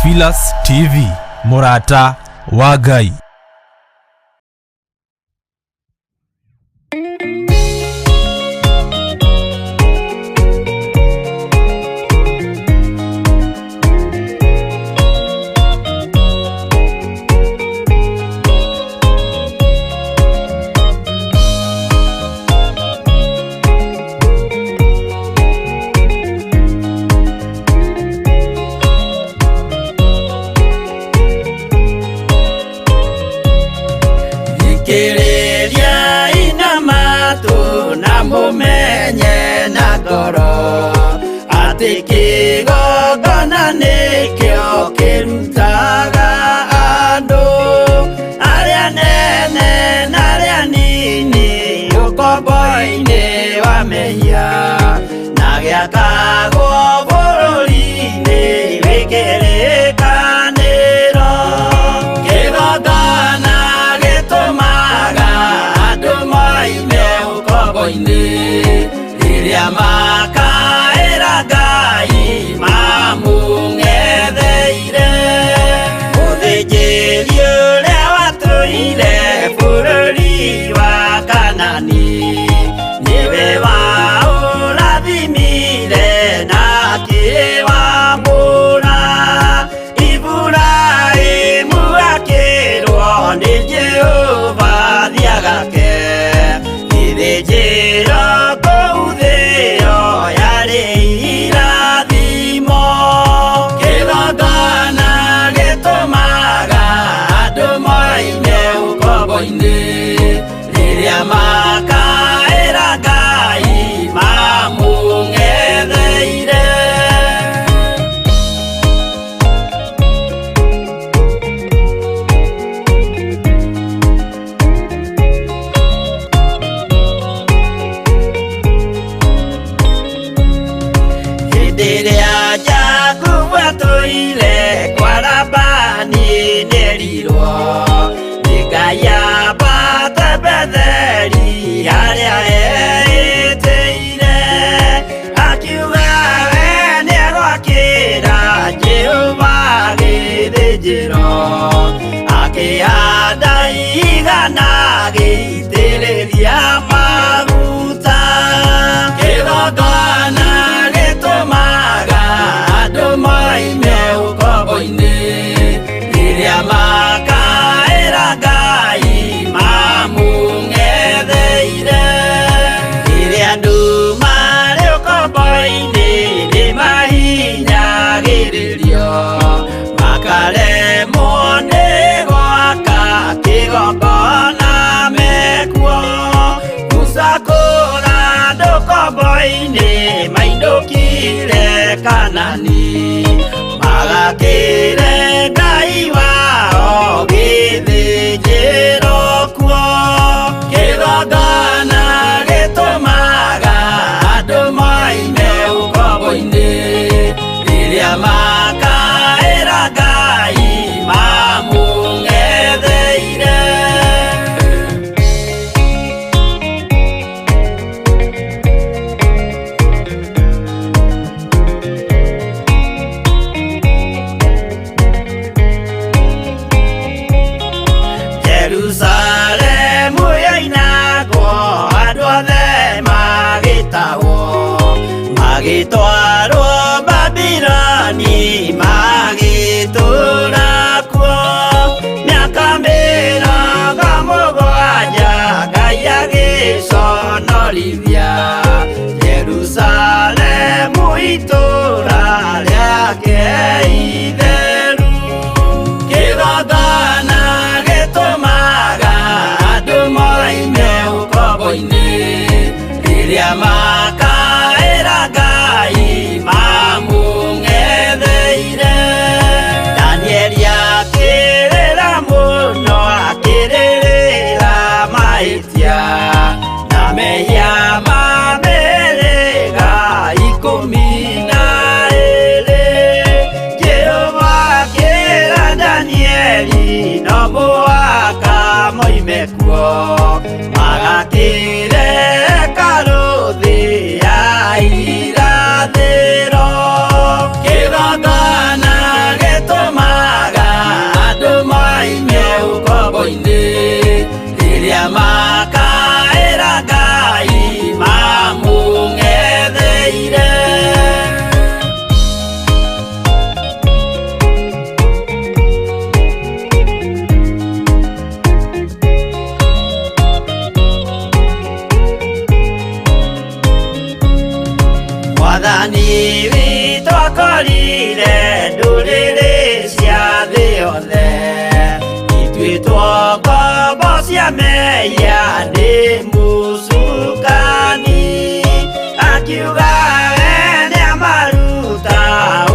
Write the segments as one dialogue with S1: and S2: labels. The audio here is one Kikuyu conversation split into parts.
S1: Theophilus TV, mũrata wa Ngai.
S2: Thikĩrĩriai na matũ na mũmenye na ngoro atĩ kĩgongona nĩkĩo kĩrutaga andũ arĩa nene na arĩa nini ũkombo-inĩ wa mehia na gĩakagwo bũrũri-inĩ wĩ kĩrĩkanĩro. Kĩgongona gĩtũmaga andũ moime ũkombo-inĩ rĩrĩa makaĩra Ngai mamũng'etheire. Mũthĩnjĩri ũrĩa watũire bũrũri wa Kanani nĩwe waũrathimire na akĩwamũra. Iburahĩmu akĩrwo nĩ Jehova thiagake gĩthĩnjĩro kũu thĩo yarĩ irathimo. Kĩgongona gĩtũmaga andũ moime ũkombo-inĩ rĩrĩa makaĩra Ngai mamũng'etheire. Hĩndĩ ĩrĩa Jakubu atũire kwa Labani nĩerirwo nĩ Ngai ambate Betheli harĩa eĩtĩire, akiuga we nĩegwakĩra Jehova gĩthĩnjĩro, akĩhanda igana agĩitĩrĩria maguta. Kĩgongona gĩtũmaga andũ moime ũkombo-inĩ rĩrĩa makaĩra Ngai mamũng'etheire. Rĩrĩa andũ marĩ ũkombo-inĩ nĩmahinyagĩrĩrio makaremwo nĩ gwaka kĩgongona mekuo. Musa kũra andũ ũkombo-inĩ mainũkire Kanani magakĩre Ngai wao gĩthĩnjĩro kuo. Kĩgongona gĩtũmaga andũ moime ũkombo-inĩ rĩrĩa makaĩra Ngai mamũng'etheire. Mwathani witũ akorire ndũrĩrĩ cia thĩ yothe ithuĩ ngombo cia mehia nĩ mũcukani akiuga we nĩamaruta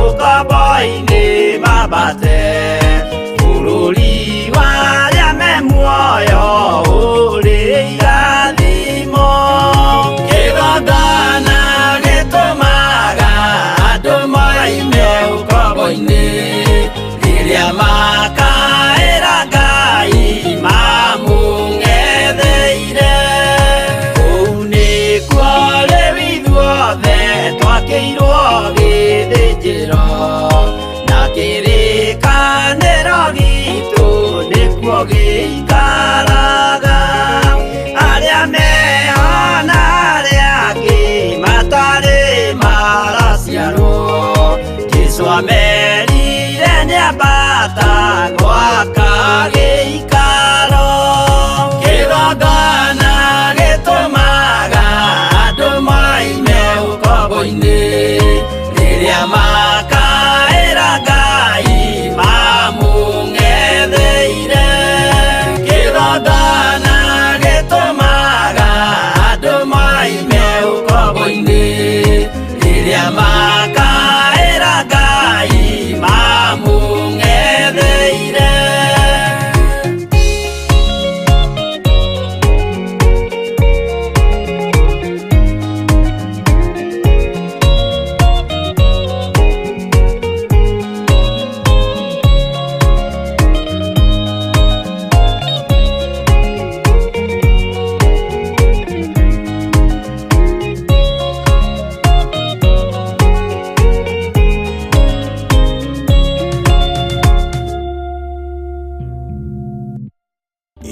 S2: ũkombo-inĩ mambate bũrũri wa arĩa me muoyo ũrĩ irathimo. Kĩgongona gĩtũmaga andũ moime ũkombo-inĩ rĩrĩa makaĩra Ngai mamũng'etheire. Kũu nĩkuo rĩu ithuothe twakĩirwo gĩthĩnjĩro na kĩrĩkanĩro gitũ nĩkuo gĩikaraga. Arĩa meho na arĩa angĩ matarĩ maraciarwo Jesũ amerire nĩambata gwaka gĩikaro. Kĩgongona gĩtũmaga andũ moime ũkombo-inĩ rĩrĩa makaĩra Ngai mamũng'etheire. Kĩgongona gĩtũmaga andũ moime ũkombo-inĩ rĩrĩa makaĩra Ngai mamũng'etheire.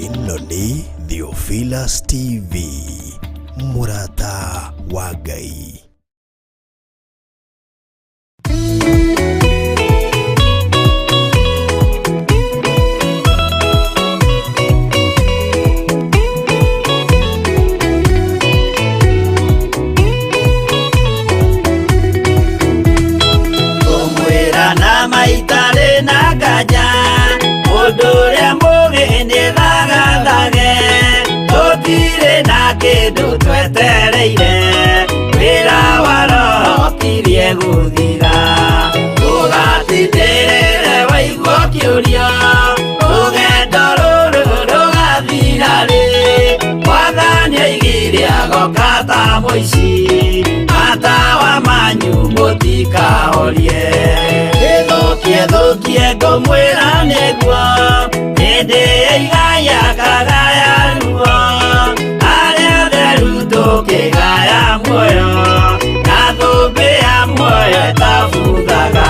S3: Ĩno nĩ Theophilus TV, mũrata wa Ngai.
S2: Ngũmwĩra na maitarĩ na nganja mũndũ ũrĩa mũũgĩ nĩthagathage tũtirĩ na kĩndũ twetereire wĩra wa Roho ũkirie gũthira. Ũgatindĩrĩre waigua ũkĩũria rũgendo rũrũ rũgathira rĩ Mwathani oigire agoka ta mũici matawa manyu mũtikahorie. Gĩthũkie thũkie ngũmwĩra nĩguo hĩndĩ ĩigaya kagaya ruo arĩa atheru tũkĩgaya muoyo na thũmbĩ ya muoyo ĩtabuthaga.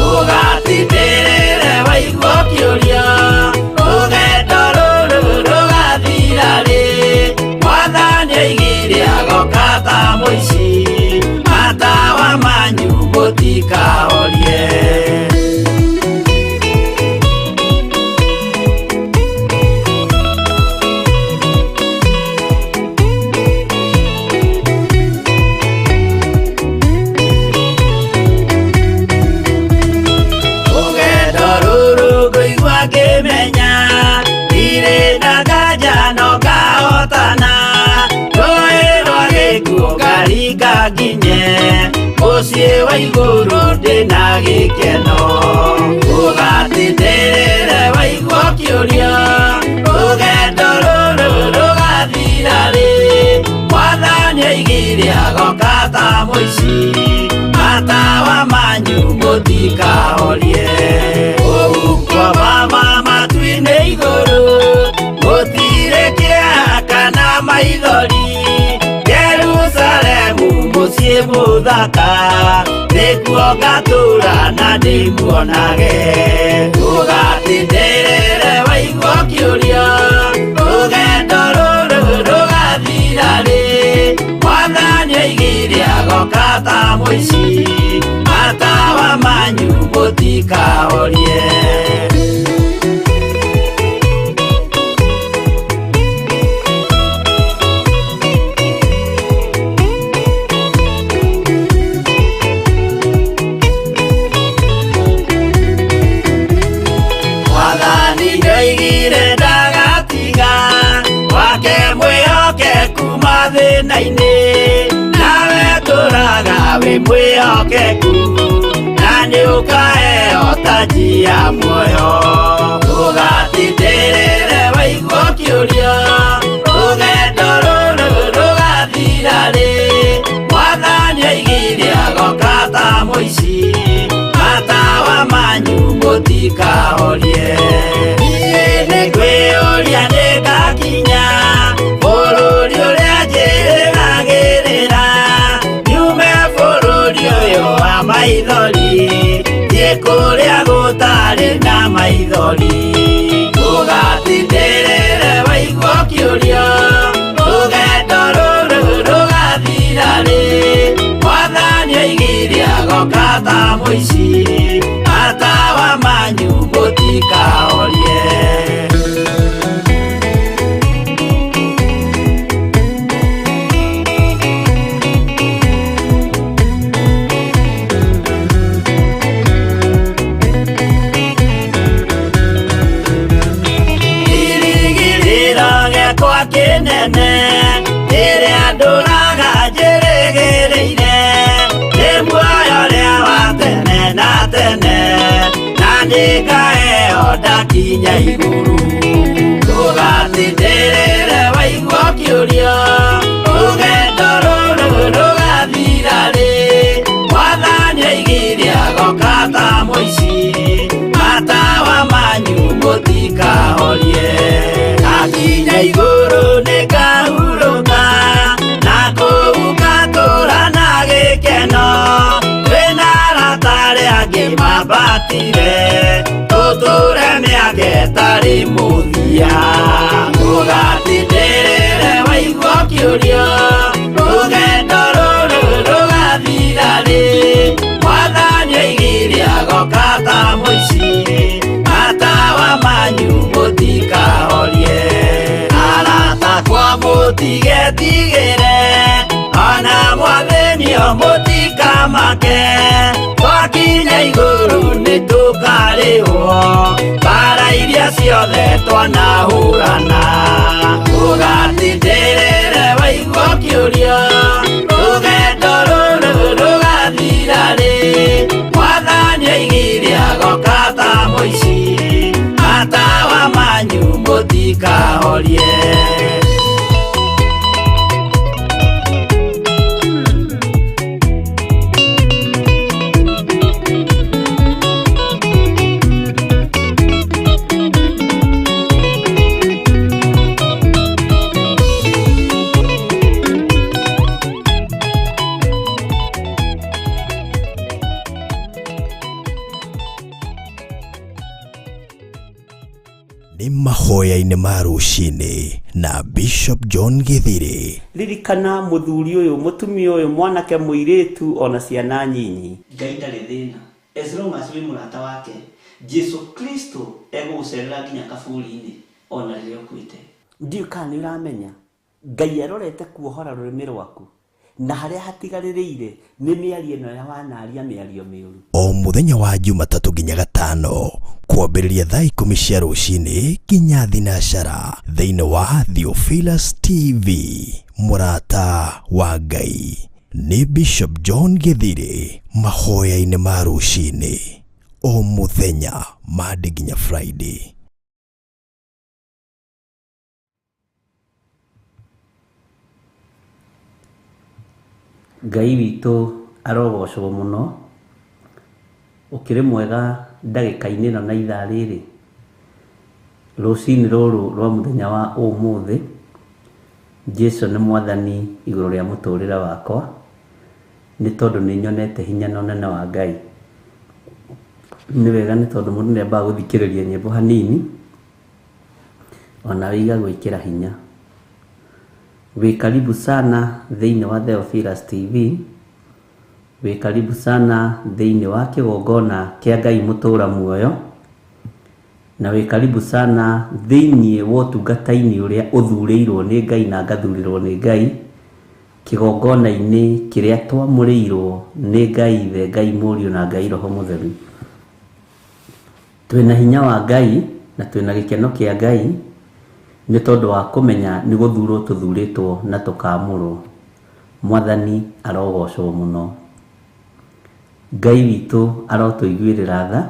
S2: Ũgatindĩrĩre waigua ũkĩũria rũgendo rũrũ rũgathira rĩ Mwathani oigire agoka ta mũici matawa manyu mũtikahorie. Rũgendo rũrũ ngũigua ngĩmenya ndirĩ na nganja no ngahotana rũĩ rwa gĩkuũ ngaringa nginye mũciĩ wa igũrũ ndĩna gĩkeno. Ũgatindĩrĩre waigua ũkĩũria rũgendo rũrũ rũgathira rĩ Mwathani oigire agoka ta mũici matawa manyu mũtikahorie. Kũu kwa mama matu-inĩ igũrũ gũtirĩ kĩeha kana maithori Jerusalemu mũciĩ mũthaka nĩkuo ngatũũra na ndĩmuonage. Ũgatindĩrĩre waigua ũkĩũria rũgendo rũrũ rũgathira rĩ Mwathani oigire agoka ta mũici matawa manyu mũtikahorie. mathĩna-inĩ nawe tũraga wĩ mwĩhokeku na nĩ ũkaheo taji ya muoyo ũgatindĩrĩre waigua ũkĩũria rũgendo rũrũ rũgathira rĩ mwathani oigire agoka ta mũici matawa manyu mũtikahorie niĩ nĩngwĩyũria nĩngakinya bũrũri ũrĩa njĩrĩgagĩrĩra nyume bũrũri ũyũ wa maithori thiĩ kũrĩa gũtarĩ na maithori ũgatindĩrĩre waigua ũkĩũria rũgendo rũrũ rũgathira rĩ mwathani oigire agoka ta mũici matawa manyu mũtikahorie. Gĩakwa kĩnene rĩrĩa ndũraga njĩrĩgĩrĩire nĩ muoyo ũrĩa wa tene na tene na nĩngaheo ndakinya igũrũ ũgatindĩrĩre waigua ũkĩũria rũgendo rũrũ rũgathira rĩ mwathani oigire agoka ta mũici matawa manyu mũtikahorie akinya igũrũ nĩngahurũka na kũu ngatũũra na gĩkeno twĩna arata arĩa angĩ mambatire tũtũũre mĩaka ĩtarĩ mũthia ũgatindĩrĩre waigua ũkĩũria rũgendo rũrũ rũgathira rĩ mwathani oigire agoka ta mũici matawa manyu mũtikahorie arata kwa mũtigetigĩre ona mwathĩnio mũtikamake twakinya igũrũ nĩtũkarĩhwo mbara iria ciothe twanahũrana ũgatindĩrĩre waigua ũkĩũria rũgendo rũrũ rũgathira rĩ mwathani oigire agoka ta mũici matawa manyu mũtikahorie.
S3: Nĩ mahoya-inĩ ma rũcinĩ na Bishop John Githiri.
S4: Ririkana mũthuri ũyũ mũtumia ũyũ mwanake mũirĩtu ona ciana nyinyi. Ngai ndarĩ thĩna as long as wĩ mũrata wake. Jesu Kristo egũgũcerera nginya kaburi-inĩ ona rĩrĩa ũkuĩte. Ndiũĩ kana nĩ ũramenya Ngai arorete kuohora rũrĩmĩ rwaku na harĩa hatigarĩrĩire nĩ mĩario ĩno ya wanaria mĩario mĩũru.
S3: O mũthenya wa Jumatatũ nginya Gatano kwambĩrĩria thaa 10 cia rũcinĩ nginya 9:00 thĩinĩ wa Theophilus TV mũrata wa Ngai. Nĩ Bishop John Githiri mahoya-inĩ ma rũcinĩ o mũthenya Monday nginya Friday.
S4: Ngai witũ arogocwo mũno ũkĩrĩ mwega ndagĩka-inĩ ĩno na ithaa rĩrĩ rũcinĩ rũrũ rwa mũthenya wa ũmũthĩ. Jesu nĩ mwathani igũrũ rĩa mũtũrĩre wakwa nĩ tondũ nĩ nyonete hinya na ũnene wa Ngai. Nĩ wega nĩ tondũ mũndũ nĩ ambaga gũthikĩrĩria nyĩmbo hanini ona igagwĩkĩra hinya. Wĩ karibu sana thĩinĩ wa Theophilus TV, wĩ karibu sana thĩinĩ wa kĩgongona kĩa Ngai mũtũra muoyo, na wĩ karibu sana thĩinĩ wa ũtungata-inĩ ũrĩa ũthurĩirwo nĩ Ngai na ngathurĩrwo nĩ Ngai, kĩgongona-inĩ kĩrĩa twamũrĩirwo nĩ Ngai Ithe, Ngai Mũriũ na Ngai Roho Mũtheru. Twĩna hinya wa Ngai na twĩna gĩkeno kĩa Ngai Nĩ tondũ wa kũmenya nĩ gũthurwo tũthurĩtwo na tũkaamũrwo. Mwathani arogocwo mũno. Ngai witũ arotũiguĩrĩra tha,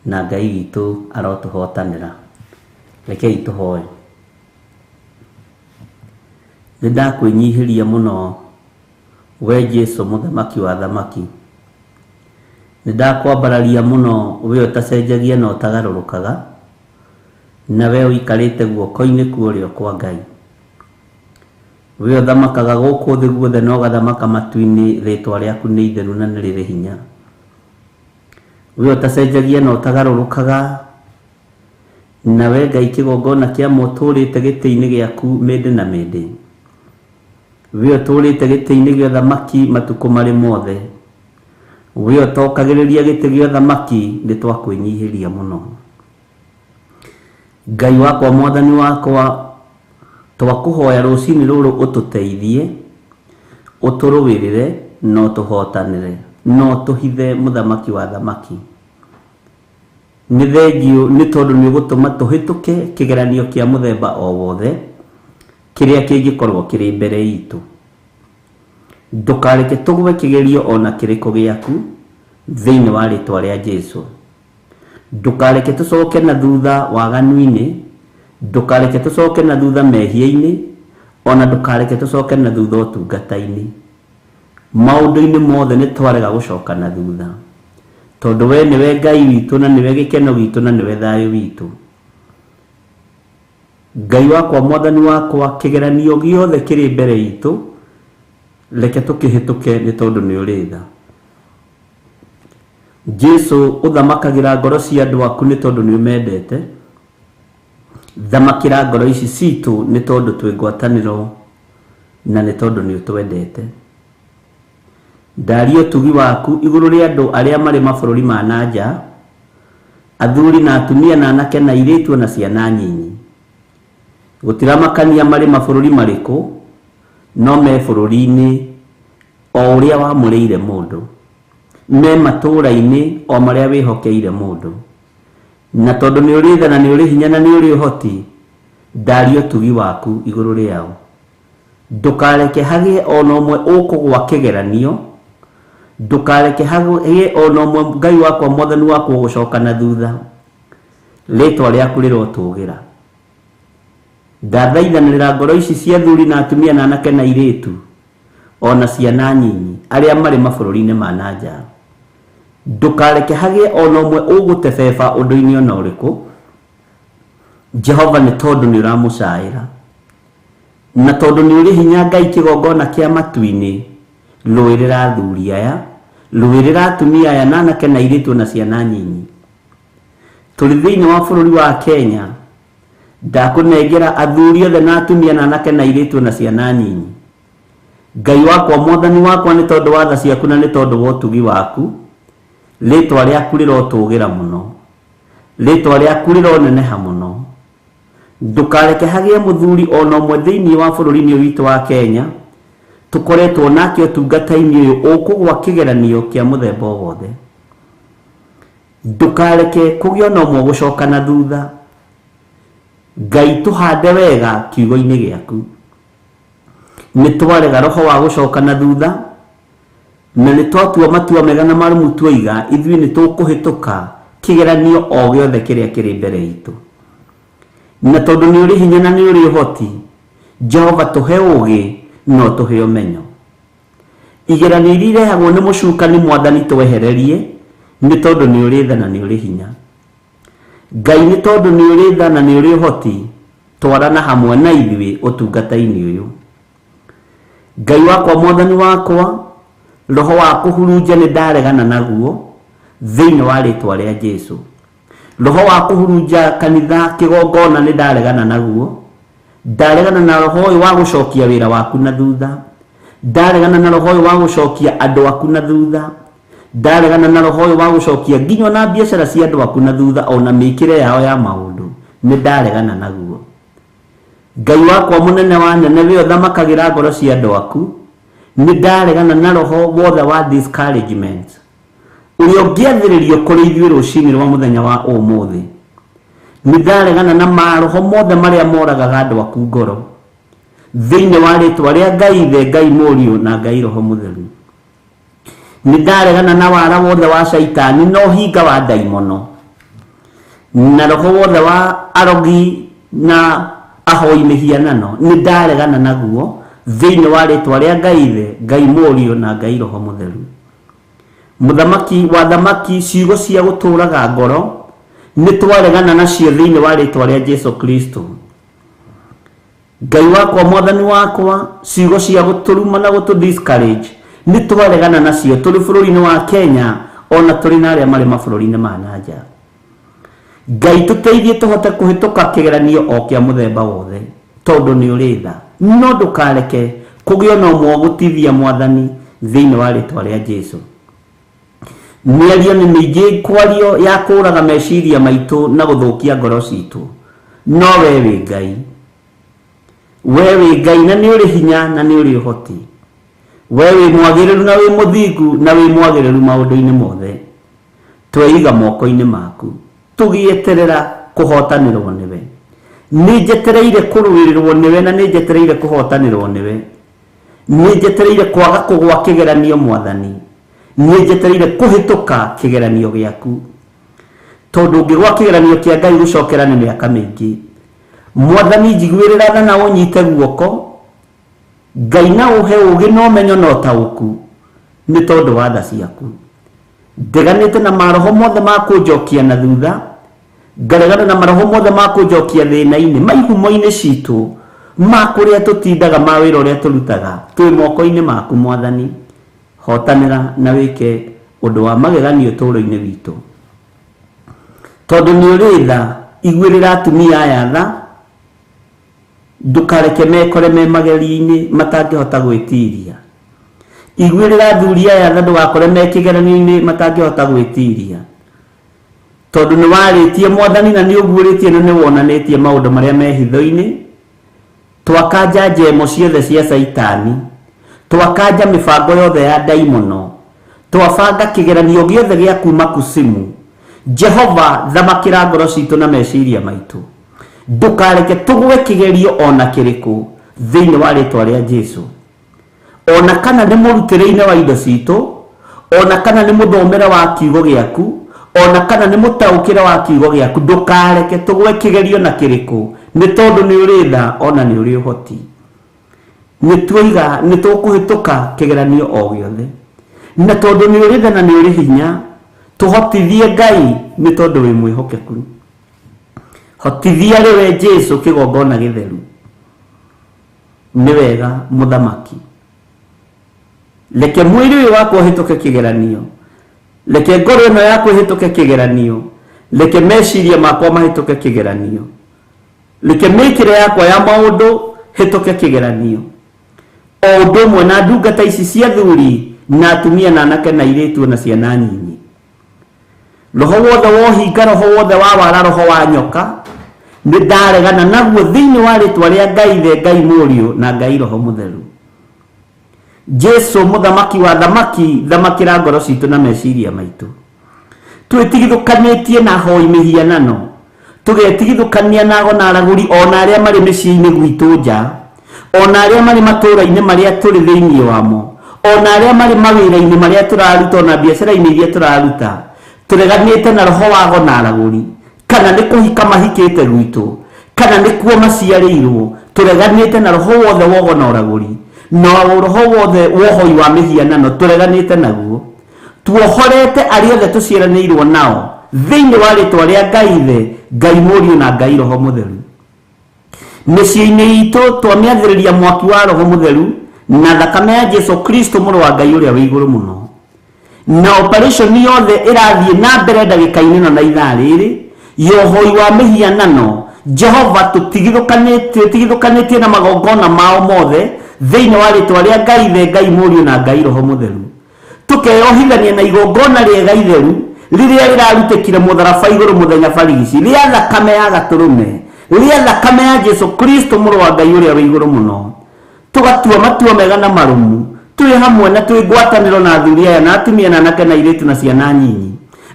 S4: na Ngai witũ arotũhotanĩra. Rekei tũhoe. Nĩ ndakwĩnyihĩria mũno we Jesu mũthamaki wa athamaki. Nĩ ndakwambararia mũno we ũtacenjagia na ũtagarũrũkaga, na we ũikarĩte guoko-inĩ kwa ũrĩo kwa Ngai. We ũthamakaga gũkũ thĩ guothe na ũgathamaka matu-inĩ, rĩĩtwa rĩaku nĩ itheru na nĩ rĩrĩ hinya. We ũtacenjagia na ũtagarũrũkaga, na we Ngai kĩgongona kĩa ma ũtũũrĩte gĩtĩ-inĩ gĩaku mĩndĩ na mĩndĩ. We ũtũũrĩte gĩtĩ-inĩ gĩa ũthamaki matukũ marĩ mothe. We ũtokagĩrĩria gĩtĩ gĩa ũthamaki, nĩ twakwĩnyihĩria mũno. Ngai wakwa mwathani wakwa, twakũhoya rũcinĩ rũrũ ũtũteithie, ũtũrũĩrĩre na ũtũhotanĩre, na ũtũhithe mũthamaki wa athamaki. Nĩ thengiũ nĩ tondũ nĩ ũgũtũma tũhĩtũke kĩgeranio kĩa mũthemba o wothe kĩrĩa kĩngĩkorwo kĩrĩ mbere itũ. Ndũkareke tũgwe kĩgerio o na kĩrĩkũ gĩaku thĩinĩ wa rĩtwa rĩa Jesu. Ndũkareke tũcoke na thutha waganu-inĩ, ndũkareke tũcoke na thutha mehia-inĩ, ona ndũkareke tũcoke na thutha ũtungata-inĩ. Maũndũ-inĩ mothe nĩ twarega gũcoka na thutha, tondũ we nĩwe Ngai witũ na nĩwe gĩkeno gitũ na nĩwe thayũ witũ. Ngai wakwa mwathani wakwa, kĩgeranio gĩothe kĩrĩ mbere itũ, reke tũkĩhĩtũke nĩ tondũ nĩ ũrĩ tha. Jesu ũthamakagĩra ngoro cia andũ aku nĩ tondũ nĩ ũmendete. Thamakĩra ngoro ici citũ nĩ tondũ twĩ ngwatanĩro na nĩ tondũ nĩ ũtwendete. Ndaria ũtugi waku igũrũ rĩa andũ arĩa marĩ mabũrũri ma na nja, athuri na atumia na anake na airĩtu ona ciana nyinyi. Gũtiramakania marĩ mabũrũri marĩkũ, no me bũrũri-inĩ o ũrĩa wamũrĩire mũndũ, me matũũra-inĩ o marĩa wĩhokeire mũndũ. Na tondũ nĩ ũrĩ tha na nĩ ũrĩ hinya na nĩ ũrĩ ũhoti, ndaria ũtugi waku igũrũ rĩao. Ndũkareke hagĩe o na ũmwe ũkũgwa kĩgeranio, ndũkareke hagĩe o na ũmwe Ngai wakwa mwathani wakwa ũgũcoka na thutha. Rĩtwa rĩaku rĩrotũgĩra. Ndathaithanĩrĩra ngoro ici cia athuri na atumia na anake na airĩtu, o na ciana nyinyi, arĩa marĩ mabũrũri-inĩ ma na nja. Ndũkareke hagĩe o na ũmwe ũgũtebeba ũndũ-inĩ o na ũrĩkũ, Jehova, nĩ tondũ nĩ ũramũcaĩra. Na tondũ nĩ ũrĩ hinya Ngai kĩgongona kĩa matu-inĩ, rũĩrĩra athuri aya, rũĩrĩra atumia aya na anake na airĩtu o na ciana nyinyi. Tũrĩ thĩinĩ wa bũrũri wa Kenya, ndakũnengera athuri othe na atumia na anake na airĩtu o na ciana nyinyi. Ngai wakwa mwathani wakwa, nĩ tondũ wa tha ciaku na nĩ tondũ wa ũtugi waku, rĩtwa rĩaku rĩrotũgĩra mũno, rĩtwa rĩaku rĩroneneha mũno. Ndũkareke hagĩe mũthuri o na ũmwe thĩinĩ wa bũrũri-inĩ ũyũ witũ wa Kenya tũkoretwo nake ũtungata-inĩ ũyũ ũkũgwa kĩgeranio kĩa mũthemba o wothe. Ndũkareke kũgĩe o na ũmwe ũgũcoka na thutha. Ngai tũhande wega kiugo-inĩ gĩaku. Nĩ twarega roho wa gũcoka na thutha, na nĩ twatua matua mega na marũmu tuoiga ithuĩ nĩ tũkũhĩtũka kĩgeranio o gĩothe kĩrĩa kĩrĩ mbere itũ. Na tondũ nĩ ũrĩ hinya na nĩ ũrĩ ũhoti, Jehova tũhe ũũgĩ na ũtũhe ũmenyo. Igeranio iria irehagwo nĩ mũcukani mwathani twehererie, nĩ tondũ nĩ ũrĩ tha na nĩ ũrĩ hinya. Ngai nĩ tondũ nĩ ũrĩ tha na nĩ ũrĩ ũhoti, twarana hamwe na ithuĩ ũtungata-inĩ ũyũ. Ngai wakwa mwathani wakwa, roho wa kũhurunja nĩ ndaregana naguo thĩinĩ wa rĩtwa rĩa Jesu. Roho wa kũhurunja kanitha kĩgongona nĩ ndaregana naguo. Ndaregana na roho ũyũ wa gũcokia wĩra waku na thutha. Ndaregana na roho ũyũ wa gũcokia andũ aku na thutha. Ndaregana na roho ũyũ wa gũcokia nginya ona biacara cia andũ aku na thutha, ona mĩkĩre yao ya maũndũ, nĩ ndaregana naguo. Ngai wakwa mũnene wa nene, we ũthamakagĩra ngoro cia andũ aku, nĩ ndaregana na roho wothe wa discouragement ũrĩa ũngĩathĩrĩrio kũrĩ ithuĩ rũcinĩ rwa mũthenya wa ũmũthĩ. Nĩ ndaregana na maroho mothe marĩa moragaga andũ aku ngoro thĩinĩ wa rĩtwa rĩa Ngai Ithe, Ngai Mũriũ na Ngai Roho Mũtheru. Nĩ ndaregana na wara wothe wa Shaitani na ũhinga wa ndaimono na roho wothe wa arogi na ahoi mĩhianano. Nĩ ndaregana naguo thĩinĩ wa rĩtwa rĩa Ngai Ithe, Ngai Mũriũ na Ngai Roho Mũtheru. Mũthamaki wa thamaki, ciugo cia gũtũraga ngoro nĩ twaregana nacio thĩinĩ wa rĩtwa rĩa Jesu Kristo. Ngai wakwa, Mwathani wakwa, ciugo cia gũtũruma na gũtũ discourage nĩ twaregana nacio tũrĩ bũrũri-inĩ wa Kenya ona tũrĩ na arĩa marĩ mabũrũri-inĩ ma na nja. Ngai tũteithie tũhote kũhĩtũka kĩgeranio o kĩa mũthemba wothe, tondũ nĩ ũrĩ tha. No ndũkareke kũgĩe na ũmwe ũgũtithia, Mwathani, thĩinĩ wa rĩtwa rĩa Jesu. Mĩario nĩ mĩingĩ kwario ya kũraga meciria maitũ na gũthũkia ngoro citũ, no we wĩ Ngai, we wĩ Ngai na nĩ ũrĩ hinya na nĩ ũrĩ ũhoti. We wĩ mwagĩrĩru na wĩ mũthingu na wĩ mwagĩrĩru maũndũ-inĩ mothe. Tweiga moko-inĩ maku tũgĩeterera kũhotanĩrwo nĩwe. Nĩ njetereire kũrũĩrĩrwo nĩwe na nĩ njetereire kũhotanĩrwo nĩwe. Nĩ njetereire kwaga kũgwa kĩgeranio, Mwathani. Nĩ njetereire kũhĩtũka kĩgeranio gĩaku, tondũ ũngĩgwa kĩgeranio kĩa Ngai gũcokera nĩ mĩaka mĩingĩ. Mwathani, njiguĩrĩra tha na ũnyite guoko, Ngai, na ũhe ũũgĩ na ũmenyo na ũtaũku nĩ tondũ wa tha ciaku. Ndeganĩte na maroho mothe ma kũnjokia na thutha, ngaregana na maroho mothe ma kũnjokia thĩna-inĩ, ma ihumo-inĩ citũ, ma kũrĩa tũtindaga, ma wĩra ũrĩa tũrutaga. Twĩ moko-inĩ maku, Mwathani. Hotanĩra na wĩke ũndũ wa mageganio ũtũũro-inĩ witũ, tondũ nĩ ũrĩ tha. Iguĩrĩra atumia aya tha, ndũkareke mekore me magerio-inĩ matangĩhota gwĩtiria. Iguĩrĩra athuri aya tha, ndũgakore me kĩgeranio-inĩ matangĩhota gwĩtiria, tondũ nĩ warĩtie, Mwathani, na nĩ ũguũrĩtie na nĩ wonanĩtie maũndũ marĩa me hitho-inĩ. Twakanja njemo ciothe cia Caitani, twakanja mĩbango yothe ya ndaimono, twabanga kĩgeranio gĩothe gĩa kuma kusimu. Jehova, thamakĩra ngoro citũ na meciria maitũ, ndũkareke tũgwe kĩgerio ona kĩrĩkũ thĩinĩ wa rĩtwa rĩa Jesu. Ona kana nĩ mũrutĩre-inĩ wa indo citũ, ona kana nĩ mũthomere wa kiugo gĩaku, ona kana nĩ mũtaũkĩre wa kiugo gĩaku, ndũkareke tũgwe kĩgerio na kĩrĩkũ, nĩ tondũ nĩ ũrĩ tha ona nĩ ũrĩ ũhoti. Nĩ tuoiga nĩ tũkũhĩtũka kĩgeranio o gĩothe, na tondũ nĩ ũrĩ tha na nĩ ũrĩ hinya, tũhotithie, Ngai, nĩ tondũ wĩ mwĩhokeku. Hotithia rĩwe Jesu kĩgongona gĩtheru. Nĩ wega, Mũthamaki, reke mwĩrĩ ũyũ wakwa ũhĩtũke kĩgeranio, reke ngoro ĩno yakwa ĩhĩtũke kĩgeranio, reke meciria makwa mahĩtũke kĩgeranio, reke mĩkĩre yakwa ya maũndũ hĩtũke kĩgeranio, o ũndũ ũmwe na ndungata ici cia thuri na atumia na anake na airĩtu na ciana nyinyi. Roho wothe wa ũhinga, roho wothe wa wara, roho wa nyoka, nĩ ndaregana naguo thĩinĩ wa rĩtwa rĩa Ngai Ithe, Ngai Mũriũ na Ngai Roho Mũtheru. Jesu, Mũthamaki wa thamaki, thamakĩra ngoro citũ na meciria maitũ. Twĩtigithũkanĩtie na hoi mĩhianano, tũgetigithũkania na ago na aragũri, ona arĩa marĩ mĩciĩ-inĩ gwitũ nja, ona arĩa marĩ matũũra-inĩ marĩa tũrĩ thĩinĩ wamo, ona arĩa marĩ mawĩra-inĩ marĩa tũraruta, ona biacara-inĩ iria tũraruta. Tũreganĩte na roho wa ago na aragũri, kana nĩ kũhika mahikĩte gwitũ, kana nĩ kuo maciarĩirwo. Tũreganĩte na roho wothe wa ũgo na ũragũri, na roho wothe wa ũhoi wa mĩhianano tũreganĩte naguo. Tuohorete arĩa othe tũciaranĩirwo nao thĩinĩ wa rĩtwa rĩa Ngai Ithe, Ngai Mũriũ na Ngai Roho Mũtheru. Mĩciĩ-inĩ itũ twamĩathĩrĩria mwaki wa Roho Mũtheru na thakame ya Jesu Kristo, Mũrũ wa Ngai ũrĩa wĩ igũrũ mũno. Na operation yothe ĩrathiĩ na mbere ndagĩka-inĩ ĩno na ithaa rĩrĩ ya ũhoi wa mĩhianano, Jehova, tũtigithũkanĩtie na magongona mao mothe thĩinĩ wa rĩtwa rĩa Ngai Ithe, Ngai Mũriũ na Ngai Roho Mũtheru. Tũkeyohithania na igongona rĩega itheru rĩrĩa rĩrarutĩkire mũtharaba igũrũ mũthenya barigici, rĩa thakame ya gatũrũme, rĩa thakame ya Jesu Kristo, Mũrũ wa Ngai ũrĩa wĩ igũrũ mũno. Tũgatua matua mega na marũmu twĩ hamwe na twĩ ngwatanĩro na athuri aya na atumia na anake na airĩtu na ciana nyinyi,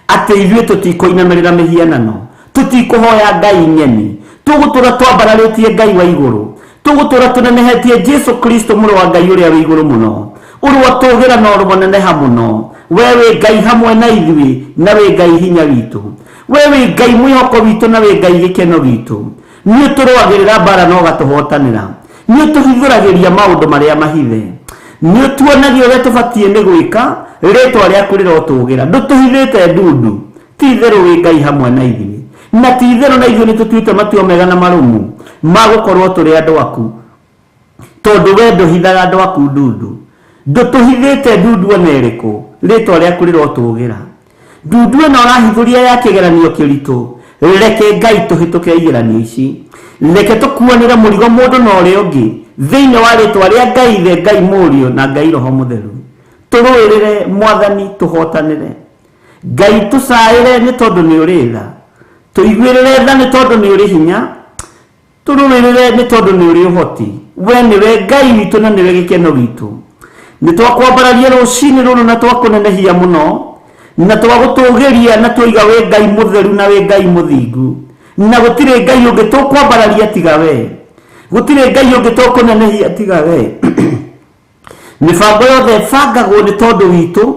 S4: atĩ ithuĩ tũtikũinamĩrĩra mĩhianano. Tũtikũhoya ngai ng'eni, tũgũtũra twambararĩtie Ngai wa igũrũ, tũgũtũra tũnenehetie Jesu Kristo mũrũ wa Ngai ũrĩa wĩ igũrũ mũno, ũrũatũgĩra na ũrũmaneneha mũno. We wĩ Ngai hamwe na ithuĩ, na wĩ Ngai hinya witũ, we wĩ Ngai mwĩhoko witũ, na wĩ Ngai gĩkeno gitũ. Nĩ ũtũrũagĩrĩra mbara na ũgatũhotanĩra, nĩ ũtũhithũragĩria maũndũ marĩa mahithe, nĩ ũtuonagia ũrĩa tũbatiĩ nĩ gwĩka. Rĩtwa rĩaku rĩrotũgĩra, ndũtũhithĩte ndundu. Ti itherũ wĩ Ngai hamwe na ithuĩ, na ti itherũ na ithuĩ nĩ tũtuĩte matua mega na marũmu ma gũkorwo tũrĩ andũ aku, tondũ we ndũhithaga andũ aku ndundu. Ndũtũhithĩte ndundu ona ĩrĩkũ. Rĩtwa rĩaku rĩrotũgĩra. Ndundu ĩno ũrahithũria ya kĩgeranio kĩritũ, reke Ngai tũhĩtũke igeranio ici, reke tũkuanĩre mũrigo mũndũ na ũrĩa ũngĩ thĩinĩ wa rĩtwa rĩa Ngai Ithe, Ngai Mũriũ na Ngai Roho Mũtheru. Tũrũĩrĩre Mwathani, tũhotanĩre. Ngai tũcaĩre nĩ tondũ nĩ ũrĩ tha, tũiguĩrĩre tha nĩ tondũ nĩ ũrĩ hinya, tũrũĩrĩre nĩ tondũ nĩ ũrĩ ũhoti. We nĩwe Ngai witũ na nĩwe gĩkeno gitũ. Nĩ twakwambararia rũcinĩ rũrũ na twakũnenehia mũno na twagũtũgĩria na twaiga wĩ Ngai mũtheru na wĩ Ngai mũthingu, na gũtirĩ Ngai ũngĩ tũkwambararia tiga we, gũtirĩ Ngai ũngĩ tũkũnenehia tiga we. Mĩbango yothe ĩbangagwo nĩ tondũ witũ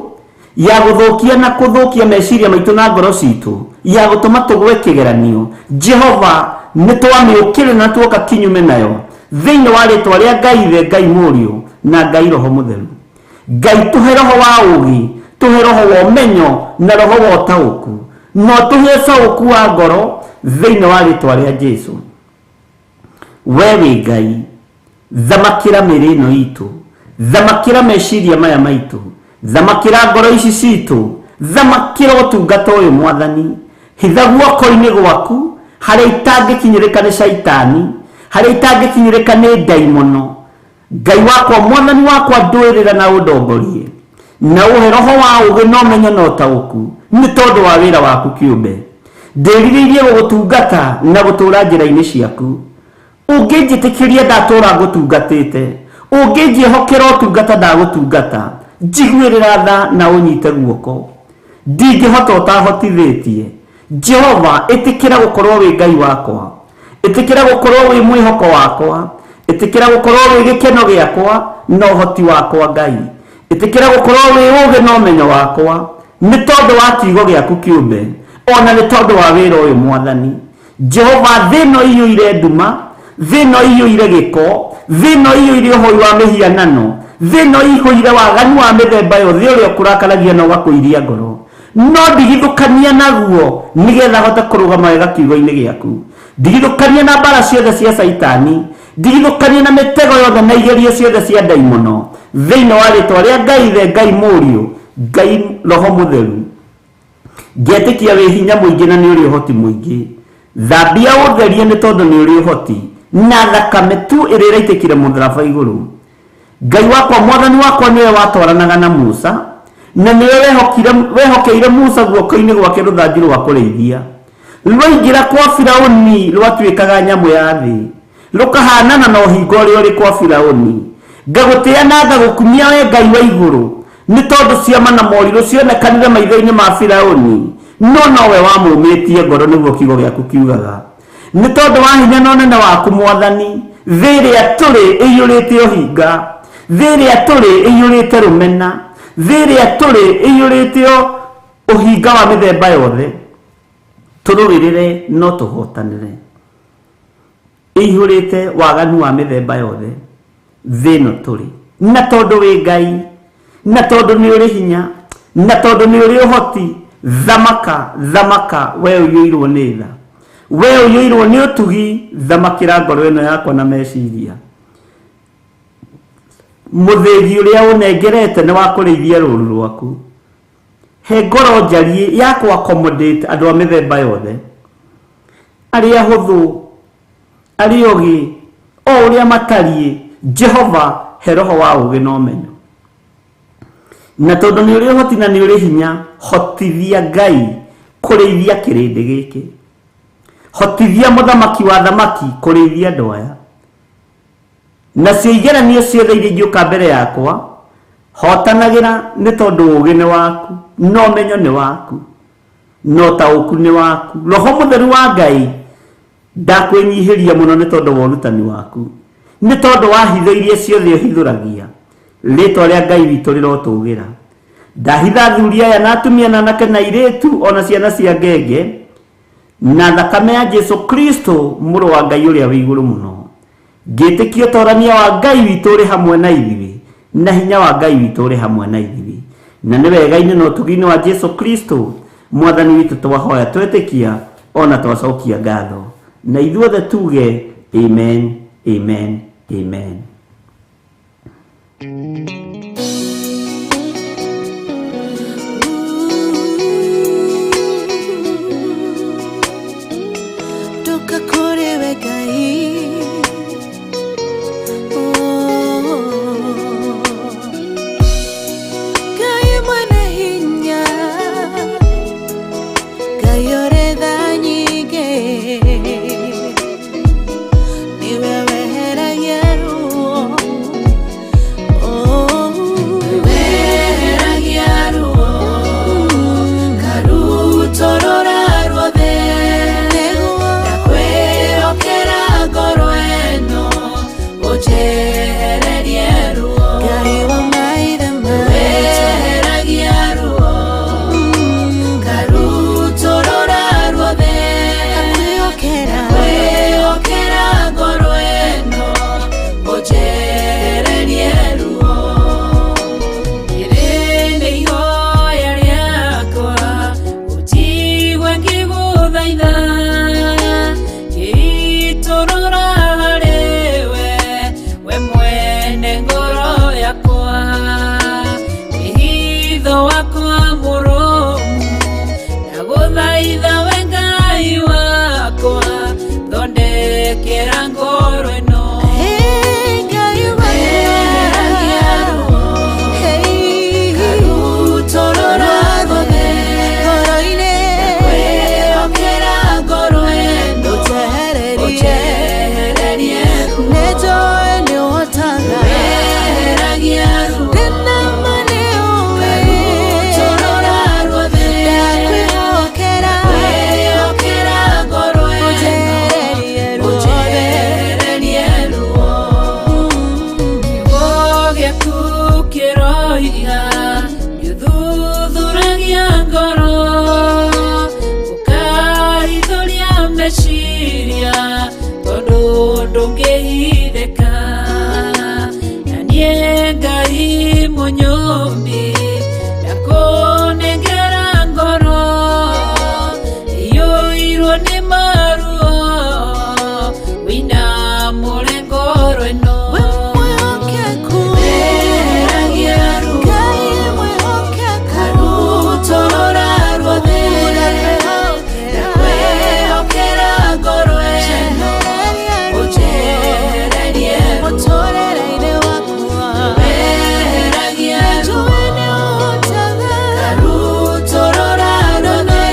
S4: ya gũthũkia na kũthũkia meciria maitũ na ngoro citũ, ya gũtũma tũgwe kĩgeranio, Jehova, nĩ twamĩũkĩrĩra na tuoka kinyume nayo thĩinĩ wa rĩtwa rĩa Ngai Ithe, Ngai Mũriũ na Ngai Roho Mũtheru. Ngai tũhe roho wa ũũgĩ, tũhe roho wa ũmenyo na roho wa ũtaũku, no tũhe ũtaũku wa ngoro thĩinĩ wa rĩtwa rĩa Jesu. We wĩ Ngai, thamakĩra mĩĩrĩ ĩno itũ, thamakĩra meciria maya maitũ, thamakĩra ngoro ici citũ, thamakĩra ũtungata ũyũ Mwathani. Hitha guoko-inĩ gwaku harĩa itangĩkinyĩrĩka nĩ caitani, harĩa itangĩkinyĩrĩka nĩ ndaimono. Ngai wakwa, Mwathani wakwa, ndũĩrĩra na ũndongorie na ũhe roho wa ũũgĩ na ũmenyo na ũtaũku nĩ tondũ wa wĩra waku kĩũmbe. Ndĩrirĩirie gũgũtungata na gũtũũra njĩra-inĩ ciaku. Ũngĩnjĩtĩkĩria ndatũũra ngũtungatĩte, ũngĩnjĩhokera ũtungata ndagũtungata. Njiguĩrĩra tha na ũnyite guoko, ndingĩhota ũtahotithĩtie. Jehova, ĩtĩkĩra gũkorwo wĩ Ngai wakwa, ĩtĩkĩra gũkorwo wĩ mwĩhoko wakwa, ĩtĩkĩra gũkorwo wĩ gĩkeno gĩakwa na ũhoti wakwa. Ngai, ĩtĩkĩra gũkorwo wĩ ũũgĩ na ũmenyo wakwa nĩ tondũ wa kiugo gĩaku kĩũmbe, ona nĩ tondũ wa wĩra ũyũ Mwathani. Jehova, thĩ ĩno iyũire nduma, thĩ ĩno iyũire gĩko, thĩ ĩno iyũire ũhoi wa mĩhianano, thĩ ĩno iyũire waganu wa mĩthemba yothe ũrĩa ũkũrakaragia na ũgakũiria ngoro. No ndigithũkania naguo nĩgetha hote kũrũgama wega kiugo-inĩ gĩaku. Ndigithũkania na mbara ciothe cia caitani, ndigithũkania na mĩtego yothe na igerio ciothe cia ndaimono thĩinĩ wa rĩtwa rĩa Ngai Ithe, Ngai Mũriũ, Ngai Roho Mũtheru. Ngetĩkia wĩ hinya mũingĩ na nĩ ũrĩ ũhoti mũingĩ. Thambia ũtherie nĩ tondũ nĩ ũrĩ ũhoti, na thakame tu ĩrĩa ĩraitĩkire mũtharaba igũrũ. Ngai wakwa, Mwathani wakwa, nĩwe watwaranaga na Musa, na nĩwe wehokeire Musa guoko-inĩ gwake rũthanju rwa kũrĩithia. Rwaingĩra kwa Firauni rwatuĩkaga nyamũ ya thĩ, rũkahanana na ũhinga ũrĩa ũrĩ kwa Firauni. Ngagũtĩa na ngagũkumia we Ngai wa igũrũ, nĩ tondũ ciama na morirũ cionekanire maitho-inĩ ma Firauni, no nowe wamũmĩtie ngoro, nĩguo kiugo gĩaku kiugaga. Nĩ tondũ wa hinya na ũnene waku Mwathani, thĩ ĩrĩa tũrĩ ĩiyũrĩte ũhinga, thĩ ĩrĩa tũrĩ ĩiyũrĩte rũmena, thĩ ĩrĩa tũrĩ ĩiyũrĩte ũhinga wa mĩthemba yothe. Tũrũĩrĩre no tũhotanĩre. Ĩihũrĩte waganu wa mĩthemba yothe thĩ ĩno tũrĩ. Na tondũ wĩ Ngai, na tondũ nĩ ũrĩ hinya, na tondũ nĩ ũrĩ ũhoti, thamaka, thamaka, we ũiyũirwo nĩ tha, we ũiyũirwo nĩ ũtugi, thamakĩra ngoro ĩno yakwa na meciria. Mũthĩgi ũrĩa ũnengerete nĩ wa kũrĩithia rũũru rwaku. He ngoro njariĩ ya kũ accommodate andũ a mĩthemba yothe, arĩa ahũthũ, arĩa ogĩ, o ũrĩa matariĩ. Jehova, he roho wa ũũgĩ na ũmenyo. Na tondũ nĩ ũrĩ ũhoti na nĩ ũrĩ hinya, hotithia Ngai kũrĩithia kĩrĩndĩ gĩkĩ. Hotithia mũthamaki wa thamaki kũrĩithia andũ aya. Nacio igeranio ciothe iria ingĩũka mbere yakwa, hotanagĩra nĩ tondũ ũũgĩ nĩ waku, na ũmenyo nĩ waku. Na ũtaũku nĩ waku. Roho Mũtheru wa Ngai, ndakwĩnyihĩria mũno nĩ tondũ wa ũrutani waku, nĩ tondũ wa hitho iria ciothe ũhithũragia. Rĩtwa rĩa Ngai witũ rĩrotũgĩra. Ndahitha athuri aya na atumia na anake na airĩtu ona ciana cia ngenge na thakame ya Jesu Kristo, mũrũ wa Ngai ũrĩa wĩ igũrũ mũno, ngĩtĩkia ũtorania wa Ngai witũ ũrĩ hamwe na ithuĩ, na hinya wa Ngai witũ ũrĩ hamwe na ithuĩ, na nĩ wega-inĩ na ũtugi-inĩ wa Jesu Kristo mwathani witũ twahoya, twetĩkia ona twacokia ngatho, na ithuothe tuge amen, amen, amen.
S5: Ndoka kũrĩ we Ngai. Oh. Ngai mwene hinya, Ngai ũrĩ tha nyingĩ, nĩwe weheragia ruo. Oh.
S6: Weheragia ruo, karutorora ruothe.
S5: Nĩguo.
S6: Ndakwĩhokera ngoro ĩno, ũnjehererie ruo.
S5: Ngai wa maithe maitũ.
S6: Weheragia ruo, karutorora ruothe.
S5: Ndakwĩhokera.
S6: Ndakwĩhokera ngoro ĩno, ũnjehererie ruo. Rĩrĩ nĩ ihoya rĩakwa, ũnjigue ngĩgũthaitha, ngĩitũrũra harĩwe, we mwene ngoro yakwa. Wĩhitho wakwa mũrũmu, ndagũthaitha we Ngai wakwa, thondekera ngoro ĩno.
S5: Hey, Ngai
S6: Weheragia ruo,
S5: Hey,
S6: karutorora ruothe.
S5: ngoro-inĩ.
S6: Ndakwĩhokera ngoro ĩno,
S5: Ũnjehererie.
S6: ũnjehererie ruo.
S5: Nĩnjũĩ nĩũhotaga.
S6: Weheragia ruo,
S5: Ndĩna ma nĩũĩ.
S6: karutorora ruothe.
S5: Ndakwĩhokera.
S6: Ndakwĩhokera ngoro ĩno,
S5: Ũnjehererie ruothe.
S6: ũnjehererie ruo. Kiugo gĩaku kĩroiga nĩũthuthuragia ngoro, ũkahithũria meciria, tondũ ndũngĩhithĩka. Na niĩ Ngai mũnyũmbi, ndakũnengera ngoro iyũirwo nĩ maruo, wĩinamũre ngoro ĩno.
S5: We mwĩhokeku.
S6: Weheragia ruo,
S5: Ngai mwĩhokeku.
S6: karutorora ruothe.
S5: Ndakwĩhokera.
S6: Ndakwĩhokera ngoro ĩno,
S5: Njehereria ruo.
S6: ũnjehererie ruo.
S5: Mũtũũrĩre-inĩ wakwa.
S6: Weheragia ruo,
S5: Nĩnjũĩ nĩũhotaga.
S6: karutorora ruothe.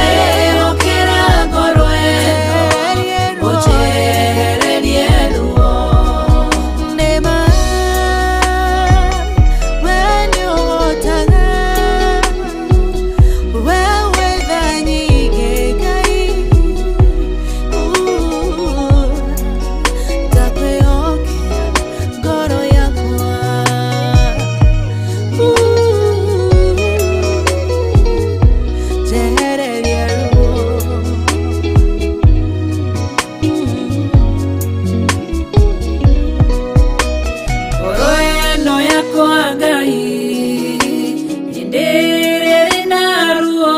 S6: Ndakwĩhokera ngoro ĩno,
S5: Njehererie ruo.
S6: ũnjehererie ruo.
S5: Nĩma, we nĩũhotaga. We wĩ tha nyingĩ, Ngai. Ndakwĩhokera ngoro yakwa. Njehererie ruo.
S6: Ngoro ĩno yakwa Ngai, hĩndĩ ĩrĩa ĩrĩ na ruo,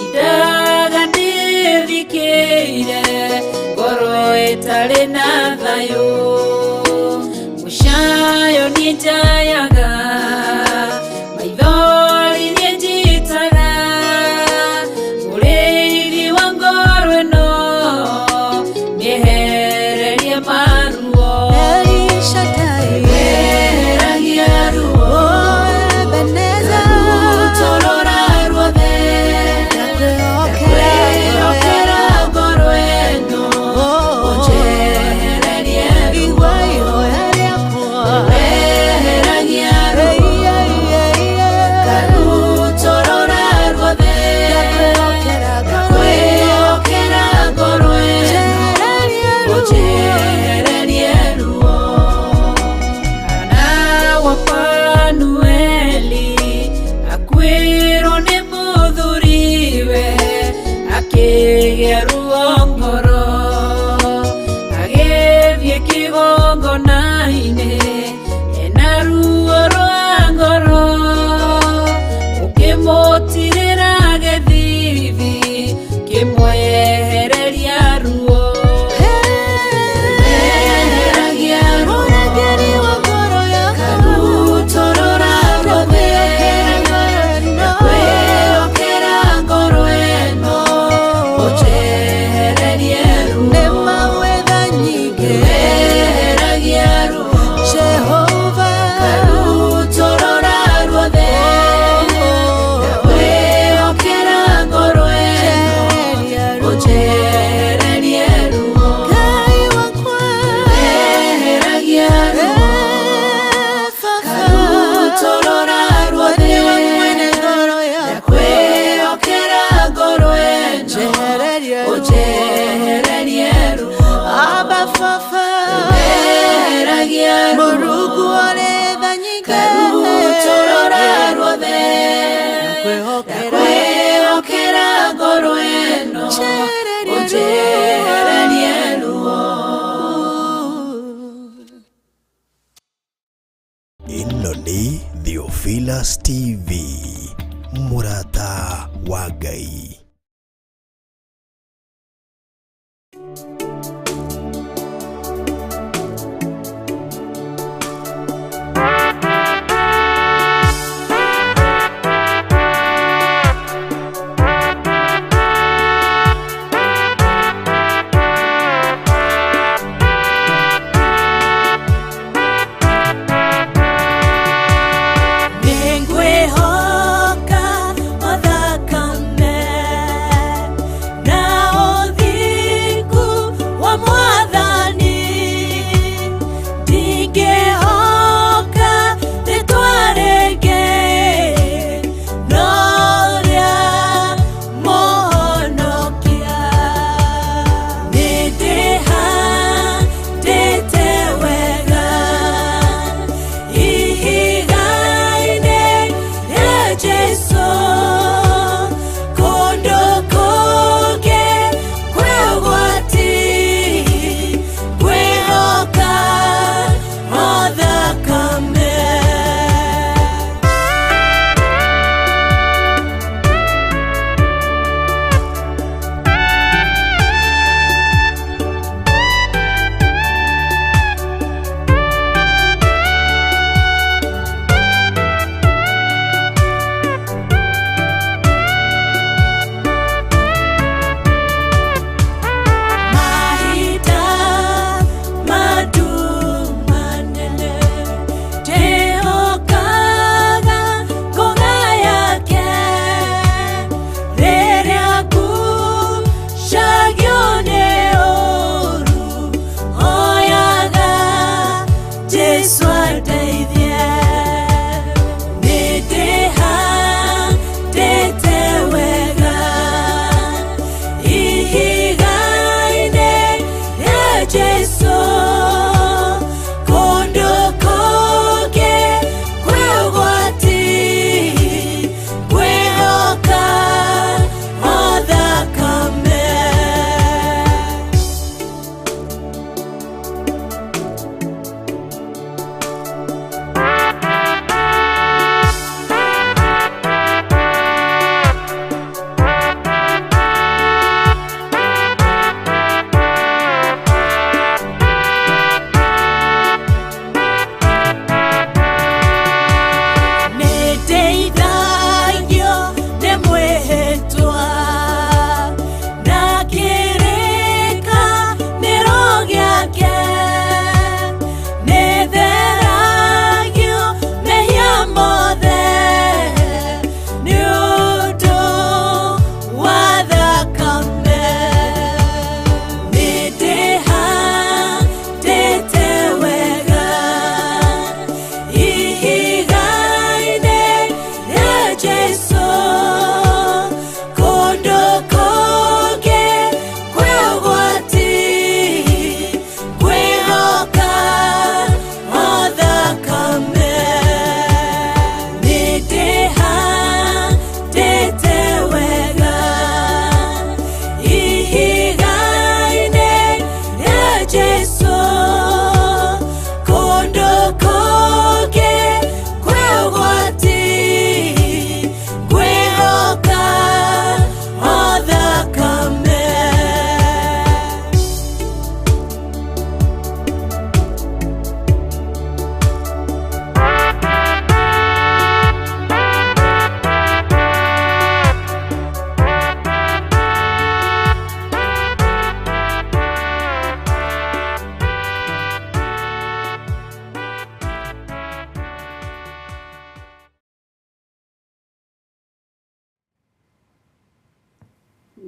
S6: indaga ndĩthikĩire, ngoro ĩtarĩ na thayũ. Mũcayo niĩ njayaga, maithori niĩ njitaga, mũrĩithi wa ngoro ĩno, mĩehererie maruo.
S5: El Shaddai.
S6: Weheragia ruo,
S5: Oh, Ebenezer.
S6: karutorora ruothe.
S5: Ndakwĩhokera.
S6: Ndakwĩhokera ngoro ĩno,
S5: Oh,
S6: ũnjehererie ruo.
S5: Igua ihoya rĩakwa.
S6: Weheragia Akĩgĩa ruo ngoro, agĩthiĩ kĩgongona-inĩ ena ruo rwa ngoro, ũkĩmũtirĩra gĩthithi kĩmwehereria ruo. Eheragia ruo.
S5: Mũrangĩri wa ngoro yakwa.
S6: Karutorora ruothe. Ndakwĩhokera ngoro ĩno, ũnjehererie ruo.
S5: Nĩ mawetha nyingĩ.
S6: Eheragia ruo.
S5: Jehova.
S6: Karutorora ruothe. Ndakwĩhokera ngoro ĩno,
S5: Njehereria ruo.
S6: ũnjehererie ruo.
S5: Ngai wakwa.
S6: Eheragia ruo.
S5: Eh, Baba.
S6: Karutorora ruothe.
S5: Nĩwe mwene ngoro yakwa.
S6: Ndakwĩhokera ngoro ĩno,
S5: Njehereria ruo.
S6: ũnjehererie ruo.
S5: Abba Baba.
S6: Eheragia ruo.
S5: Mũrungu ũrĩ tha nyingĩ.
S6: Karutorora ruothe.
S5: Ndakwĩhokera.
S6: Ndakwĩhokera ngoro ĩno,
S5: Njehereria ruo.
S6: ũnjehererie ruo.
S3: Ĩno nĩ Theophilus TV, mũrata wa Ngai.
S6: Nĩngwĩhoka o thakame.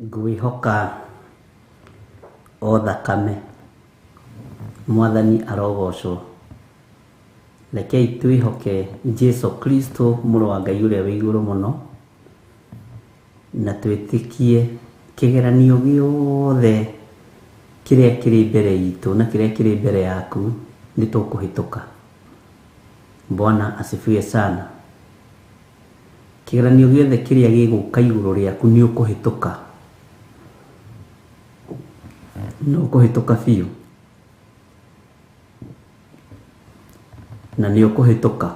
S4: Ngwĩhoka o thakame. Mwathani arogocwo. Rekei twĩhoke Jesu Kristo mũrũ wa Ngai ũrĩa wĩ igũrũ mũno, na twĩtĩkie kĩgeranio gĩothe kĩrĩa kĩrĩ mbere itũ na kĩrĩa kĩrĩ mbere yaku nĩ tũkũhĩtũka. Bwana asifiwe sana. Kĩgeranio gĩothe kĩrĩa gĩgũka igũrũ rĩaku nĩ ũkũhĩtũka. Nĩ ũkũhĩtũka biũ. Na nĩ ũkũhĩtũka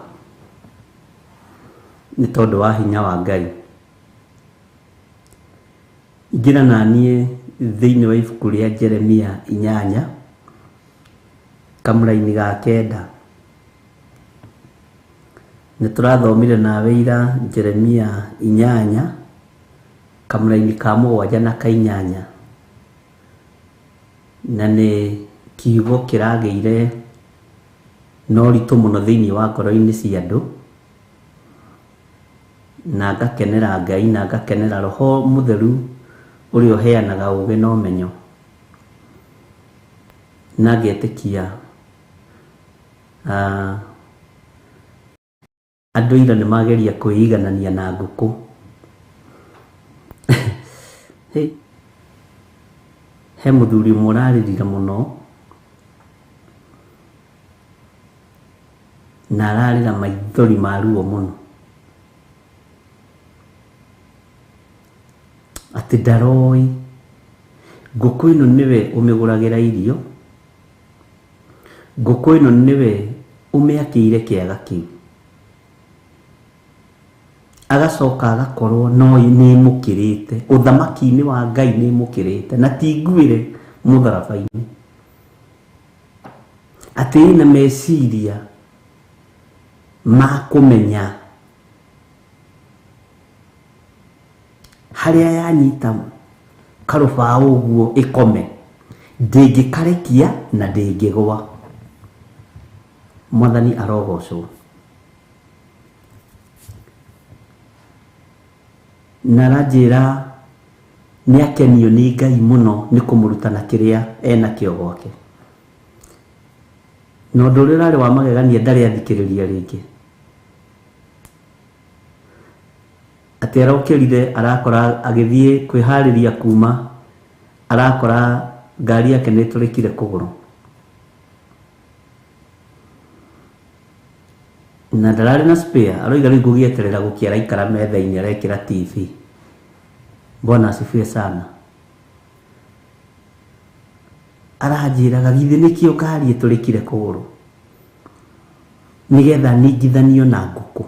S4: nĩ tondũ wa hinya wa Ngai. Ingĩra na niĩ thĩinĩ wa ibuku rĩa Jeremia 8 kamũraini ga 9. Nĩ tũrathomire nawe ira Jeremia 8 kamũraini ka 7 na ka 8, na nĩ kiugo kĩragĩire na ũritũ mũno thĩinĩ wa ngoro-inĩ cia andũ, na ngakenera Ngai na ngakenera Roho Mũtheru ũrĩa ũheanaga ũũgĩ na ũmenyo, na ngetĩkia andũ ira nĩ mageria kwĩiganania na ngũkũ. He mũthuri ũmwe ũrarĩrire mũno na ararĩra maithori ma ruo mũno, atĩ ndaroĩ ngũkũ ĩno nĩwe ũmĩgũragĩra irio, ngũkũ ĩno nĩwe ũmĩakĩire kĩaga kĩu, agacoka agakorwo no nĩ ĩmũkĩrĩte ũthamaki-inĩ wa Ngai, nĩ ĩmũkĩrĩte na ti nguĩre mũtharaba-inĩ, atĩ ĩna meciria ma kũmenya harĩa yanyita karũbaũ ũguo ĩkome, ndĩngĩkarekia na ndĩngĩgwa. Mwathani arogocwo. Na aranjĩra nĩ akenio nĩ Ngai mũno nĩ kũmũruta na kĩrĩa enakĩo gwake. Na ũndũ ũrĩa ũrarĩ wa magegania ndarĩ athikĩrĩria rĩngĩ, atĩ arokĩrire arakora agĩthiĩ kwĩharĩria kuma, arakora ngari yake nĩ ĩtũrĩkire kũgũrũ, na ndararĩ na spare. Aroiga rĩu ngũgĩeterera gũkĩa, araikara metha-inĩ arekĩra TV. Bwana asifiwe sana. Aranjĩraga githĩ nĩkĩo ngari ĩtũrĩkire kũgũrũ nĩgetha ningithanio na ngũkũ.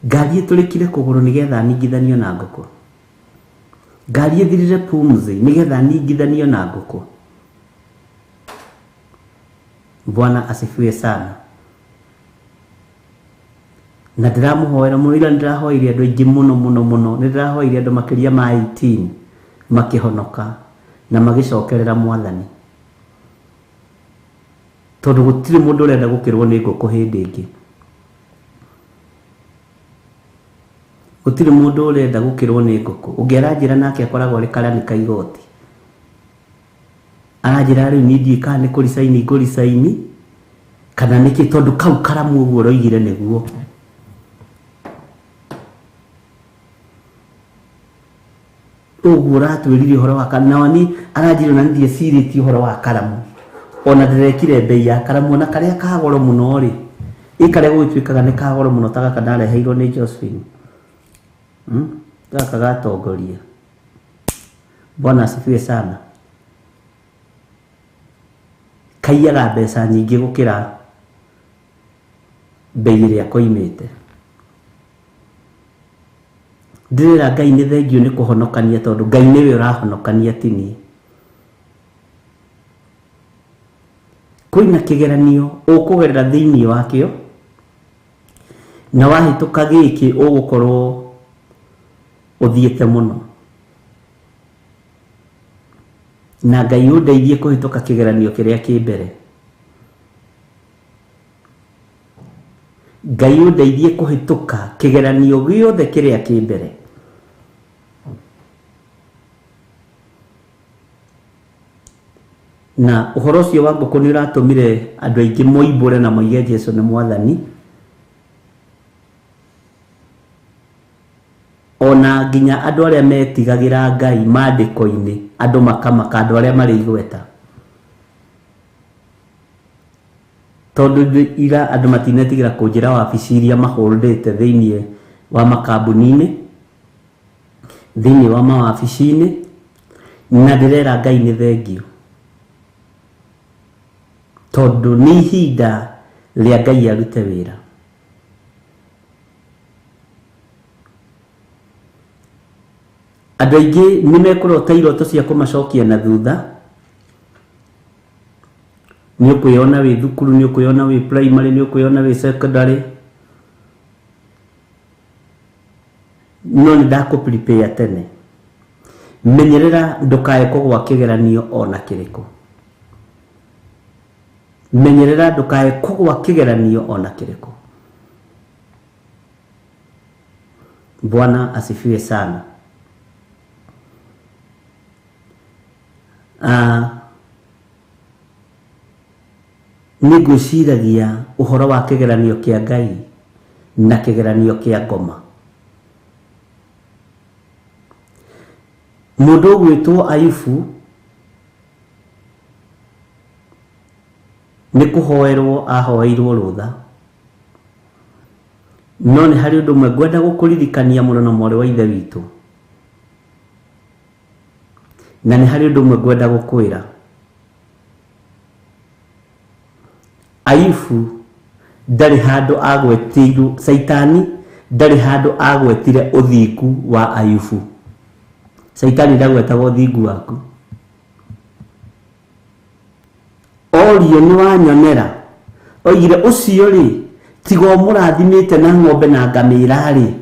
S4: Ngari ĩtũrĩkire kũgũrũ nĩgetha ningithanio na ngũkũ. Ngari ĩthirire pumzi nĩgetha ningithanio na ngũkũ. Bwana asifiwe sana. Na ndĩramũhoera mũno, ira nĩndĩrahoeire andũ aingĩ mũno mũno mũno, nĩndĩrahoeire andũ makĩria ma 18 makĩhonoka na magĩcokerera Mwathani, tondũ gũtirĩ mũndũ ũrenda gũkĩrwo nĩ ngũkũ hĩndĩ ĩngĩ. Gũtirĩ mũndũ ũrenda gũkĩrwo nĩ ngũkũ. Ũngĩ aranjĩra nake akoragwo arĩ karani ka igoti, aranjĩra rĩu niĩ ndiũĩ kana nĩ kũricaini ngũricaini kana nĩkĩ, tondũ kau karamu ũguo ũroigire nĩguo. Ũguo ũratwĩrire ũhoro wa karamu, na ni aranjĩra ona ndiecirĩtie ũhoro wa karamu, ona ndĩrekire mbei ya karamu, ona karĩa ka goro mũno rĩ, ĩ karĩa gũgĩtuĩkaga nĩ ka goro mũno ta gaka ndareheirwo nĩ Josephine, gaka gatongoria. Bwana asifiwe sana. Kaiyaga mbeca nyingĩ gũkĩra mbei ĩrĩa koimĩte. Ndĩrera Ngai nĩ thengio nĩ kũhonokania, tondũ Ngai nĩwe ũrahonokania ti niĩ. Kwĩna kĩgeranio ũkũgerera thĩinĩ wakĩo, na wahĩtũka gĩkĩ ũgũkorwo ũthiĩte mũno. Na Ngai ũndeithie kũhĩtũka kĩgeranio kĩrĩa kĩ mbere. Ngai ũndeithie kũhĩtũka kĩgeranio gĩothe kĩrĩa kĩ mbere. Na ũhoro ũcio wa ngũkũ nĩ ũratũmire andũ aingĩ moimbũre na moige Jesu nĩ mwathani. Ona nginya andũ arĩa metigagĩra Ngai maandĩko-inĩ, andũ makamaka, andũ arĩa marĩ igweta. Tondũ ira andũ matinetigĩra kũnjĩra wabici iria mahũndĩte thĩinĩ wa makambuni-inĩ, thĩinĩ wa mawabici-inĩ, na ndĩrera Ngai nĩ thengio. Tondũ nĩ ihinda rĩa Ngai arute wĩra. Andũ aingĩ nĩ mekũrota iroto cia kũmacokia na thutha. Nĩ ũkwĩona wĩ thukuru, nĩ ũkwĩona wĩ primary, nĩ ũkwĩona wĩ secondary. No nĩ ndakũ prepare tene. Menyerera ndũkae kũgwa kĩgeranio ona kĩrĩkũ. Menyerera ndũkae kũgwa kĩgeranio ona kĩrĩkũ. Bwana asifiwe sana. Nĩ ngwĩciragia ũhoro wa kĩgeranio kĩa Ngai na kĩgeranio kĩa ngoma. Mũndũ ũgwĩtwo Ayubu nĩ kũhoerwo ahoeirwo rũtha. No nĩ harĩ ũndũ ũmwe ngwenda gũkũririkania mũno na mwarĩ wa ithe witũ. Na nĩ harĩ ũndũ ũmwe ngwenda gũkwĩra. Ayubu ndarĩ handũ agwetirwo, Caitani ndarĩ handũ agwetire ũthingu wa Ayubu. Caitani ndagwetaga ũthingu waku. Orio nĩ wanyonera. Oigire ũcio rĩ, tiga ũmũrathimĩte na ng'ombe na ngamĩra rĩ.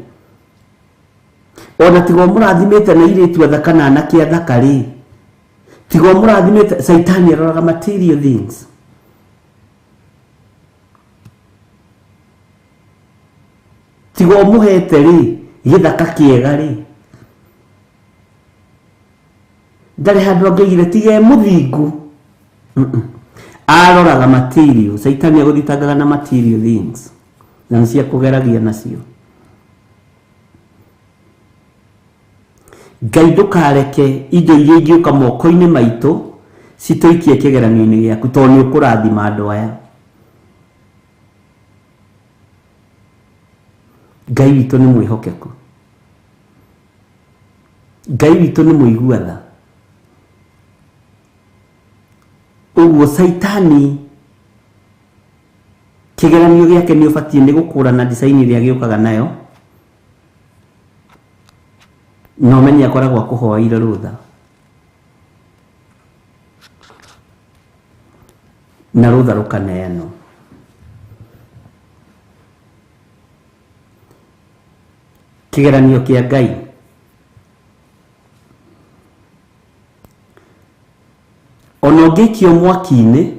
S4: Ona tiga ũmũrathimĩte na airĩtu athaka na anake athaka rĩ. Tiga ũmũrathimĩte, Caitani aroraga material things. Tiga ũmũhete rĩ, gĩthaka kĩega rĩ. Ndarĩ handũ angĩoigire tiga e mũthingu. Aroraga material, Caitani agũthitangaga na material things. Na nĩ cia kũgeragia nacio. Ngai ndũkareke indo iria ingĩũka moko-inĩ maitũ citũikie kĩgeranio-inĩ gĩaku, tondũ nĩ ũkũrathima andũ aya. Ngai witũ nĩ mwĩhokeku. Ngai witũ nĩ mũigua tha. Ũguo Caitani kĩgeranio gĩake nĩ ũbatiĩ nĩ gũkũrana design ĩrĩa gĩũkaga nayo, na ũmenye akoragwo akũhoeire rũtha. Na rũtha rũkaneanwo. Kĩgeranio kĩa Ngai. Ona ũngĩikio mwaki-inĩ,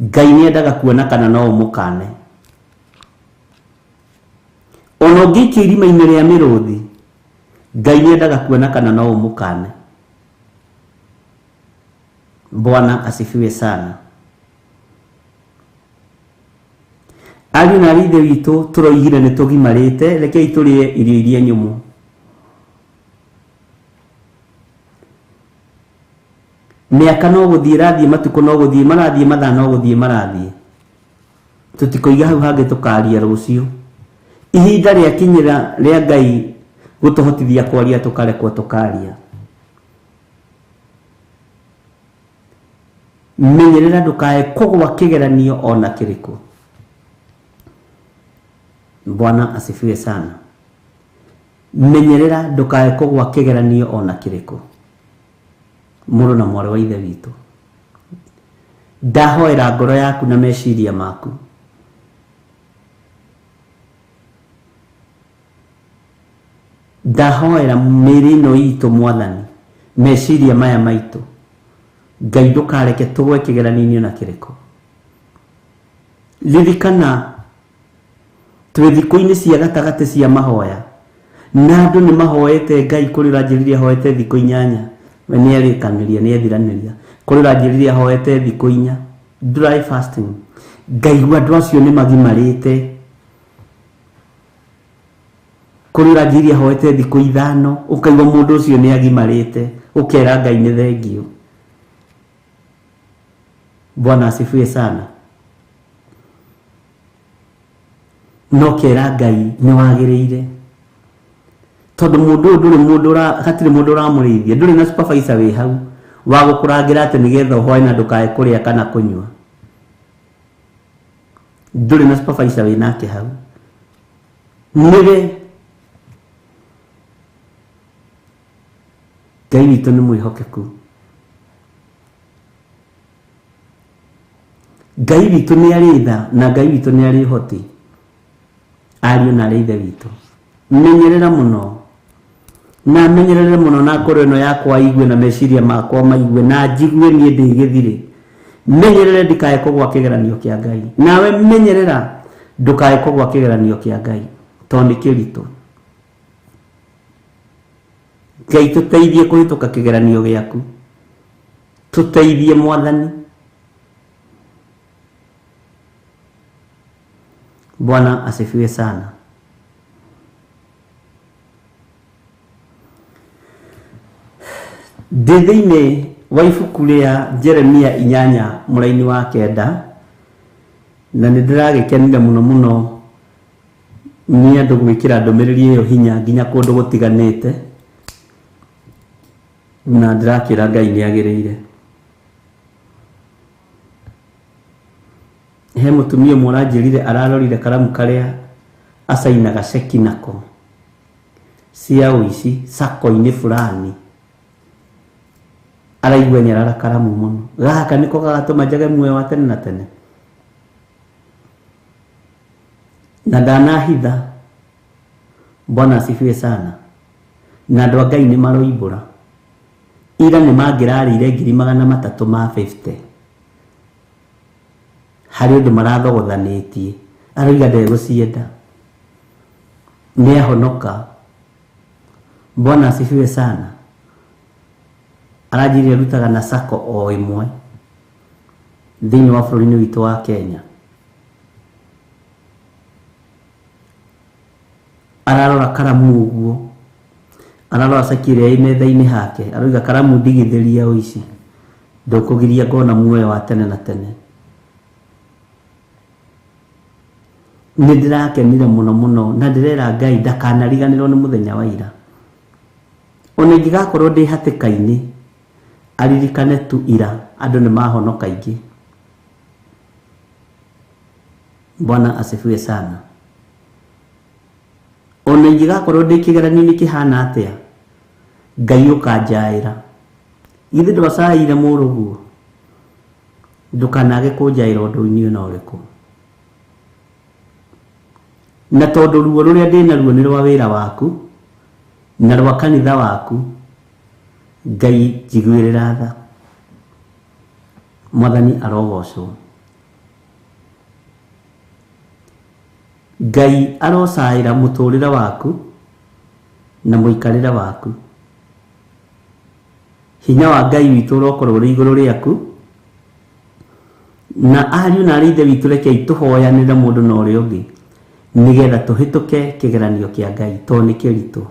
S4: Ngai nĩ endaga kuona kana no ũmũkane. Ona ũngĩikio irima-inĩ rĩa mĩrũthi, Ngai nĩ endaga kuona kana no ũmũkane. Bwana asifiwe sana. Ariũ na aarĩ ithe witũ tũroigire nĩ tũgimarĩte, rekei tũrĩe irio iria nyũmũ. Mĩaka no gũthiĩ ĩrathiĩ, matukũ no gũthiĩ marathiĩ, mathaa no gũthiĩ marathiĩ. Tũtikũiga hau hangĩ tũkaria rũciũ. Ihinda rĩakinyĩra rĩa Ngai gũtũhotithia kwaria tũkarekwo tũkaria. Menyerera ndũkae kũgwa kĩgeranio ona kĩrĩkũ. Bwana asifiwe sana. Menyerera ndũkae kũgwa kĩgeranio ona kĩrĩkũ. Mũrũ na mwarĩ wa ithe witũ, ndahoera ngoro yaku na meciria maku. Ndahoera mĩĩrĩ ĩno itũ mwathani, meciria maya maitũ. Ngai ndũkareke tũgwe kĩgeranio-inĩ ona kĩrĩkũ. Ririkana twĩ thikũ-inĩ cia gatagatĩ cia mahoya, na andũ nĩ mahoete Ngai kũrĩ ũranjĩrire ahoete thikũ 8, we nĩ arĩkanĩria, nĩ ethiranĩria. Kũrĩ ũranjĩrire ahoete thikũ 4 dry fasting, ngaigua andũ acio nĩ magimarĩte. Kũrĩ ũranjĩrire ahoete thikũ 5, ũkaigua mũndũ ũcio nĩ agimarĩte, ũkera Ngai nĩ thengio. Bwana asifiwe sana. No kera Ngai nĩ wagĩrĩire, tondũ mũndũ ũyũ ndũrĩ mũndũ hatirĩ mũndũ ũramũrĩithia, ndũrĩ na supervisor wĩ hau wa gũkũrangĩra atĩ nĩgetha ũhoe na ndũkae kũrĩa kana kũnyua. Ndũrĩ na supervisor wĩ nake hau, nĩwe. Ngai witũ nĩ mwĩhokeku, Ngai witũ nĩ arĩ tha, na Ngai witũ nĩ arĩ ũhoti. Ariũ na arĩ ithe witũ, menyerera mũno na menyerere mũno, na ngoro ĩno yakwa igue na meciria makwa maigue na njigue niĩ ndĩ gĩthirĩ. Menyerere ndikae kũgwa kĩgeranio kĩa Ngai, nawe menyerera ndũkae kũgwa kĩgeranio kĩa Ngai, tondũ nĩ kĩritũ. Ngai tũteithie kũhĩtũka kĩgeranio gĩaku, tũteithie Mwathani. Bwana asifiwe sana. Ndĩ thĩinĩ wa ibuku rĩa Jeremia 8 mũraini wa 9, na nĩ ndĩragĩkenire mũno mũno nĩ andũ gwĩkĩra ndũmĩrĩri ĩyo hinya nginya kũndũ gũtiganĩte, na ndĩrakĩra Ngai nĩ agĩrĩire. He mũtumia ũmwe ũranjĩrire ararorire karamu karĩa acainaga ceki nako cia ũici sako-inĩ fulani, araigua nyarara karamu mũno, gaka nĩko gagatũma njage muoyo wa tene na tene. Na ndanahitha. Bwana asifiwe sana. Na andũ a Ngai nĩ maroimbũra, ira nĩ mangĩrarĩire 350,000 harĩ ũndũ marathogothanĩtie, aroiga ndegũcienda, nĩ ahonoka. Bwana asifiwe sana. Aranjĩrire arutaga na sako o ĩmwe thĩinĩ wa bũrũri-inĩ witũ wa Kenya. Ararora karamu ũguo, ararora ceki ĩrĩa ĩ metha-inĩ hake, aroiga karamu ndigithĩria ũici, ndũkũgiria ngona muoyo wa tene na tene. Nĩ ndĩrakenire mũno mũno, na ndĩrera Ngai ndakanariganĩrwo nĩ mũthenya wa ira. Ona ingĩgakorwo ndĩ hatĩka-inĩ, aririkane tu ira andũ nĩ mahonoka aingĩ. Bwana asifiwe sana. Ona ingĩgakorwo ndĩ kĩgeranio-inĩ kĩhana atĩa, Ngai ũkanjaĩra. Githĩ ndwacaĩire mũrũguo? Ndũkanage kũnjaĩra ũndũ-inĩ ona ũrĩkũ. Na tondũ ruo rũrĩa ndĩnaruo nĩ rwa wĩra waku na rwa kanitha waku, Ngai njiguĩrĩra tha. Mwathani arogocwo. Ngai arocaĩra mũtũrĩre waku na mũikarĩre waku. Hinya wa Ngai witũ ũrokorwo ũrĩ igũrũ rĩaku, na ariũ na arĩ ithe witũ rekei tũhoyanĩre mũndũ na ũrĩa ũngĩ nĩgetha tũhĩtũke kĩgeranio kĩa Ngai, tondũ nĩ kĩritũ.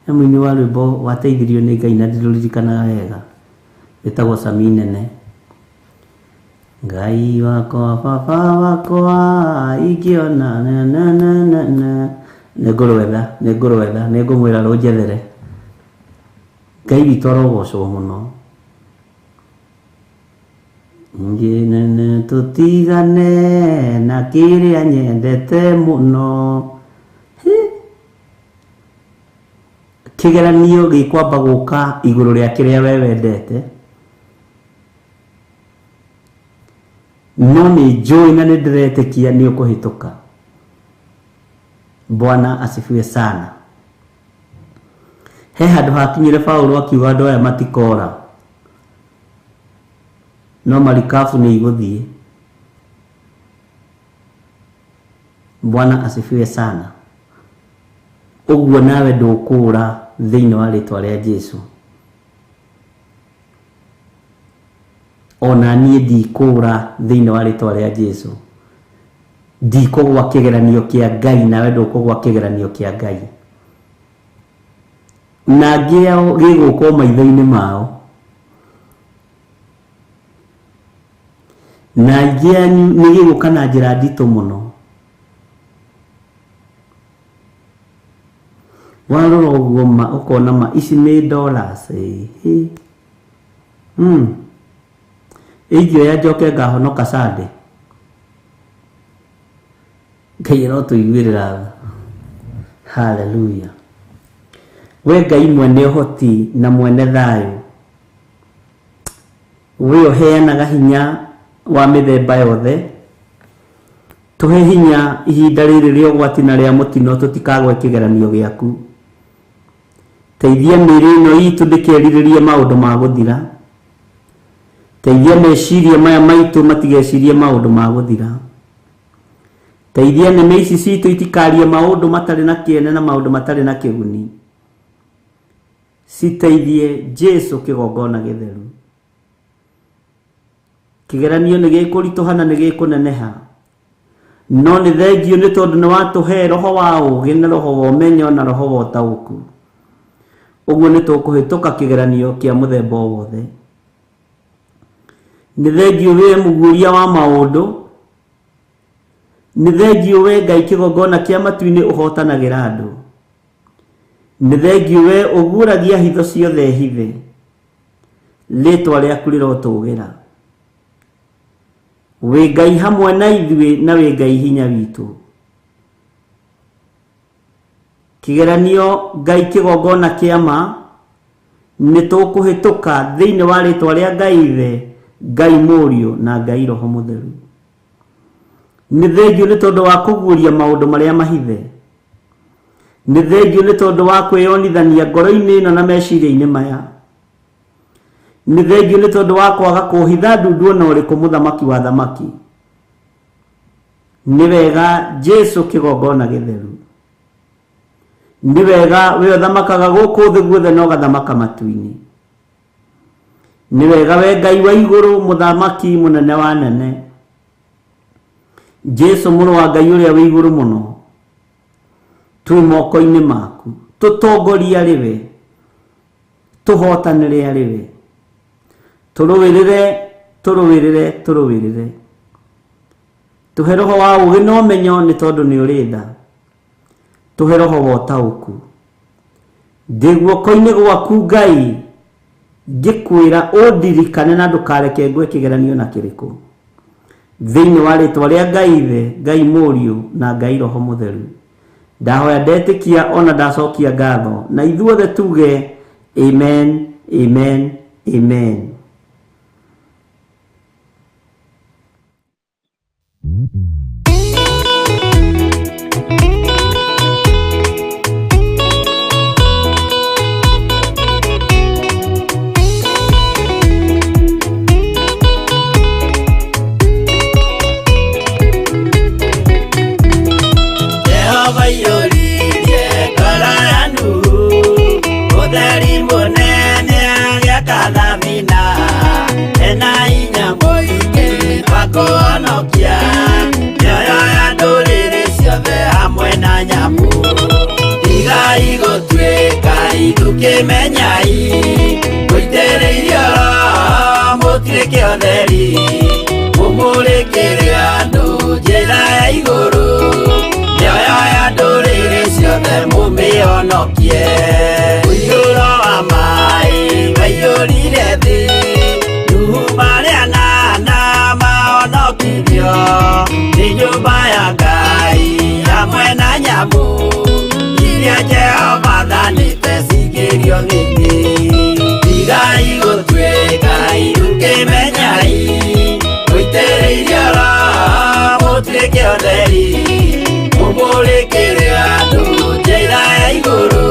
S4: He mũini wa rwĩmbo wateithirio nĩ Ngai na ndirũririkanaga wega, wĩtagwo Sami Nene. Ngai wakwa, baba wakwa, ingĩona na na na na na, nĩngũrwetha, nĩngũrwetha, nĩngũmwĩra rũnjethere. Ngai witũ arogocwo mũno. Ngĩnene tũtigane na kĩrĩa nyendete mũno. Kĩgeranio gĩkwamba gũka igũrũ rĩa kĩrĩa we wendete, no nĩ njũĩ na nĩ ndĩretĩkia nĩ ũkũhĩtũka. Bwana asifiwe sana. He handũ hakinyire Paulo akiuga andũ aya matikora, no marikabu nĩ igũthiĩ. Bwana asifiwe sana. Ũguo nawe ndũkũra Thĩinĩ wa rĩtwa rĩa Jesu. Ona niĩ ndikũra thĩinĩ wa rĩtwa rĩa Jesu. Ndikũgwa kĩgeranio kĩa Ngai, nawe ndũkũgwa kĩgeranio kĩa Ngai. Na angĩ ao gĩgũka o maitho-inĩ mao. Na aingĩ anyu nĩ gĩgũka na njĩra nditũ mũno. Warora ũguo ma ũkona ma ici nĩ dollars ĩĩ. Ingĩoya njoke ngahonoka Sunday. Ngai arotũiguĩrĩra tha. Hallelujah. We Ngai mwene ũhoti na mwene thayũ, we ũheanaga hinya wa mĩthemba yothe, tũhe hinya ihinda rĩrĩ rĩa ũgwati na rĩa mũtino tũtikagwe kĩgeranio gĩaku. Teithia mĩĩrĩ ĩno itũ ndĩkerirĩrie maũndũ ma gũthira. Teithia meciria maya maitũ matigecirie maũndũ ma gũthira. Teithia nĩmĩ ici citũ itikarie maũndũ matarĩ na kĩene na maũndũ matarĩ na kĩguni. Citeithie Jesu kĩgongona gĩtheru. Kĩgeranio nĩ gĩkũritũha na nĩ gĩkũneneha. No nĩ thengio nĩ tondũ nĩ watũhe roho wa ũũgĩ na roho wa ũmenyo na roho wa ũtaũku. Ũguo nĩ tũkũhĩtũka kĩgeranio kĩa mũthemba o wothe. Nĩ thengio wee mũguũria wa maũndũ. Nĩ thengio wee Ngai kĩgongona kĩa matu-inĩ ũhotanagĩra andũ. Nĩ thengio wee ũguũragia hitho ciothe hithe. Rĩtwa rĩaku rĩrotũgĩra. Wĩ Ngai hamwe na ithuĩ na wĩ Ngai hinya witũ. Kĩgeranio Ngai kĩgongona kĩa ma nĩ tũkũhĩtũka thĩinĩ wa rĩtwa rĩa Ngai Ithe, Ngai Mũriũ na Ngai Roho Mũtheru. Nĩ thengio nĩ tondũ wa kũguũria maũndũ marĩa mahithe. Nĩ thengio nĩ tondũ wa kwĩyonithania ngoro-inĩ ĩno na meciria-inĩ maya. Nĩ thengio nĩ tondũ wa kwaga kũhitha ndundu ona ũrĩkũ mũthamaki wa thamaki. Nĩ wega Jesu kĩgongona gĩtheru. Nĩ wega we ũthamakaga gũkũ thĩ guothe na ũgathamaka matu-inĩ. Nĩ wega we Ngai wa igũrũ mũthamaki mũnene wa nene. Jesu mũrũ wa Ngai ũrĩa wĩ igũrũ mũno, twĩ moko-inĩ maku. Tũtongorie arĩ we, tũhotanĩre arĩ we, tũrũĩrĩre, tũrũĩrĩre, tũrũĩrĩre. Tũhe roho wa ũũgĩ na ũmenyo nĩ tondũ nĩ ũrĩ tha. Tũhe roho wa ũtaũku. Ndĩ guoko-inĩ gwaku Ngai, ngĩkwĩra ũndirikane na ndũkareke ngwe kĩgeranio na kĩrĩkũ. Thĩinĩ wa rĩtwa rĩa Ngai Ithe, Ngai Mũriũ na Ngai Roho Mũtheru. Ndahoya ndetĩkia ona ndacokia ngatho na ithuothe tuge amen, amen, amen.
S2: Jehova iyũririe ngoro ya Nuhu, ũtheri mũnene agĩaka thabina, ena hinya mũingĩ wa kũhonokia mĩoyo ya ndũrĩrĩ ciothe hamwe na nyamũ. Tigai gũtuĩka ithukĩmenyai, mũitĩrĩirio Roho mũtuĩke ũtheri, mũmũrĩkĩre andũ njĩra ya igũrũ, mĩoyo ya ndũrĩrĩ ciothe mũmĩhonokie. Mũiyũro wa maĩ waiyũrire thĩ, Nuhu marĩ anana mahonokirio nĩ nyũmba ya Ngai hamwe na nyamũ iria Jehova athanĩte cingĩrio thĩinĩ. Tigai gũtuĩka irukĩmenyai, mũitĩrĩirio Roho mũtuĩke ũtheri, mũmũrĩkĩre andũ njĩra ya igũrũ,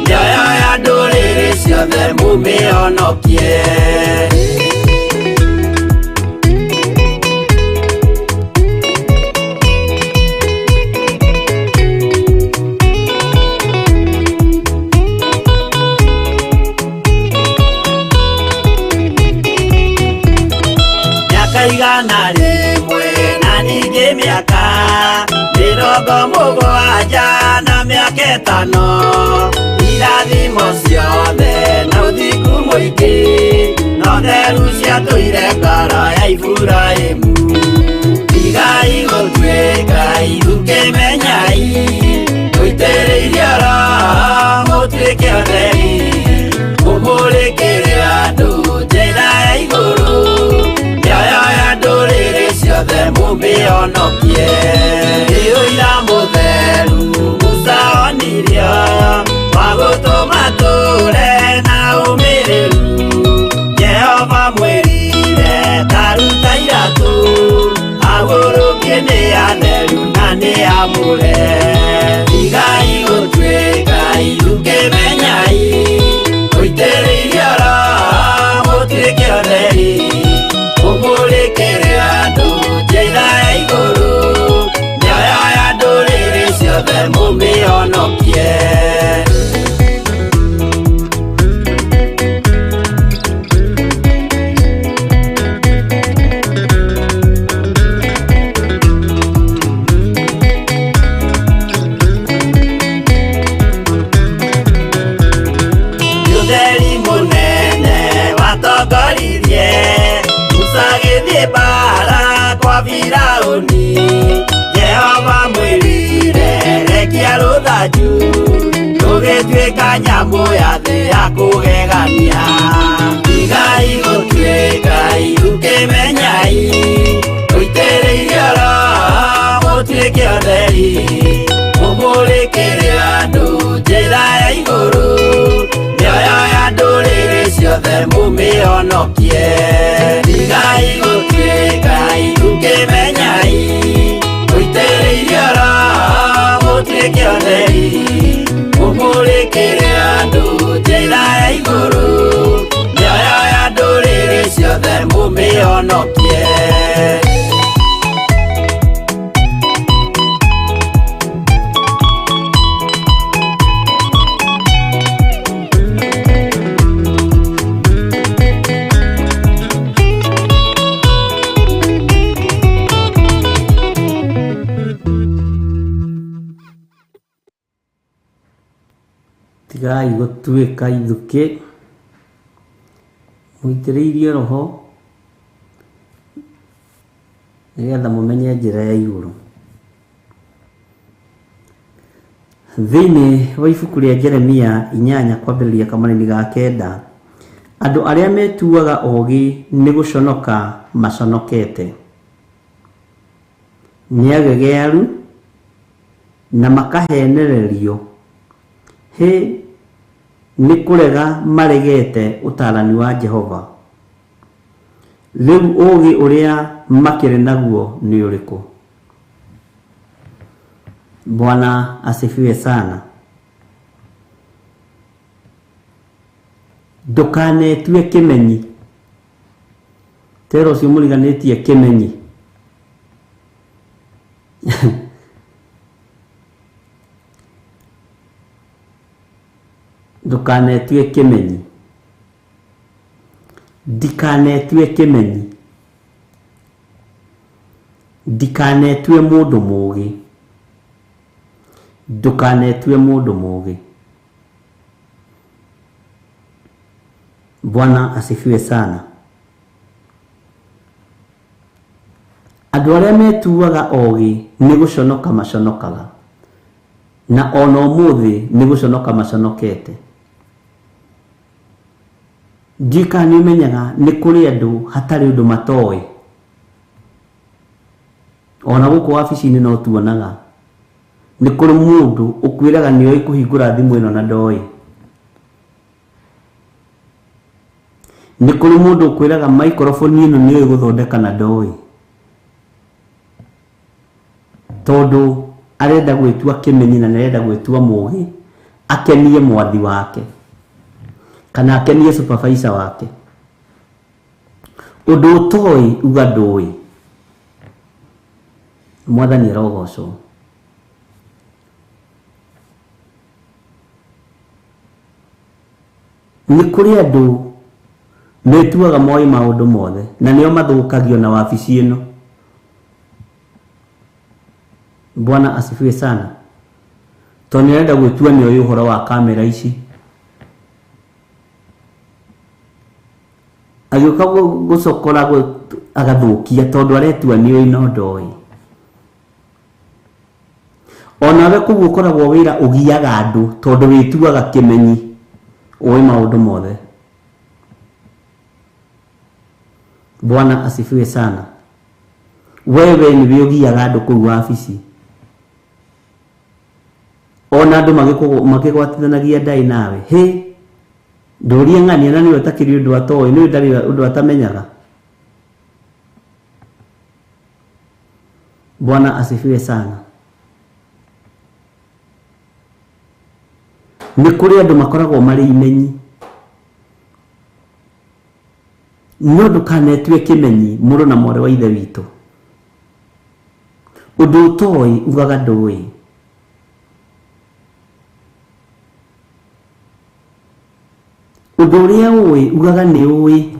S2: mĩoyo ya ndũrĩrĩ ciothe mũmĩhonokie. Igana rĩmwe na ningĩ mĩaka 70 na mĩaka 5 irathimo ciothe na ũthingu mũingĩ no theru ciatũire ngoro ya Iburahĩmu. Tigai gũtuĩka ithukĩ menyai mũitĩrĩirie Roho mũtuĩke ũtheri mũmũrĩkĩre andũ njĩra ya igũrũ mĩoyo ya ndũrĩrĩ ciothe mũmĩhonokie. Nĩ ũira mũtheru Musa onirio wa gũtũma tũre na ũmĩrĩru. Jehova mwĩrire ta ruta iratũ agũrũkie nĩ atheru na nĩ amũre. Tigai gũtuĩka ithukĩ menyai mũitĩrĩirie Roho mũtuĩke ũtheri mũmũrĩkĩre andũ njĩra ya igũrũ mĩoyo ya ndũrĩrĩ ciothe mũmĩhonokie. Ũtheri mũnene watongoririe Musa agĩthiĩ mbaara kwa Firaũni. Jehova mwĩrire rekia rũthanju rũgĩtuĩka nyamũ ya thĩ ya kũgegania. Tigai gũtuĩka ithukĩ menyai mũitĩrĩirie Roho mũtuĩke ũtheri mũmũrĩkĩre andũ njĩra ya igũrũ mĩoyo ya ndũrĩrĩ ciothe mũmĩhonokie. Tigai gũtuĩka ithukĩ menyai mũitĩrĩirie Roho mũtuĩke ũtheri mũmũrĩkĩre andũ njĩra ya igũrũ mĩoyo ya ndũrĩrĩ ciothe mũmĩhonokie.
S4: Tigai gũtuĩka ithukĩ mũitĩrĩirie Roho nĩgetha mũmenye njĩra ya igũrũ. Thĩinĩ wa ibuku rĩa Jeremia 8 kwambĩrĩria kamũrĩni ga 9, andũ arĩa metuaga ogĩ nĩ gũconoka maconokete, nĩ agegearu na makahenererio. Hĩ, nĩ kũrega maregete ũtaarani wa Jehova. Rĩu ũũgĩ ũrĩa makĩrĩ naguo nĩ ũrĩkũ? Bwana asifiwe sana. Ndũkanetue kĩmenyi. Tero ũcio mũriganĩtie kĩmenyi. Ndũkanetue kĩmenyi. Ndikanetue kĩmenyi. Ndikanetue mũndũ mũũgĩ. Ndũkanetue mũndũ mũũgĩ. Bwana asifiwe sana. Andũ arĩa metuaga ogĩ nĩ gũconoka maconokaga, na ona ũmũthĩ nĩ gũconoka maconokete. Ndiũĩ kana nĩ ũmenyaga nĩ kũrĩ andũ hatarĩ ũndũ matoĩ. Ona gũkũ wabici-inĩ no tuonaga nĩ kũrĩ mũndũ ũkwĩraga nĩ oĩ kũhingũra thimũ ĩno na ndoĩ. Nĩ kũrĩ mũndũ ũkwĩraga microphone ĩno nĩ oĩ gũthondeka na ndoĩ, tondũ arenda gwĩtua kĩmenyi na arenda gwĩtua mũũgĩ akenie mwathi wake kana akenie supervisor wake. Ũndũ ũtoĩ uga ndũĩ. Mwathani arogocwo. Nĩ kũrĩ andũ Metuaga moĩ maũndũ mothe na nĩo mathũkagio na wabici ĩno. Bwana asifiwe sana. Tondũ nĩarenda gwĩtua nĩoĩ ũhoro wa kamera ici. Agĩũka gũcokora agathũkia tondũ aretua nĩoĩ no ndoĩ. Onawe koguo ũkoragwo wĩra ũgiaga andũ tondũ wĩtuaga kĩmenyi ũĩ maũndũ mothe. Bwana asifiwe sana. Wewe nĩwe ũgiaga andũ kũu wabici. Ona andũ makĩgwatithanagia ndaĩ nawe. Hĩ, ndũrie ng'ania na nĩwe ũtakĩrĩ ũndũ atoĩ, nĩwe ndarĩ ũndũ atamenyaga. Bwana asifiwe sana. Nĩ kũrĩ andũ makoragwo marĩ imenyi. No ndũkanetue kĩmenyi mũrũ na mwarĩ wa ithe witũ. Ũndũ ũtoĩ ugaga ndũĩ. Ũndũ ũrĩa ũĩ ugaga nĩ ũĩ.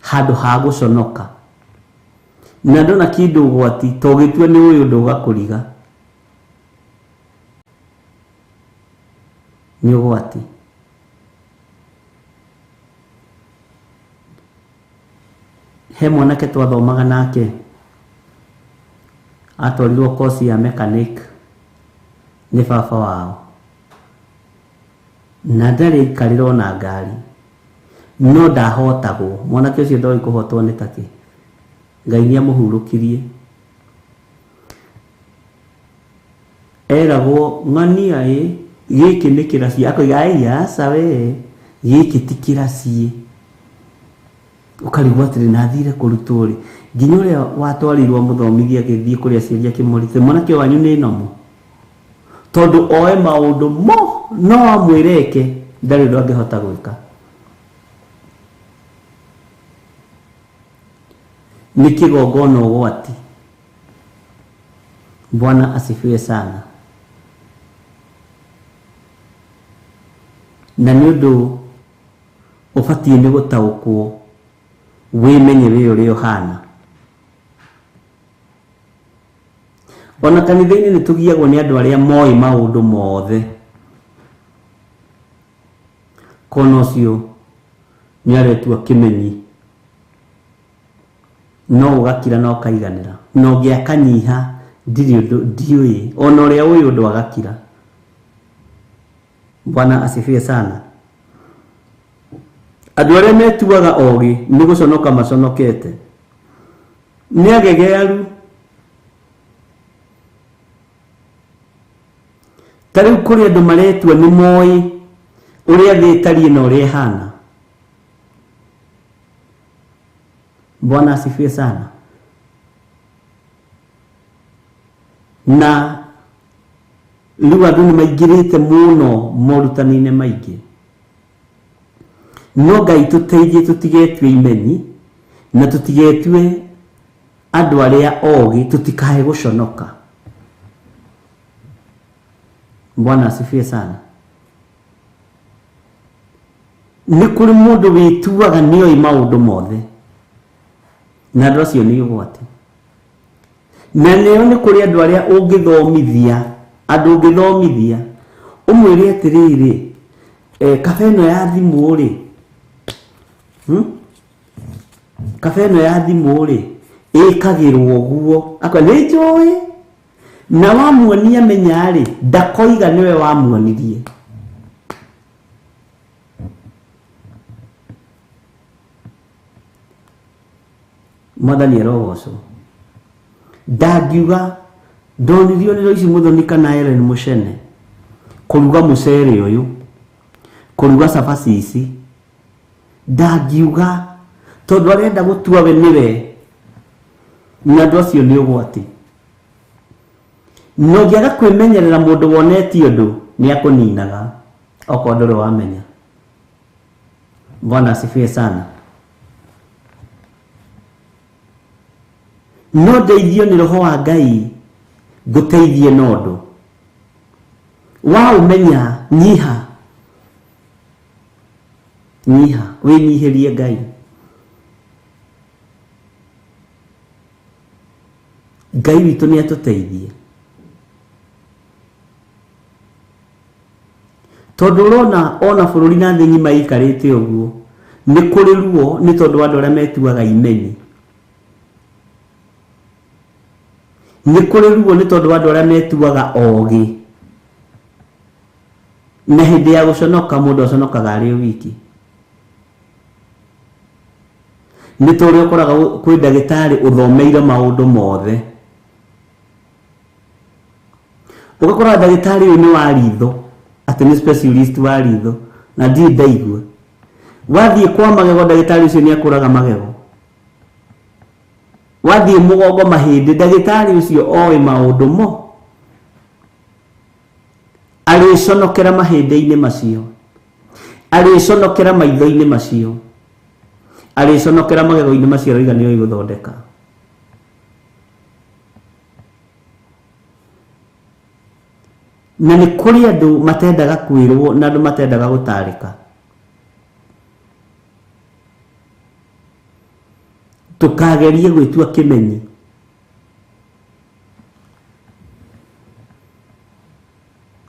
S4: Handũ ha gũconoka. Na ndona kĩndũ ũgwati to ũgĩtua nĩ ũĩ ũndũ ũgakũriga. Nĩ ũgwati. He mwanake twathomaga nake atwarirwo kosi ya mechanic nĩ baba wao na ndarĩ aikarĩra ona ngari no ndahotagwo. Mwanake ũcio ndoĩ kũhotwo nĩ takĩ. Ngai nĩamũhurũkirie. Eragwo ng'ania ĩ gĩkĩ nĩ kĩraci, akoiga ai aca we gĩkĩ ti kĩraci. Ũkarigwo atĩrĩ na athire kũrutwo rĩ, nginya ũrĩa watwarirwo mũthomithia agĩthiĩ kũrĩ aciari akĩmũrute mwanake wanyu nĩ nomo, tondũ oe maũndũ mo no amwĩre eke ndarĩ ũndũ angĩhota gwĩka. Nĩ kĩgongona ũgwati. Bwana asifiwe sana. Na nĩ ũndũ ũbatiĩ nĩ gũtaũkwo wĩmenye wĩ ũrĩa ũhana. Ona kanitha-inĩ nĩ tũgiagwo nĩ andũ arĩa moĩ maũndũ mothe. Kona ũcio nĩ aretua kĩmenyi, no ũgakira na ũkaiganĩra, na ũngĩ akanyiha ndirĩ ũndũ ndiũĩ, ona ũrĩa ũĩ ũndũ agakira. Bwana asifiwe sana. Andũ arĩa metuaga ogĩ nĩ gũconoka maconokete, nĩ agegearu. Ta rĩu kũrĩ andũ maretua nĩ moĩ ũrĩa thĩ ĩtariĩ na ũrĩa ĩhana. Bwana asifiwe sana. Na rĩu andũ nĩ maingĩrĩte mũno morutani-inĩ maingĩ. No Ngai tũteithie tũtigetue imenyi na tũtigetue andũ arĩa ogĩ, tũtikae gũconoka. Bwana asifiwe sana. Nĩ kũrĩ mũndũ wĩtuaga nĩoĩ maũndũ mothe, na andũ acio nĩ ũgwati. Na nĩo nĩ kũrĩ andũ arĩa ũngĩthomithia, andũ ũngĩthomithia ũmwĩre atĩrĩrĩ, kaba ĩno ya thimũ rĩ, kaba ĩno ya thimũ rĩ ĩkagĩrwo ũguo, akwa nĩ njũĩ. Na wamuonia menya rĩ, ndakoiga nĩwe wamuonirie. Mwathani arogocwo. Ndangiuga ndonirio nĩ Loici Muthoni kana Ellen Muchene kũruga mũcere ũyũ, kũruga cabaci ici, ndangiuga tondũ arenda gũtua we nĩwe, na andũ acio nĩ ũgwati. Na ũngĩaga kwĩmenyerera mũndũ wonetie ũndũ nĩ akũninaga okorwo ndũrĩ wamenya. Bwana asifiwe sana. No ndeithio nĩ roho wa Ngai ngũteithie na ũndũ waũmenya, nyiha. Nyiha, wĩnyihĩrie Ngai. Ngai witũ nĩ atũteithie. Tondũ ũrona ona bũrũri na thĩ ng'ima ĩikarĩte ũguo, nĩ kũrĩ ruo nĩ tondũ wa andũ arĩa metuaga imenyi. Nĩ kũrĩ ruo nĩ tondũ wa andũ arĩa metuaga ogĩ. Na hĩndĩ ya gũconoka mũndũ aconokaga arĩ o wiki. Nĩ ta ũrĩa ũkoraga kwĩ ndagĩtarĩ ũthomeire maũndũ mothe. Ũgakora ndagĩtarĩ ũyũ nĩ wa ritho, atĩ nĩ specialist wa ritho, na ndirĩ ndaigua. Wathiĩ kwa magego ndagĩtarĩ ũcio nĩ akũraga magego. Wathiĩ mũgongo mahĩndĩ ndagĩtarĩ ũcio oĩ maũndũ mo. Arĩconokera mahĩndĩ-inĩ macio. Arĩconokera maitho-inĩ macio. Arĩconokera magego-inĩ macio aroiga nĩ oĩ gũthondeka. Na nĩ kũrĩ andũ matendaga kwĩrwo na andũ matendaga gũtarĩka. Ndũkagerie gwĩtua kĩmenyi.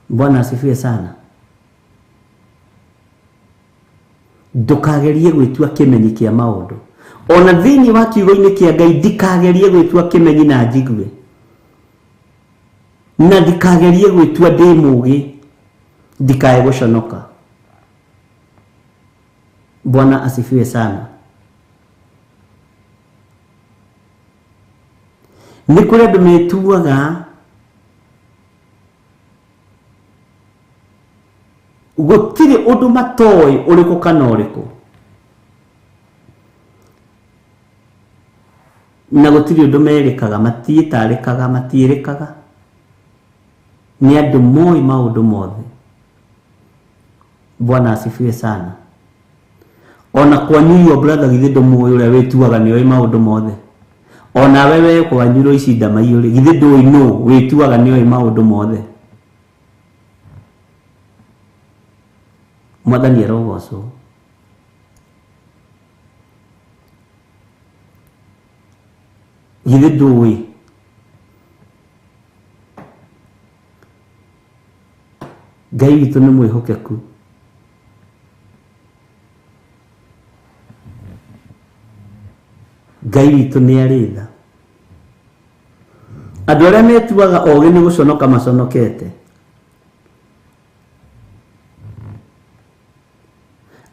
S4: Bwana asifiwe sana. Ndũkagerie gwĩtua kĩmenyi kĩa maũndũ. Ona thĩinĩ wa kiugo-inĩ kĩa Ngai ndikagerie gwĩtua kĩmenyi na njigue. Na ndikagerie gwĩtua ndĩ mũũgĩ, ndikae gũconoka. Bwana asifiwe sana. Nĩ kũrĩ andũ metuaga gũtirĩ ũndũ matoĩ ũrĩkũ kana ũrĩkũ. Na gũtirĩ ũndũ merĩkaga, matiĩtarĩkaga, matiĩrĩkaga. Nĩ andũ moĩ maũndũ mothe. Bwana asifiwe sana. Ona kwanyu your brother githĩ ndũmũĩ ũrĩa wĩtuaga nĩ oĩ maũndũ mothe. Onawe we kwanyu rũici ndamaiyũrĩ githĩ ndũĩ nũ wĩtuaga nĩ oĩ maũndũ mothe. Mwathani arogocwo. Githĩ ndũĩ. Ngai witũ nĩ mwĩhokeku. Ngai witũ nĩ arĩ tha. Andũ arĩa metuaga ogĩ nĩ gũconoka maconokete.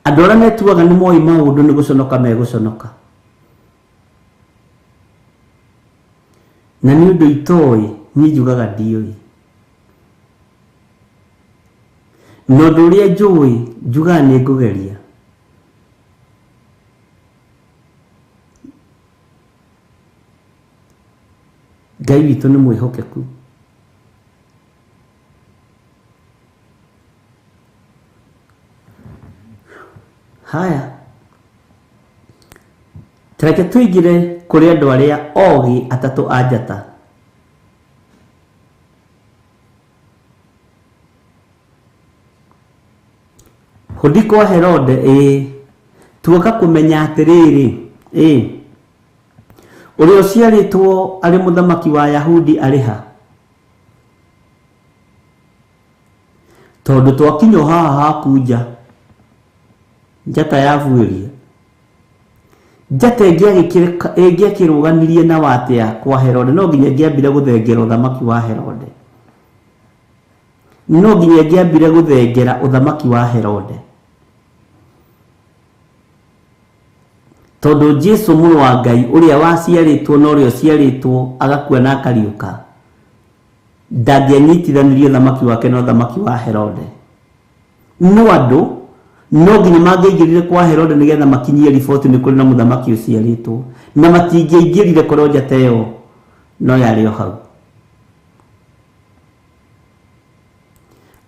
S4: Andũ arĩa metuaga nĩ moĩ maũndũ nĩ gũconoka megũconoka. Na nĩ ũndũ itoĩ, niĩ njugaga ndiũĩ. Na ũndũ ũrĩa njũĩ, njugaga nĩ ngũgeria. Ngai witũ nĩ mwĩhokeku. Haya. Tareke tũingĩre kũrĩ andũ arĩa ogĩ atatũ a njata. Hũndi kwa Herode, ĩĩ, tuoka kũmenya atĩrĩrĩ, ĩĩ, ũrĩa ũciarĩtwo arĩ mũthamaki wa Yahudi arĩ ha? Tondũ twakinya haha haku nja, njata yabuĩria. Njata ĩngĩakĩrũganirie na watĩa kwa Herode, no nginya ĩngĩambire gũthengera ũthamaki wa Herode. No nginya ĩngĩambire gũthengera ũthamaki wa Herode. Tondũ Jesu mũrũ wa Ngai ũrĩa waciarĩtwo na ũrĩa ũciarĩtwo agakua na akariũka, ndangĩanyitithanirie ũthamaki wake na ũthamaki wa Herode. No andũ no nginya mangĩaingĩrire kwa Herode nĩgetha makinyie riboti nĩ kũrĩ na mũthamaki ũciarĩtwo, na matingĩaingĩrire korwo njata ĩyo no yarĩ o hau.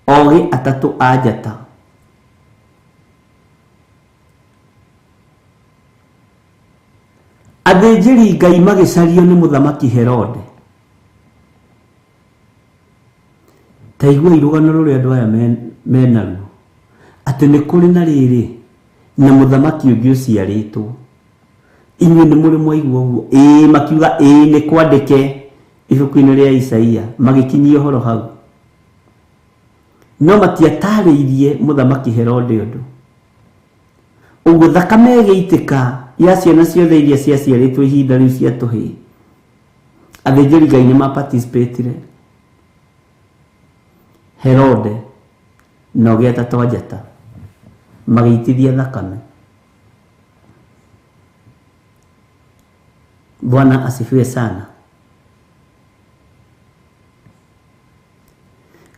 S4: Ogĩ atatũ a njata. Athĩnjĩri Ngai magĩcario nĩ mũthamaki Herode. Ta iguai rũgano rũrĩa andũ aya menaruo. Atĩ nĩ kũrĩ na rĩrĩ, Na mũthamaki ũngĩ ũciarĩtwo. Inyuĩ nĩ mũrĩ mwaigua ũguo? Ĩĩ, makiuga ĩĩ nĩ kwandĩke ibuku-inĩ rĩa Isaia, magĩkinyia ũhoro hau. No matiatarĩirie mũthamaki Herode ũndũ. Ũguo thakame ĩgĩitĩka ya ciana ciothe iria ciaciarĩtwo ihinda rĩu cia tũhĩĩ. Athĩnjĩri Ngai nĩ maparticipatire. Herode na ũgĩata twa njata magĩitithia thakame. Bwana asifiwe sana.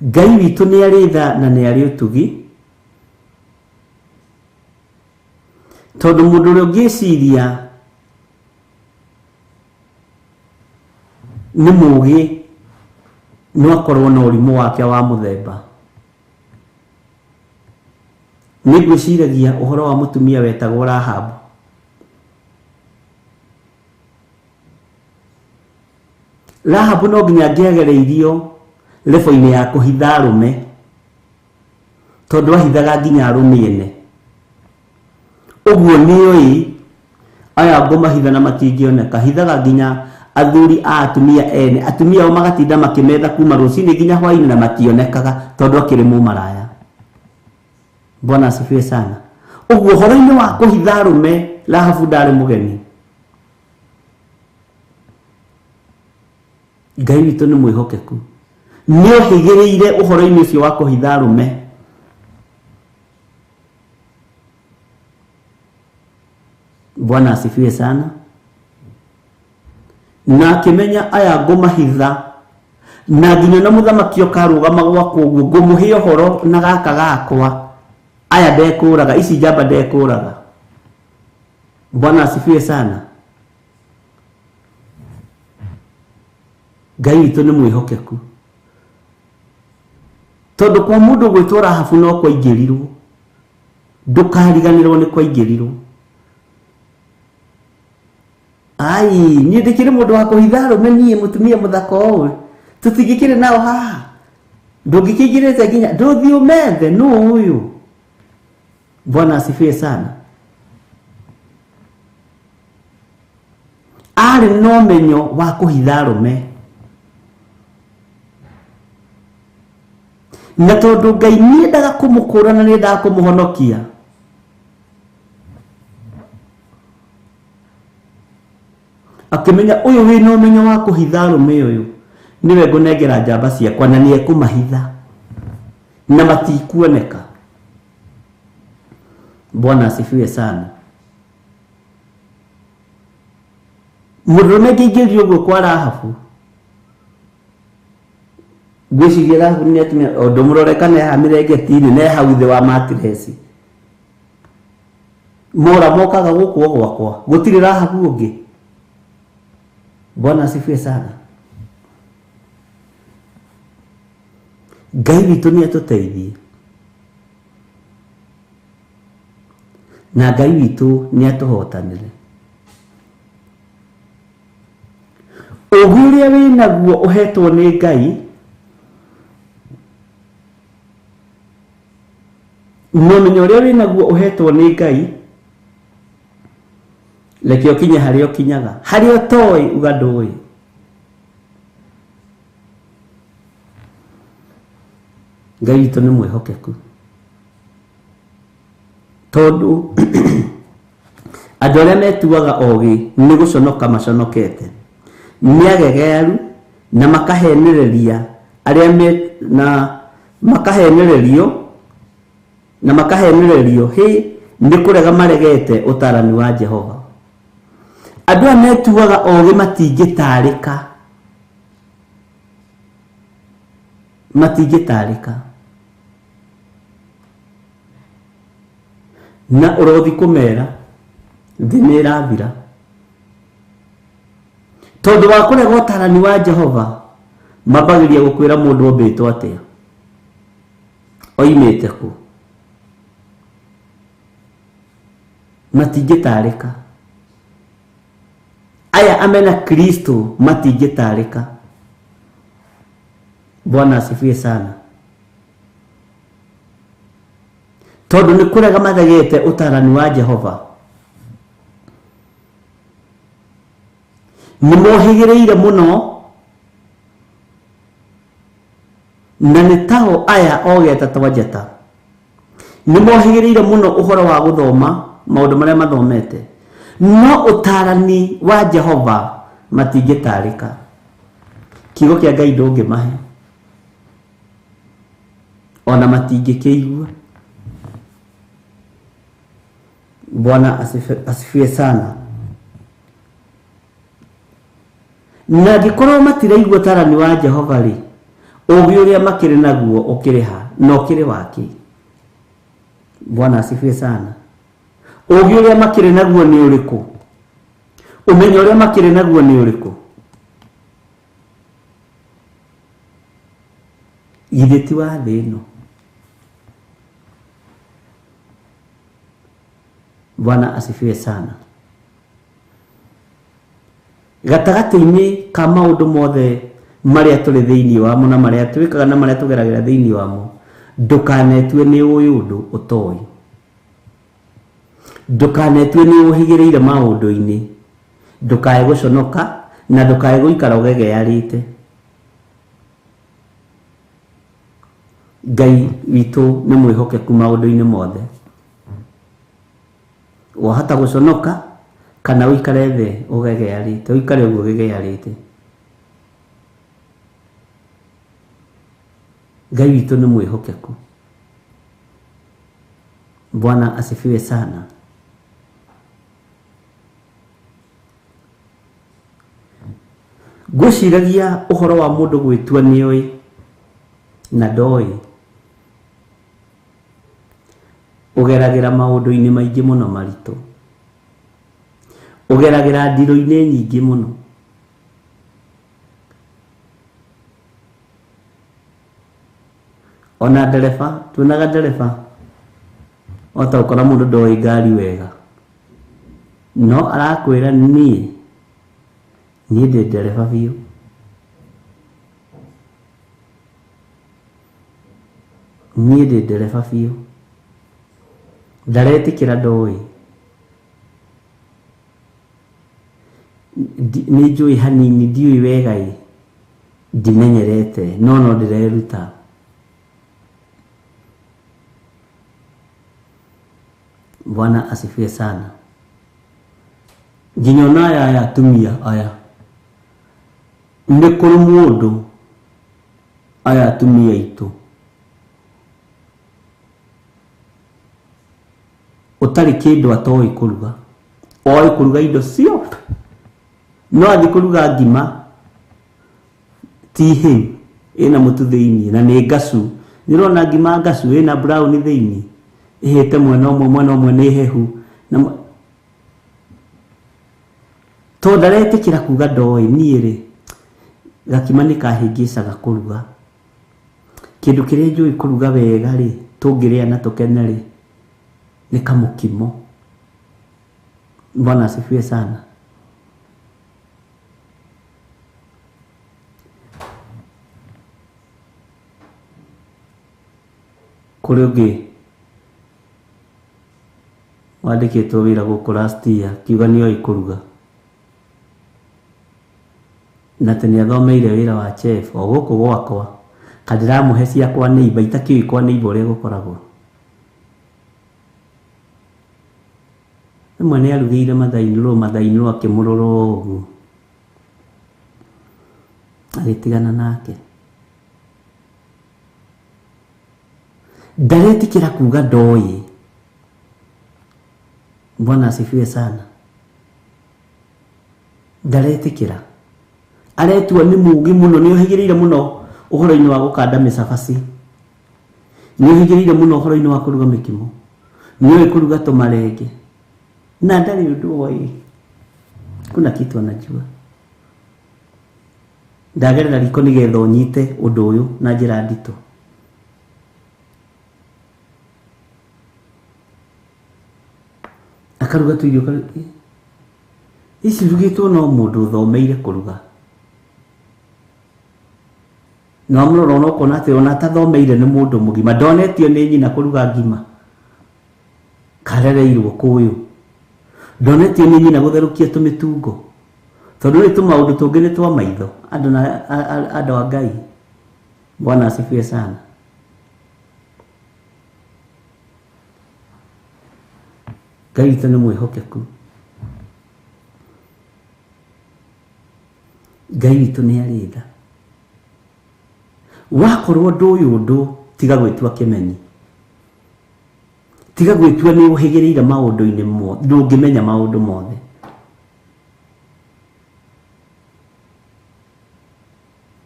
S4: Ngai witũ nĩ arĩ tha na nĩ arĩ ũtugi, tondũ mũndũ ũrĩa ũngĩciria nĩ mũũgĩ no akorwo na ũrimũ wake wa mũthemba. Nĩ ngwĩciragia ũhoro wa mũtumia wetagwo Rahabu. Rahabu no nginya angĩagereirio lebo-inĩ ya kũhitha arũme, tondũ ahithaga nginya arũme ene. Ũguo nĩoĩ aya ngũmahitha na matingĩoneka, hithaga nginya athuri a atumia ene, atumia ao magatinda makĩmetha kuma rũcinĩ nginya hwainĩ na mationekaga tondũ akĩrĩ mũmaraya. Bwana asifiwe sana. Ũguo ũhoro-inĩ wa kũhitha arũme, Rahabu ndarĩ mũgeni. Ngai witũ nĩ mwĩhokeku, nĩ ohĩgĩrĩire ũhoro-inĩ ũcio wa kũhitha arũme. Bwana asifiwe sana. Na akĩmenya aya ngũmahitha, na nginya na mũthamaki ũkarũgama gwakwa ũguo ngũmũhe ũhoro na gaka gakwa, aya ndekũraga, ici njamba ndekũraga. Bwana asifiwe sana. Ngai witũ nĩ mwĩhokeku, tondũ kwa mũndũ gwĩtwo Rahabu no kwaingĩrirwo, ndũkariganĩrwo nĩ kwaingĩrirwo. Ai, niĩ ndĩkĩrĩ mũndũ wa kũhitha arũme, niĩ mũtumia mũthaka ũũ tũtingĩkĩrĩ nao haha, ndũngĩkĩingĩrĩte nginya ndũthiĩ ũmethe nũ ũyũ. Bwana asifiwe sana. Arĩ na ũmenyo wa kũhitha arũme, na tondũ Ngai nĩendaga kũmũkũra na nĩendaga kũmũhonokia, akĩmenya ũyũ wĩna ũmenyo wa kũhitha arũme ũyũ nĩwe ngũnengera njamba ciakwa na nĩekũmahitha na matikuoneka. Bwana asifiwe sana. Mũndũrũme angĩingĩrio ũguo kwa Rahabu, ngwĩciria Rahabu nĩ atumia, ũndũ mũrore kana haha mĩrengeti-inĩ na hau thĩ wa matiresi, mora mokaga gũkũ o gwakwa, gũtirĩ Rahabu ũngĩ. Bwana asifiwe sana. Ngai witũ nĩ atũteithie, na Ngai witũ nĩ atũhotanĩre. Ũũgĩ ũrĩa wĩnaguo ũhetwo nĩ Ngai na ũmenyo ũrĩa wĩnaguo ũhetwo nĩ Ngai, reke ũkinye harĩa ũkinyaga, harĩa ũtoĩ uga ndũĩ. Ngai witũ nĩ mwĩhokeku, tondũ andũ arĩa metuaga ogĩ nĩ gũconoka maconokete, nĩ agegearu na makahenereria arĩa me na makahenererio na makahenererio hĩ nĩ kũrega maregete ũtarani wa Jehova. Andũ aya metuaga ogĩ matingĩtarĩka, matingĩtarĩka. Na ũrothi kũmera thĩ nĩ ĩrathira, tondũ wa kũrega ũtarani wa Jehova. Mambagĩria gũkwĩra mũndũ ombĩtwo atĩa, oimĩte kũ, matingĩtarĩka. Aya amena Kristo matingĩtarĩka. Bwana asifiwe sana. Tondũ nĩ kũrega mathegete ũtarani wa Jehova. Nĩ mohĩgĩrĩire mũno na nĩ tao aya ogeta twa njata. Nĩ mohĩgĩrĩire mũno ũhoro wa gũthoma maũndũ marĩa mathomete. No ũtarani wa Jehova matingĩtarĩka. Kiugo kĩa Ngai ndũngĩmahe. Ona matingĩkĩigua. Bwana asifiwe sana. Na angĩkorwo matiraigua ũtarani wa Jehova rĩ, ũũgĩ ũrĩa makĩrĩ naguo ũkĩrĩ ha na ũkĩrĩ wakĩ? Bwana asifiwe sana. Ũũgĩ ũrĩa makĩrĩ naguo nĩ ũrĩkũ? Ũmenyo ũrĩa makĩrĩ naguo nĩ ũrĩkũ? Githĩ ti wa thĩ ĩno? Bwana asifiwe sana. Gatagatĩ-inĩ ka maũndũ mothe marĩa tũrĩ thĩinĩ wamo na marĩa twĩkaga na marĩa tũgeragĩra thĩinĩ wamo, ndũkanetue nĩ ũĩ ũndũ ũtoĩ. Ndũkanetue nĩ ũhĩgĩrĩire maũndũ-inĩ. Ndũkae gũconoka na ndũkae gũikara ũgegearĩte. Ngai witũ nĩ mwĩhokeku maũndũ-inĩ mothe. Wahota gũconoka kana ũikare thĩ ũgegearĩte, ũikare ũguo ũgegearĩte. Ngai witũ nĩ mwĩhokeku. Bwana asifiwe sana. Ngwĩciragia ũhoro wa mũndũ gwĩtua nĩoĩ na ndoĩ. Ũgeragĩra maũndũ-inĩ maingĩ mũno maritũ. Ũgeragĩra ndirũ-inĩ nyingĩ mũno. Ona ndereba, tuonaga ndereba ota gũkora mũndũ ndoĩ ngari wega. No arakwĩra niĩ, niĩ ndĩ ndereba biũ. Niĩ ndĩ ndereba biũ. Ndaretĩkĩra ndoĩ. Nĩ njũĩ hanini, ndiũĩ wega ĩ, ndimenyerete, no no ndĩreruta. Bwana asifiwe sana. Nginya ona aya aya atumia aya, nĩ kũrĩ mũndũ aya atumia aitũ ũtarĩ kĩndũ atoĩ kũruga. Oĩ kũruga indo ciothe. No athiĩ kũruga ngima ti hĩu, ĩna mũtu thĩinĩ na nĩ ngacu. Nĩ ũrona ngima ngacu ĩna brown thĩinĩ, ĩhĩte mwena ũmwe, mwena ũmwe nĩ hehu. Na tondũ ndaretĩkĩra kuga ndoĩ, niĩ rĩ, gakima nĩ kahĩngĩcaga kũruga. Kĩndũ kĩrĩa njũĩ kũruga wega rĩ, tũngĩrĩa na tũkene rĩ, nĩ kamũkimo. Bwana asifiwe sana. Kũrĩ ũngĩ wandĩkĩtwo wĩra gũkũ last year, akiuga nĩoĩ kũruga. Na atĩ nĩathomeire wĩra wa chef o gũkũ gwakwa. Kandĩramũhe cia kwa neighbor, itakĩũĩ kwa neighbor ũrĩa gũkoragwo. Rĩmwe nĩarugĩire mother-in-law, mother-in-law akĩmũrora ũguo. Agĩtigana nake. Ndaretĩkĩra kuga ndoĩ. Bwana asifiwe sana. Ndaretĩkĩra. Aretua nĩ mũũgĩ mũno, nĩ ohĩgĩrĩire mũno ũhoro-inĩ wa gũkanda mĩcabaci. Nĩ ohĩgĩrĩire mũno ũhoro-inĩ wa kũruga mĩkimo. Nĩ oĩ kũruga tũmarenge. Na ndarĩ ũndũ oĩ. Kuna kitu anajua. Ndagerera riko nĩgetha ũnyite ũndũ ũyũ na njĩra nditũ. Akaruga tũirio ici irugĩtwo no mũndũ ũthomeire kũruga. Na wamũrora ona ũkona atĩ ona atathomeire nĩ mũndũ mũgima, ndonetio nĩ nyina kũruga ngima. Karereirwo kũyũ. Ndonetio nĩ nyina gũtherũkia tũmĩtungo. Tondũ nĩ tũmaũndũ tũngĩ nĩ twa maitho. Andũ na andũ a Ngai. Bwana asifiwe sana. Ngai witũ nĩ mwĩhokeku. Ngai witũ nĩ arĩ tha. Wakorwo ndũĩ ũndũ tiga gwĩtua kĩmenyi. Tiga gwĩtua nĩ ũhĩgĩrĩire maũndũ-inĩ mothe, ndũngĩmenya maũndũ mothe.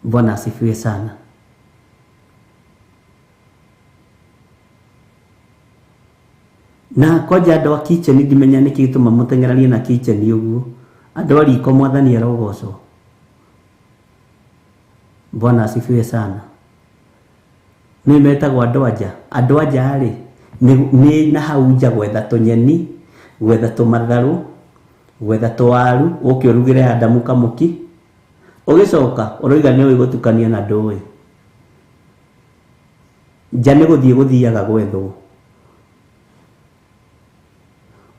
S4: Bwana asifiwe sana. Na kwanja andũ a kitchen ndimenya nĩkĩ gĩtũma mũteng'eranie na kitchen ũguo. Andũ a riko mwathani arogocwo. Bwana asifiwe sana. Nĩ metagwo andũ anja. Andũ anja rĩ nĩ na hau nja gwetha tũnyeni, gwetha tũmatharũ, gwetha tũwaru, ũke ũrugĩre Adamu kamũki. Ũgĩcoka ũroiga nĩ ũĩ gũtukania na ndũĩ. Nja nĩ gũthiĩ gũthiaga gwethwo.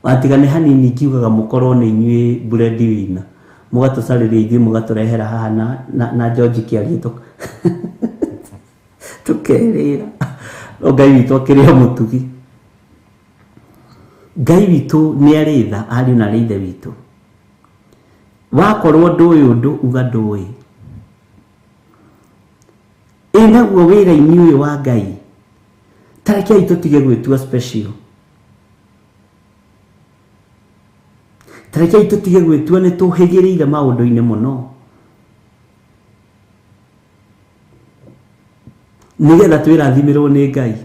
S4: Atiga nĩ hanini ngiugaga mũkorwo nĩ inyuĩ bread winner. Mũgatũcarĩria ithuĩ mũgatũrehera haha na George Kĩarie tũkerĩra. No Ngai witũ akĩrĩ o mũtugi. Ngai witũ nĩ arĩ tha ariũ na arĩ ithe witũ. Wakorwo ndũĩ ũndũ uga ndũĩ. Ĩ naguo wĩra-inĩ ũyũ wa Ngai, ta rekei tũtige gwĩtua special. Ta rekei tũtige gwĩtua nĩ tũhĩgĩrĩire maũndũ-inĩ mũno. Nĩgetha twĩrathimĩrwo nĩ Ngai.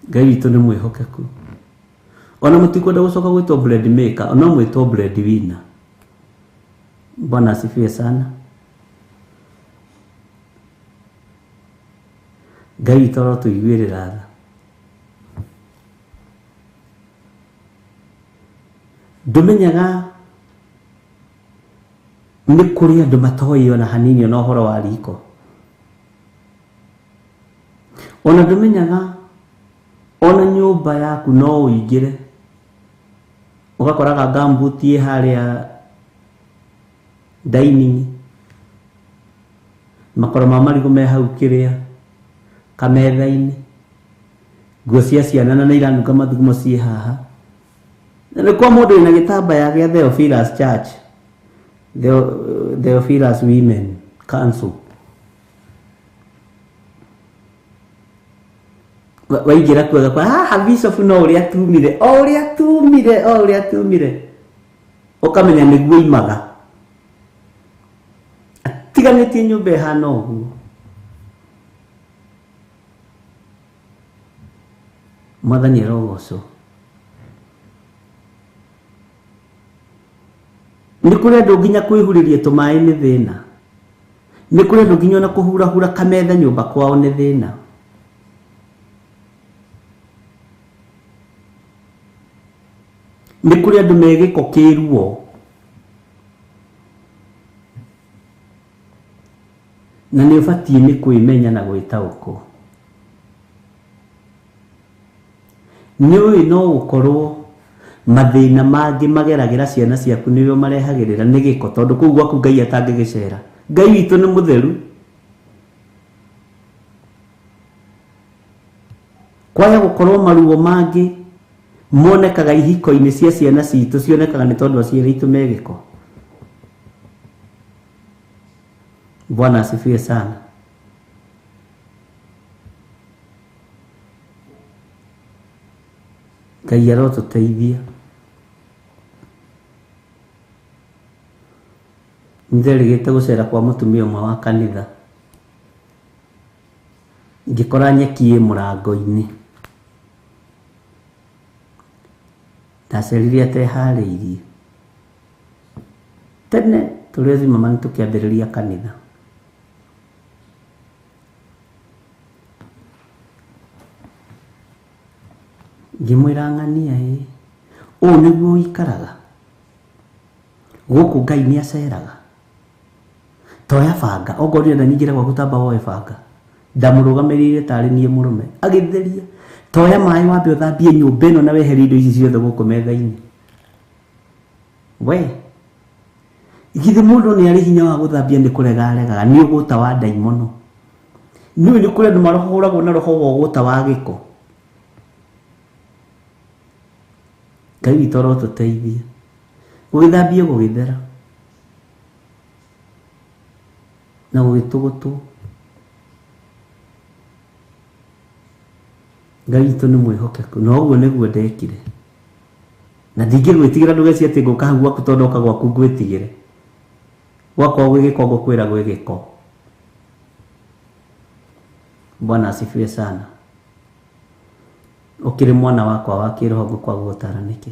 S4: Ngai witũ nĩ mwĩhokeku. Ona mũtikwenda gũcoka gwĩtwo bread maker, no mwĩtwo bread winner. Bwana asifiwe sana. Ngai witũ arotũiguĩrĩra tha. Ndũmenyaga nĩ kũrĩ andũ matoĩ ona hanini ona ũhoro wa riko. Ona ndũmenyaga ona nyũmba yaku no ũingĩre ũgakoraga gambuti ĩ harĩa dining, makoro ma marigũ me hau kĩrĩa kametha-inĩ, nguo cia ciana na nĩ iranunga mathugumo ciĩ haha. Na nĩ kwa mũndũ wĩna gĩtambaya gĩa Theophilus Church, Theophilus Women Council. Waingĩra kuo ũgakora haha bishop no ũrĩa tumire, o ũrĩa tumire, o ũrĩa tumire. Ũkamenya nĩguo imaga. Atiganĩtie nyũmba ĩhana ũguo. Mwathani arogocwo. Nĩ kũrĩ andũ nginya kwĩhurĩria tũmaĩ nĩ thĩna. Nĩ kũrĩ andũ nginya ona kũhurahura kametha nyũmba kwao nĩ thĩna. Nĩ kũrĩ andũ me gĩko kĩruo. Na nĩ ũbatiĩ nĩ kwĩmenya na gwĩtaũkwo. Nĩ ũĩ no gũkorwo mathĩna mangĩ mageragĩra ciana ciaku nĩwe marehagĩrĩra nĩ gĩko, tondũ kũu gwaku Ngai atangĩgĩcera. Ngai witũ nĩ mũtheru. Kwaya gũkorwo maruo mangĩ monekaga ihiko-inĩ cia ciana citũ cionekaga nĩ tondũ aciari aitũ me gĩko. Bwana asifiwe sana. Ngai arotũteithia. Nĩnderĩgĩte gũcera kwa mũtumia ũmwe wa kanitha. Ngĩkora nyeki ĩ mũrango-inĩ. Ndacerire ateharĩirie. Tene tũrĩ Zimmerman tũkĩambĩrĩria kanitha. Ngĩmwĩra ng'ania ĩ, ũũ nĩguo ũikaraga? Gũkũ Ngai nĩ aceraga. Toya banga, ongorwo ũrenda nyingĩre gwaku tamba woe banga. Ndamũrũgamĩrĩire tarĩ niĩ mũrũme. Agĩtheria. Toya maĩ wambe ũthambie nyũmba ĩno na weherie indo ici ciothe gũkũ metha-inĩ. We githĩ mũndũ nĩ arĩ hinya wa gũthambia nĩ kũrega aregaga nĩ ũgũta wa ndaimono. Nĩũĩ nĩ kũrĩ andũ marahũragwo na roho wa ũgũta wa gĩko. Ngai witũ arotũteithia. Gũgĩthambio gũgĩthera na gũgĩtũgũtwo. Ngai witũ nĩ mwĩhokeku na ũguo nĩguo ndekire. Na ndingĩgwĩtigĩra ndũgecirie atĩ ngũka hau gwaku tondũ ndoka gwaku ngwĩtigĩre. Gwakwa gwĩ gĩko ngũkwĩra gwĩ gĩko. Bwana asifiwe sana. Ũkĩrĩ mwana wakwa wa kĩroho ngũkwaga gũgũtara nĩkĩ?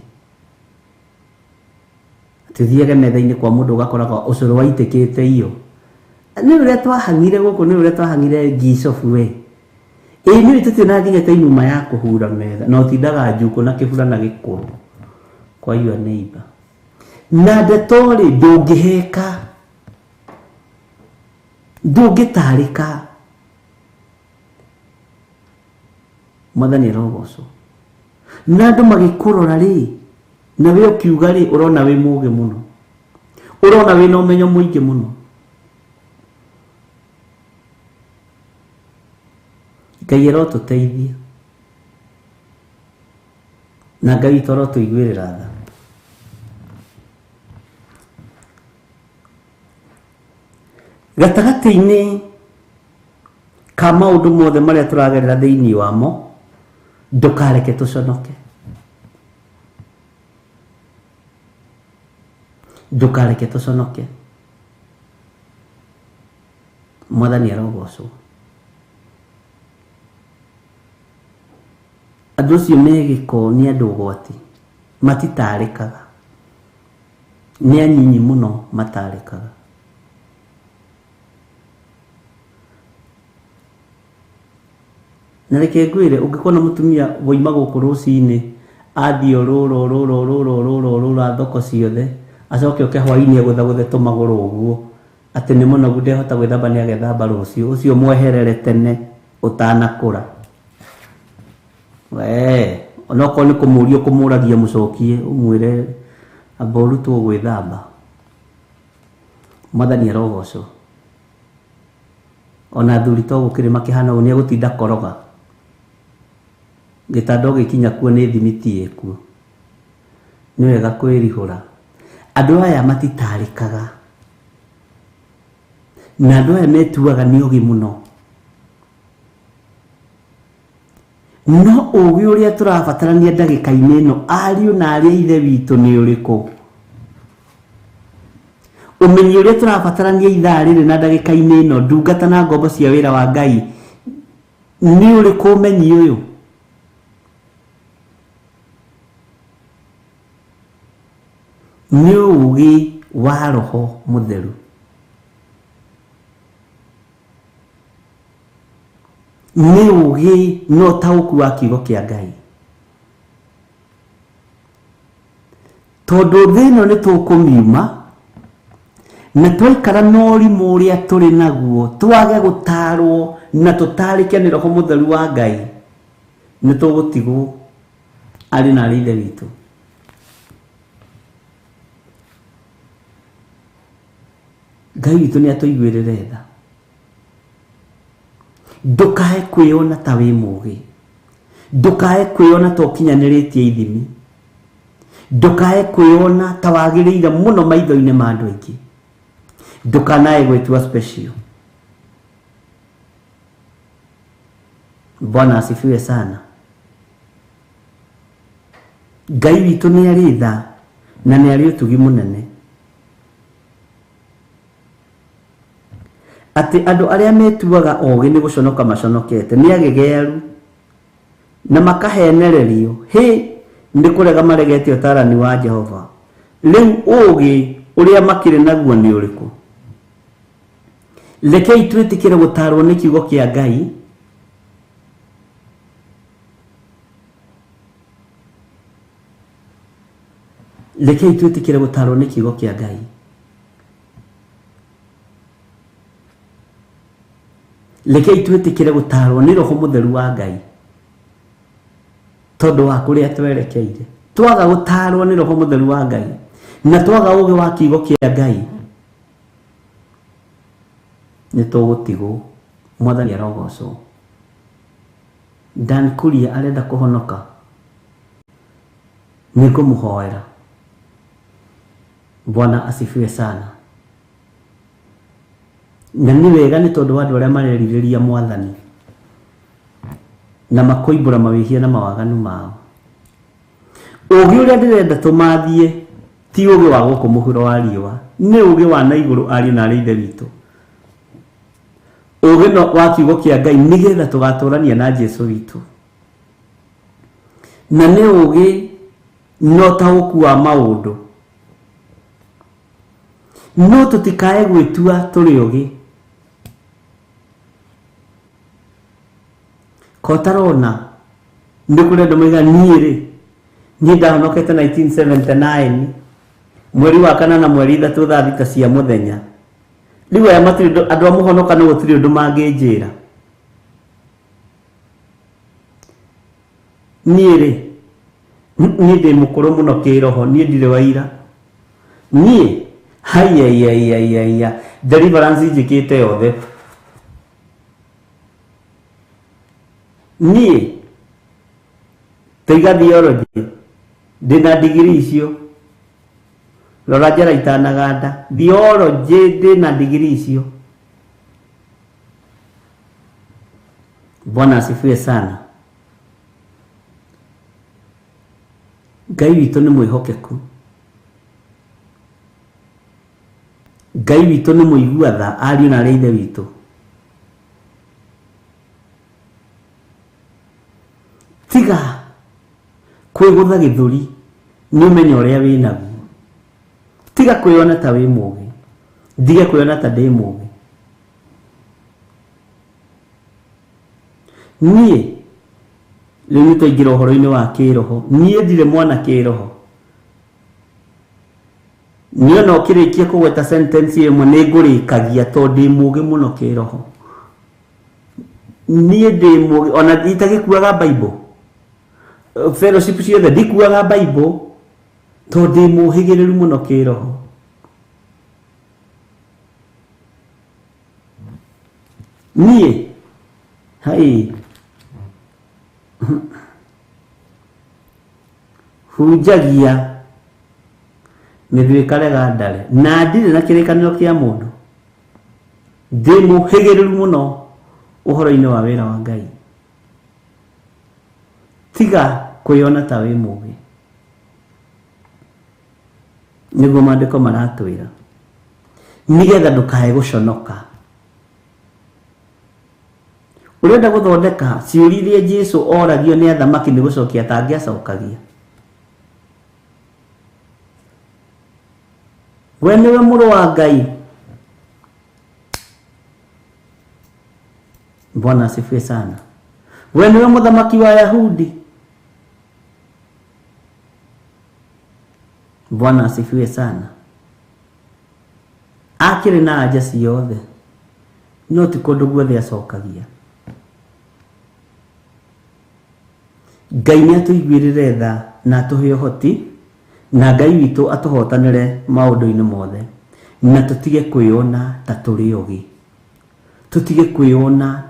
S4: Atĩ ũthiage metha-inĩ kwa mũndũ ũgakoraga ũcũrũ waitĩkĩte iyo. Nĩ ũrĩa twahang'ire gũkũ, nĩ ũrĩa twahang'ire ngicobu we. Ĩĩ nĩ tũtirĩ nginya ta inuma ya kũhura metha na ũtindaga njukũ na kĩbura na gĩkũrũ kwa your neighbor. Na ndeto rĩ ndũngĩheka, ndũngĩtarĩka. Mwathani arogocwo. Na andũ magĩkũrora rĩ, na we ũkiuga rĩ, ũrona wĩ mũũgĩ mũno, ũrona wĩna ũmenyo mũingĩ mũno. Ngai arotũteithia na Ngai witũ arotũiguĩrĩra tha. Gatagatĩ-inĩ ka maũndũ mothe marĩa tũragerera thĩinĩ wamo, ndũkareke tũconoke. Ndũkareke tũconoke. Mwathani arogocwo. Andũ acio me gĩko nĩ andũ ũgwati, matitarĩkaga. Nĩ anyinyi mũno matarĩkaga. Na reke ngwĩre, ũngĩkona mũtumia woima gũkũ rũcinĩ athiĩ orũra orũra orũra orũra orũra thoko ciothe, acoke oke hwainĩ agũthagũthe tũmagũrũ ũguo atĩ nĩ mũnogu ndehota gwĩthamba nĩ agethamba rũciũ, ũcio mweherere tene ũtanakũra. We onokorwo nĩ kũmũria ũkũmũragia mũcokie ũmwĩre amba ũrutwo gwĩthamba. Mwathani arogocwo. Ona athuri to gũkĩrĩ makĩhana ũguo nĩ egũtinda koroga. Gĩtanda ũgĩkinya kuo nĩ thimiti ĩkuo. Nĩ wega kwĩrihũra. Andũ aya matitarĩkaga. Na andũ aya metuaga nĩ ũgĩ mũno. No ũgĩ ũrĩa tũrabatarania ndagĩka-inĩ ĩno, ariũ na arĩ a ithe witũ nĩ ũrĩkũ? Ũmenyi ũrĩa tũrabatarania ithaa rĩrĩ na ndagĩka-inĩ ĩno, ndungata na ngombo cia wĩra wa Ngai, nĩ ũrĩkũ ũmenyi ũyũ? Nĩ ũgĩ wa Roho Mũtheru. Nĩ ũgĩ na ũtaũku wa kiugo kĩa Ngai. Tondũ thĩ ĩno nĩ tũkũmiuma, na twaikara na ũrimũ ũrĩa tũrĩ naguo, twage gũtarwo na tũtarĩke nĩ Roho Mũtheru wa Ngai, nĩ tũgũtigwo arĩ na arĩ ithe witũ. Ngai witũ nĩ atũiguĩrĩre tha. Ndũkae kwĩyona ta wĩ mũũgĩ, ndũkae kwĩyona ta ũkinyanĩrĩtie ithimi, ndũkae kwĩyona ta wagĩrĩire mũno maitho-inĩ ma andũ aingĩ, ndũkanae gwĩtua special. Bwana asifiwe sana. Ngai witũ nĩ arĩ tha na nĩ arĩ ũtugi mũnene. Atĩ andũ arĩa metuaga ogĩ nĩ gũconoka maconokete, nĩ agegearu na makahenererio, hĩ nĩ kũrega maregete ũtarani wa Jehova. Rĩu ũgĩ ũrĩa makĩrĩ naguo nĩ ũrĩkũ? Rekei twĩtĩkĩre gũtarwo nĩ kiugo kĩa Ngai. Rekei twĩtĩkĩre gũtarwo nĩ kiugo kĩa Ngai. Rekei twĩtĩkĩre gũtarwo nĩ Roho Mũtheru wa Ngai tondũ wa kũrĩa twerekeire. Twaga gũtarwo nĩ Roho Mũtheru wa Ngai na twaga ũũgĩ wa kiugo kĩa Ngai, nĩ tũgũtigwo. Mwathani arogocwo. Dan Kuria arenda kũhonoka, nĩ ngũmũhoera. Bwana asifiwe sana. Na nĩ wega nĩ tondũ wa andũ arĩa marerirĩria Mwathani na makoimbũra mawĩhia na mawaganu mao. Ũũgĩ ũrĩa ndĩrenda tũmathiĩ ti ũũgĩ wa gũkũ mũhuro wa riũa, nĩ ũũgĩ wa na igũrũ, ariũ na arĩ Ithe witũ. Ũũgĩ no wa kiugo kĩa Ngai nĩgetha tũgatũrania na Jesu witũ. Na nĩ ũũgĩ na ũtaũku wa maũndũ. No tũtikae gwĩtua tũrĩ ũgĩ. Kotarona nĩ kũrĩ andũ maiga niĩ rĩ, niĩ ndahonokete 1979 mweri wa 4 mweri 3 thaa 6 cia mũthenya. Rĩu aya matirĩ andũ a mũhonoka no gũtirĩ ũndũ mangĩnjĩra. Niĩ rĩ, niĩ ndĩ mũkũrũ mũno kĩroho, niĩ ndirĩ waira. Niĩ haiya deliverance njĩkĩte yothe. Niĩ taiga theology ndĩna degree icio. Rora njara itanaganda. Theology ndĩna degree icio. Bwana asifiwe sana. Ngai witũ nĩ mwĩhokeku. Ngai witũ nĩ mũigua tha, ariũ na arĩ Ithe witũ. Tiga kwĩgũtha gĩthũri nĩ ũmenyo ũrĩa wĩ naguo. Tiga kwĩona ta wĩ mũũgĩ, ndige kwĩona ta ndĩ mũũgĩ. Niĩ rĩu nĩ twaingĩra ũhoro-inĩ wa kĩroho. Niĩ ndirĩ mwana kĩroho. Niĩ ona ũkĩrĩkia kũgweta sentence ĩmwe nĩ ngũrĩkagia tondũ ndĩ mũũgĩ mũno kĩroho. Niĩ ndĩ mũũgĩ ona itagĩkuaga Bible. Fellowship ciothe ndikuaga Bible tondũ ndĩ mũhĩgĩrĩru mũno kĩroho. Niĩ hai hunjagia mĩthuĩ karega ndare na ndirĩ na kĩrĩkanĩro kĩa mũndũ. Ndĩ mũhĩgĩrĩru mũno ũhoro-inĩ wa wĩra wa Ngai. Tiga kwĩona ta wĩ mũũgĩ. Nĩguo maandĩko maratwĩra, nĩgetha ndũkae gũconoka. Ũrenda gũthondeka ciũria iria Jesu oragio nĩ athamaki nĩ gũcokia atangĩacokagia. We nĩwe mũrũ wa Ngai. Bwana asifiwe sana. We nĩwe mũthamaki wa Yahudi. Bwana asifiwe sana. Akĩrĩ na anja ciothe, no ti kũndũ guothe acokagia. Ngai nĩ atũiguĩrĩre tha na atũhe ũhoti, na Ngai witũ atũhotanĩre maũndũ-inĩ mothe, na tũtige kwĩona ta tũrĩ ogĩ, tũtige kwĩona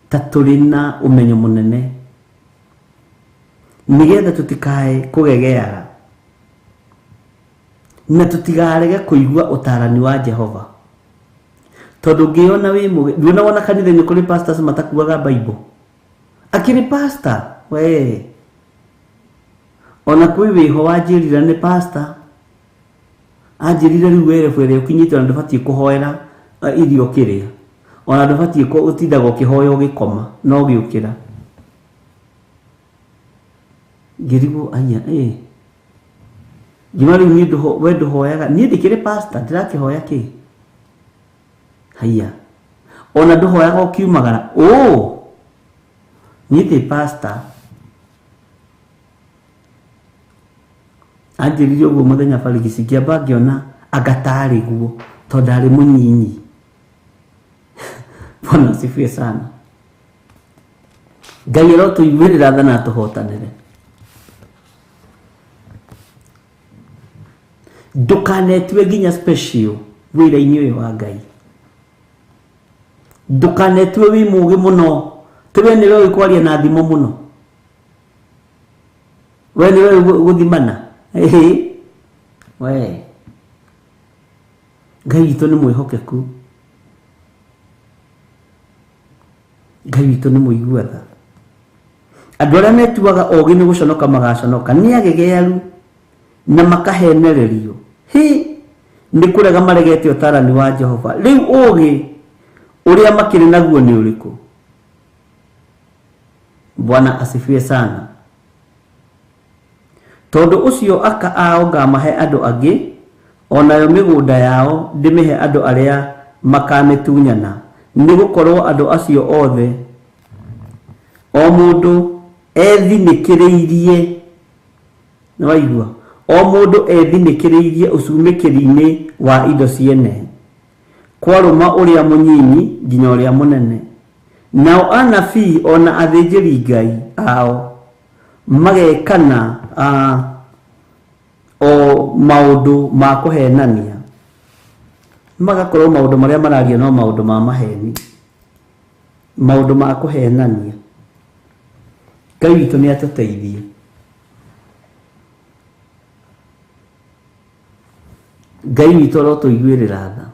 S4: ta tũrĩ na ũmenyo mũnene, nĩgetha tũtikae kũgegeara na tũtikarege kũigua ũtarani wa Jehova. Tondũ ũngĩona wĩ mũgĩ, nduona wona kanitha-inĩ kũrĩ pastors matakuaga Bible. Akĩrĩ pastor we, ona kwĩ wĩho wanjĩrire nĩ pastor, anjĩrire rĩu werebu ĩrĩa ũkinyĩte ona ndũbatiĩ kũhoera irio ũkĩrĩa, ona ndũbatiĩ ũtindaga ũkĩhoya ũgĩkoma no ũgĩũkĩra. Ngĩrigwo aya ngiuma rĩu niĩ we ndũhoyaga, niĩ ndĩkĩrĩ pastor ndĩrakĩhoya kĩ? Haiya, ona ndũhoyaga ũkiumagara, niĩ ndĩ pastor. Anjĩrire ũguo mũthenya barigici, ngĩamba ngĩona anga tarĩ guo tondũ ndarĩ mũnyinyi. Bwana asifiwe sana. Ngai arotũiguĩrĩra tha na atũhotanĩre. Ndũkanetue nginya special wĩra-inĩ ũyũ wa Ngai. Ndũkanetue wĩ mũũgĩ mũno, tĩ we nĩwe ũĩ kwaria na thimo mũno, we nĩwe ũĩ gũthimana. Ĩhĩ, we Ngai witũ nĩ mwĩhokeku, Ngai witũ nĩ mũigua tha. Andũ arĩa metuaga ogĩ nĩ gũconoka magaconoka, nĩ agegearu na makahenererio. Hi, nĩ kũrega maregete ũtarani wa Jehova. Rĩu ũgĩ ũrĩa makĩrĩ naguo nĩ ũrĩkũ? Bwana asifiwe sana. Tondũ ũcio aka ao ngamahe andũ angĩ, onayo mĩgũnda yao ndĩmĩhe andũ arĩa makamĩtunyana, nĩ gũkorwo andũ acio othe o mũndũ ethinĩkĩrĩirie, nĩwaigua, o mũndũ ethinĩkĩrĩirie ũcumĩkĩri-inĩ wa indo ciene, kwarũma ũrĩa mũnyinyi nginya ũrĩa mũnene. Nao anabii ona athĩnjĩri Ngai ao magekana o maũndũ ma kũhenania, magakorwo maũndũ marĩa mararia no maũndũ ma maheni, maũndũ ma kũhenania. Ngai witũ nĩ atũteithie. Ngai witũ arotũiguĩrĩra tha.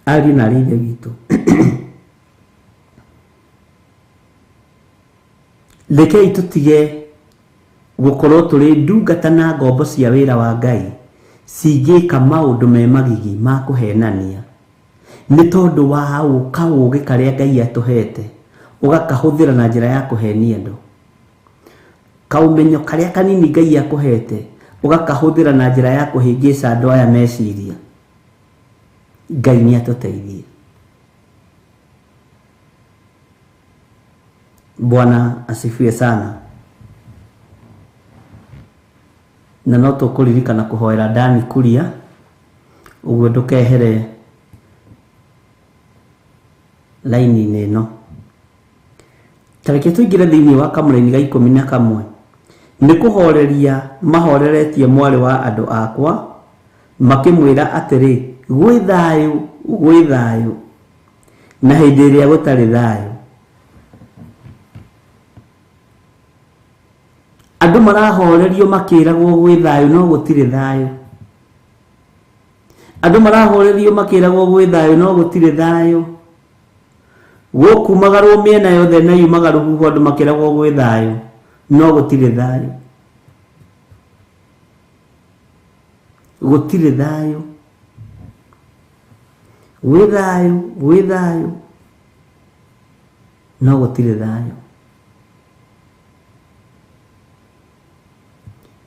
S4: Ariũ na arĩ ithe witũ, rekei tũtige gũkorwo tũrĩ ndungata na ngombo cia wĩra wa Ngai cingĩka maũndũ me magigi ma kũhenania, nĩ tondũ wa kaũgĩ karĩa Ngai atũhete ũgakahũthĩra na njĩra ya kũhenia andũ. Kaũmenyo karĩa kanini Ngai akũhete ũgakahũthĩra na njĩra ya kũhĩngĩca andũ aya meciria. Ngai nĩ atũteithie. Bwana asifiwe sana. Na no tũkũririkana kũhoera Dani Kuria, ũguo ndũkehere laini-inĩ ĩno. Ta reke tũingĩre thĩinĩ wa kamũraini ga 11. Nĩ kũhoreria mahoreretie mwarĩ wa andũ akwa, makĩmwĩra atĩrĩ, gwĩ thayũ, gwĩ thayũ, na hĩndĩ ĩrĩa gũtarĩ thayũ. Andũ marahorerio makĩragwo gwĩ thayũ, no gũtirĩ thayũ. Andũ marahorerio makĩragwo gwĩ thayũ, no gũtirĩ thayũ. Gũkumagarwo mĩena yothe na yumaga rũhuho, andũ makĩragwo gwĩ thayũ, no gũtirĩ thayũ. Gũtirĩ thayũ. Gwĩ thayũ, gwĩ thayũ, no gũtirĩ thayũ.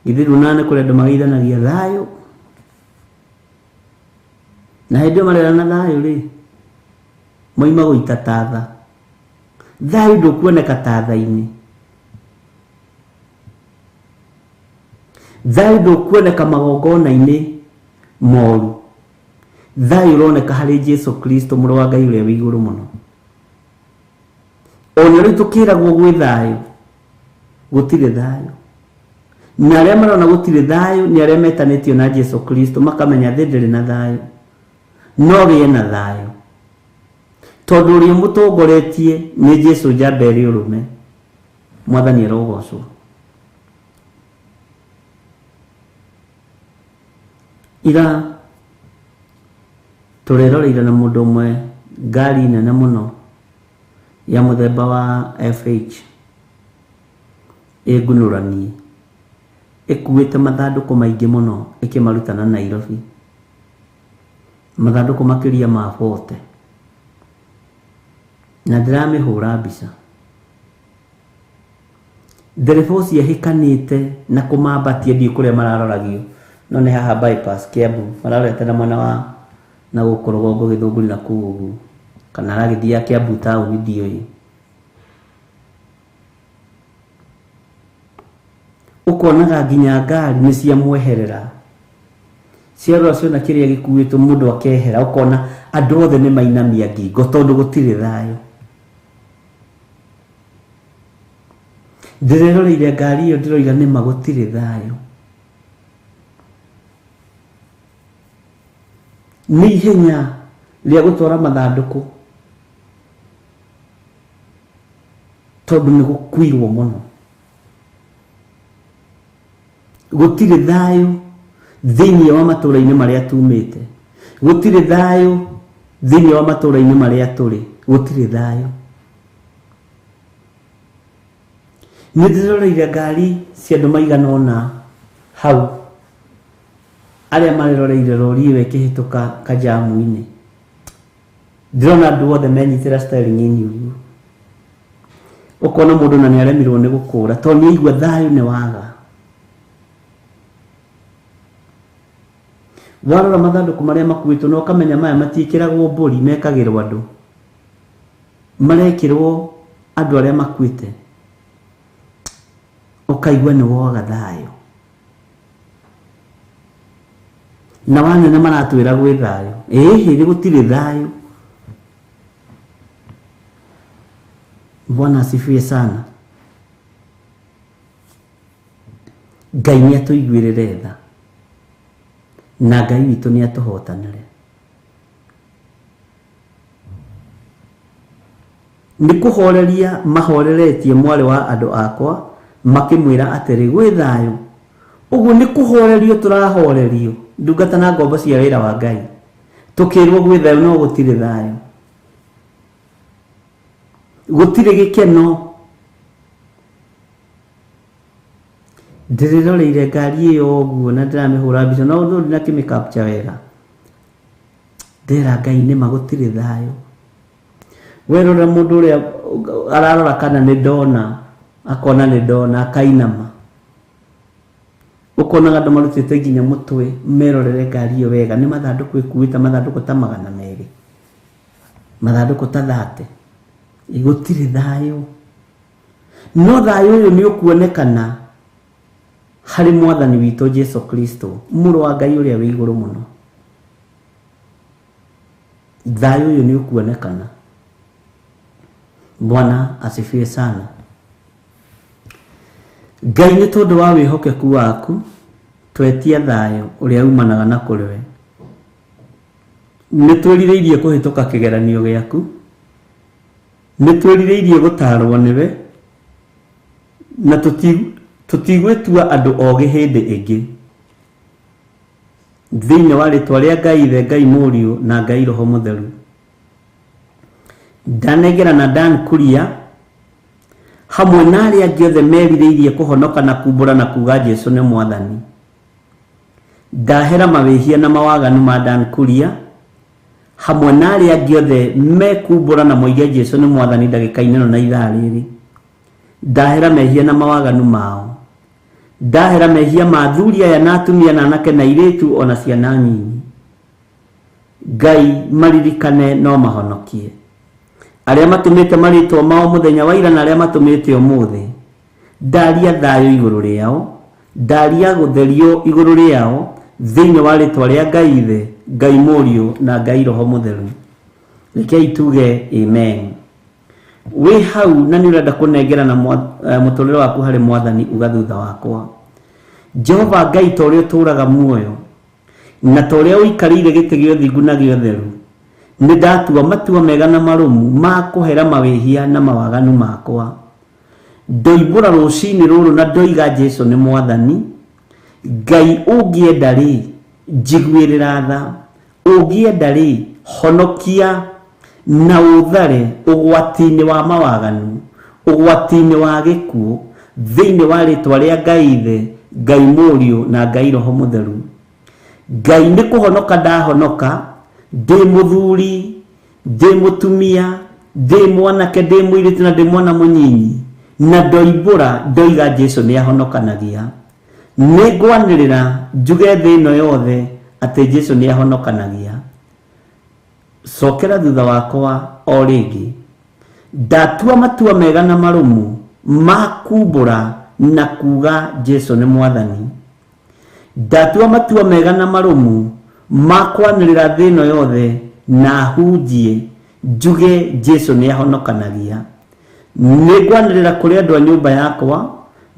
S4: Githĩ nduonaga nĩ kũrĩ andũ mageithanagia thayũ, na hĩndĩ ĩyo marerana thayũ rĩ, moima gũita tatha. Thayũ ndũkuoneka tatha-inĩ. Thayũ ndũkuoneka magongona-inĩ moru. Thayũ ũroneka harĩ Jesu Kristo, mũrũ wa Ngai ũrĩa wĩ igũrũ mũno. Ona rĩu tũkĩragwo gwĩ thayũ, gũtirĩ thayũ. Na arĩa marona gũtirĩ thayũ nĩ arĩa metanĩtio na Jesu Kristo, makamenya thĩ ndĩrĩ na thayũ. No gĩe na thayũ, tondũ ũrĩa ũmũtongoretie nĩ Jesu njamba ĩrĩ ũrũme. Mwathani arogocwo. Ira tũreroreire na mũndũ ũmwe ngari nene mũno ya mũthemba wa FH ĩngunũranie, ĩkuĩte mathandũkũ maingĩ mũno ĩkĩmaruta na Nairobi, mathandũkũ makĩria ma 40, na ndĩramĩhũra mbica. Ndereba ũcio ahĩkanĩte na kũmambatia, ndiũĩ kũrĩa mararoragio, no nĩ haha bypass Kiambu, mararorete na mwena wa na gũkũ rũgongo Gĩthũngũri na kũu ũguo, kana aragĩthiaga Kiambu taũni, ndiũĩ. Ũkonaga nginya ngari nĩ ciamweherera, Ciarora ciona kĩrĩa gĩkuĩtwo mũndũ akehera, ũkona andũ othe nĩ mainamia ngingo tondũ gũtirĩ thayũ. Ndĩreroreire ngari ĩyo ndĩroiga nĩma gũtirĩ thayũ. Nĩ ihenya rĩa gũtwara mathandũkũ tondũ nĩ gũkuirwo mũno. Gũtirĩ thayũ thĩinĩ wa matũũra-inĩ marĩa tumĩte, gũtirĩ thayũ thĩinĩ wa matũũra-inĩ marĩa tũrĩ, gũtirĩ thayũ. Nĩ ndĩroreire ngari cia andũ maigana ũna hau arĩa mareroreire rori ĩyo ĩkĩhĩtũka kajamu-inĩ. Ndĩrona andũ othe menyitĩra steering-inĩ ũguo, ũkona mũndũ na nĩ aremirwo nĩ gũkũra tondũ nĩ aigua thayũ nĩ waga. Warora mathandũkũ marĩa makuĩtwo na ũkamenya maya matiĩkĩragwo mbũri, mekagĩrwo andũ, marekĩrwo andũ arĩa makuĩte, ũkaigua nĩ woga thayũ. Na wanene maratwĩra gwĩ thayũ, ĩhĩ gũtirĩ thayũ. Bwana asifiwe sana. Ngai nĩ atũiguĩrĩre tha na Ngai witũ nĩ atũhotanĩre. Nĩ kũhoreria mahoreretie mwarĩ wa andũ akwa makĩmwĩra atĩrĩ, gwĩ thayũ. Ũguo nĩ kũhorerio tũrahorerio ndungata na ngombo cia wĩra wa Ngai, tũkĩrwo gwĩ thayũ, no gũtirĩ thayũ, gũtirĩ gĩkeno. Ndĩrĩroreire ngari ĩyo ũguo na ndĩramĩhũra mbica no no ndinakĩmĩ capture wega. Ndĩra Ngai nĩma gũtirĩ thayũ. Werora mũndũ ũrĩa ararora kana nĩ ndona, akona nĩ ndona, akainama. Ũkonaga andũ marutĩte nginya mũtwe merorere ngari ĩyo wega. Nĩ mathandũkũ ĩkuĩte, mathandũkũ ta 200, mathandũkũ ta 30. Gũtirĩ thayũ. No thayũ ũyũ nĩ ũkuonekana harĩ mwathani witũ Jesu Kristo, mũrũ wa Ngai ũrĩa wĩ igũrũ mũno. Thayũ ũyũ nĩ ũkuonekana. Bwana asifiwe sana. Ngai nĩ tondũ wa wĩhokeku waku twetia thayũ ũrĩa umanaga na kũrĩ we. Nĩ twĩrirĩirie kũhĩtũka kĩgeranio gĩaku, nĩ twĩrirĩirie gũtaarwo nĩwe, na tũtigwĩtua andũ ogĩ hĩndĩ ĩngĩ. Thĩinĩ wa rĩtwa rĩa Ngai Ithe, Ngai Mũriũ na Ngai Roho Mũtheru, ndanengera na Dan Kuria hamwe na arĩa angĩ othe merirĩirie kũhonoka na kumbũra na kuga Jesu nĩ mwathani. Ndahera mawĩhia na mawaganu ma Dan Kuria hamwe na arĩa angĩ othe mekumbũra na moige Jesu nĩ mwathani ndagĩka-inĩ ĩno na ithaa rĩrĩ. Ndahera mehia na mawaganu mao. Ndahera mehia ma athuri aya na atumia na anake na airĩtu ona ciana nyinyi. Ngai maririkane no mahonokie. Arĩa matũmĩte marĩtwa mao mũthenya wa ira na arĩa matũmĩte ũmũthĩ, ndaria thayũ igũrũ rĩao, ndaria gũtherio igũrũ rĩao thĩinĩ wa rĩtwa rĩa Ngai Ithe, Ngai Mũriũ na Ngai Roho Mũtheru. Rekei tuge amen. Wĩ hau na nĩ ũrenda kũnengera na mũtũrĩre waku harĩ mwathani, uga thutha wakwa. Jehova Ngai, ta ũrĩa ũtũũraga muoyo na ta ũrĩa ũikarĩire gĩtĩ gĩa ũthingu na gĩa ũtheru, nĩ ndatua matua mega na marũmu ma kũhera mawĩhia na mawaganu makwa. Ndoimbũra rũcinĩ rũrũ na ndoiga Jesu nĩ mwathani. Ngai ũngĩenda rĩ, njiguĩrĩra tha, ũngĩenda rĩ, honokia na ũthare ũgwati-inĩ wa mawaganu, ũgwati-inĩ wa gĩkuũ, thĩinĩ wa rĩtwa rĩa Ngai Ithe, Ngai Mũriũ na Ngai Roho Mũtheru. Ngai nĩ kũhonoka ndahonoka, ndĩ mũthuri, ndĩ mũtumia, ndĩ mwanake, ndĩ mũirĩtu na ndĩ mwana mũnyinyi, na ndoimbũra ndoiga Jesu nĩ ahonokanagia. Nĩ ngwanĩrĩra njuge thĩ ĩno yothe atĩ Jesu nĩ ahonokanagia. Cokera thutha wakwa o rĩngĩ. Ndatua matua mega na marũmu ma kumbũra na kuga Jesu nĩ mwathani. Ndatua matua mega na marũmu ma kwanĩrĩra thĩ ĩno yothe na hunjie njuge Jesu nĩ ahonokanagia. Nĩ ngwanĩrĩra kũrĩ andũ a nyũmba yakwa,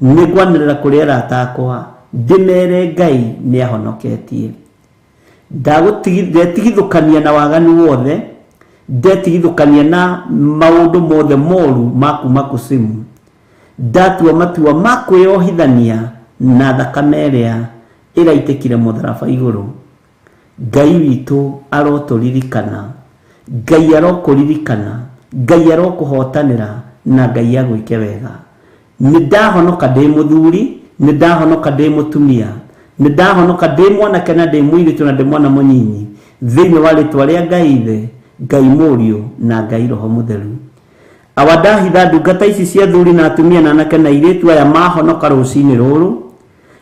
S4: nĩ ngwanĩrĩra kũrĩ arata akwa, ndĩmere Ngai nĩ ahonoketie. Ndetigithũkania na waganu wothe, ndetigithũkania na maũndũ mothe moru ma kuma kusimu. Ndatua matua ma kwĩyohithania na thakame ĩrĩa ĩraitĩkire mũtharaba igũrũ. Ngai witũ arotũririkana, Ngai arokũririkana, Ngai arokũhotanĩra na Ngai agwĩke wega. Nĩ ndahonoka ndĩ mũthuri, nĩ ndahonoka ndĩ mũtumia, nĩ ndahonoka ndĩ mwanake na ndĩ mũirĩtu na ndĩ mwana mũnyinyi, thĩinĩ wa rĩtwa rĩa Ngai Ithe, Ngai Mũriũ na Ngai Roho Mũtheru. Awa ndahitha ndungata ici cia thuri na atumia na anake na airĩtu aya mahonoka rũcinĩ rũrũ,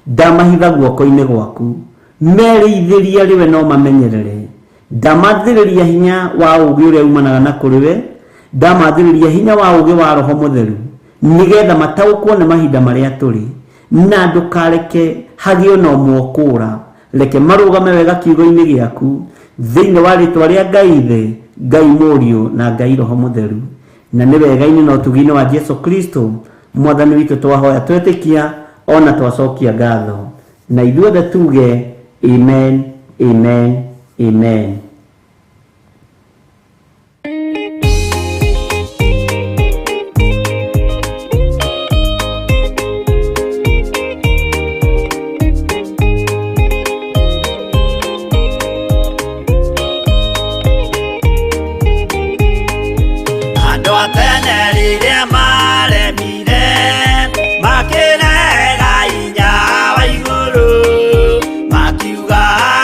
S4: ndamahitha guoko-inĩ gwaku, merĩithĩria rĩwe no mamenyerere. Ndamathĩrĩria hinya wa ũũgĩ ũrĩa umanaga na kũrĩ we, ndamathĩrĩria hinya wa ũũgĩ wa Roho Mũtheru, nĩgetha mataũkwo nĩ mahinda marĩa tũrĩ, na ndũkareke hagĩe na ũmwe ũkũũra. Reke marũgame wega kiugo-inĩ gĩaku, thĩinĩ wa rĩtwa rĩa Ngai Ithe, Ngai Mũriũ na Ngai Roho Mũtheru. Na nĩ wega-inĩ na ũtugi-inĩ wa Jesu Kristo Mwathani witũ twahoya twetĩkia ona twacokia ngatho, na ithuothe tuge amen, amen, amen.
S2: Andũ a tene rĩrĩa maremire makĩrega hinya wa igũrũ, makiuga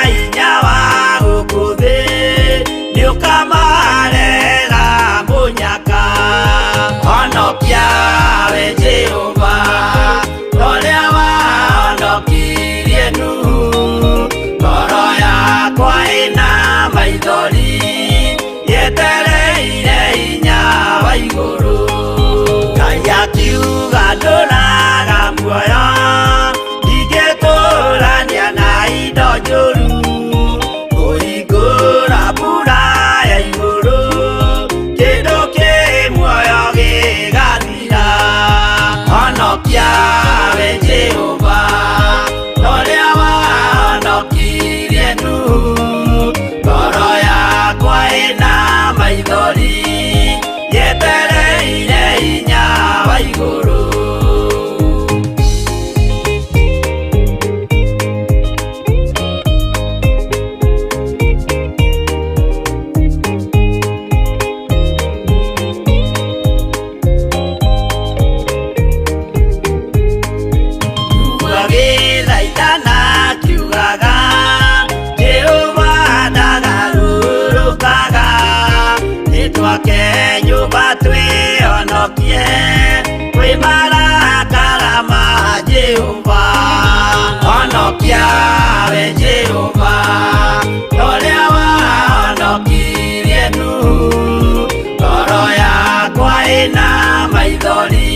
S2: hinya wa gũkũ thĩ nĩũkamarehera mũnyaka. Honokia we Jehova, torĩa wahonokirie Nuhu. Ngoro yakwa ĩna maithori yetereire hinya wa igũrũ. Ngai akiuga ndũraga muoyo, ndingĩtũrania na indo njũru. Kũhingũra mbura ya igũrũ, kĩndũ kĩ muoyo gĩgathira. Honokia we Jehova, torĩa wahonokirie Nuhu. Ngoro yakwa ĩna maithori yetereire hinya wa igũrũ. Agĩthaithana akiugaga, Jehova ndagarũrũkaga, nĩtwake nyũmba twĩhonokie kwĩ marakara ma Jehova. Honokia we Jehova, torĩa wahonokirie Nuhu. Ngoro yakwa ĩna maithori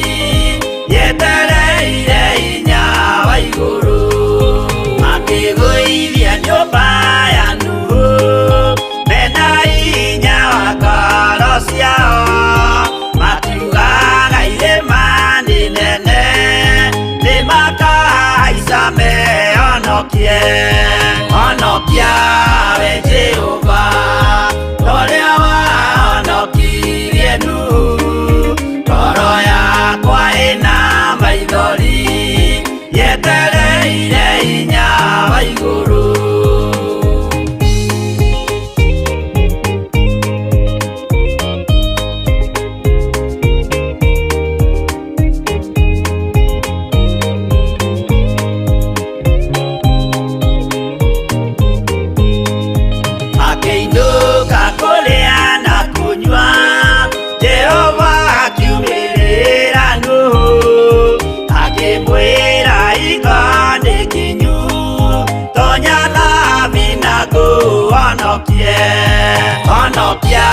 S2: yetereire hinya wa igũrũ. Makĩgũithia nyũmba ya Nuhu mena hinya wa ngoro ciao, makiugaga irĩma nĩ nene nĩmakahaica mehonokie. Honokia we Jehova, torĩa wahonokirie Nuhu. Ngoro yakwa ĩna maithori yetereire hinya wa igũrũ. Akĩinũka kũrĩa na kũnyua, Jehova akiumĩrĩra Nuhu, akĩmwĩra hingo nĩ kinyu, tonya thabina ngũhonokie. Honokia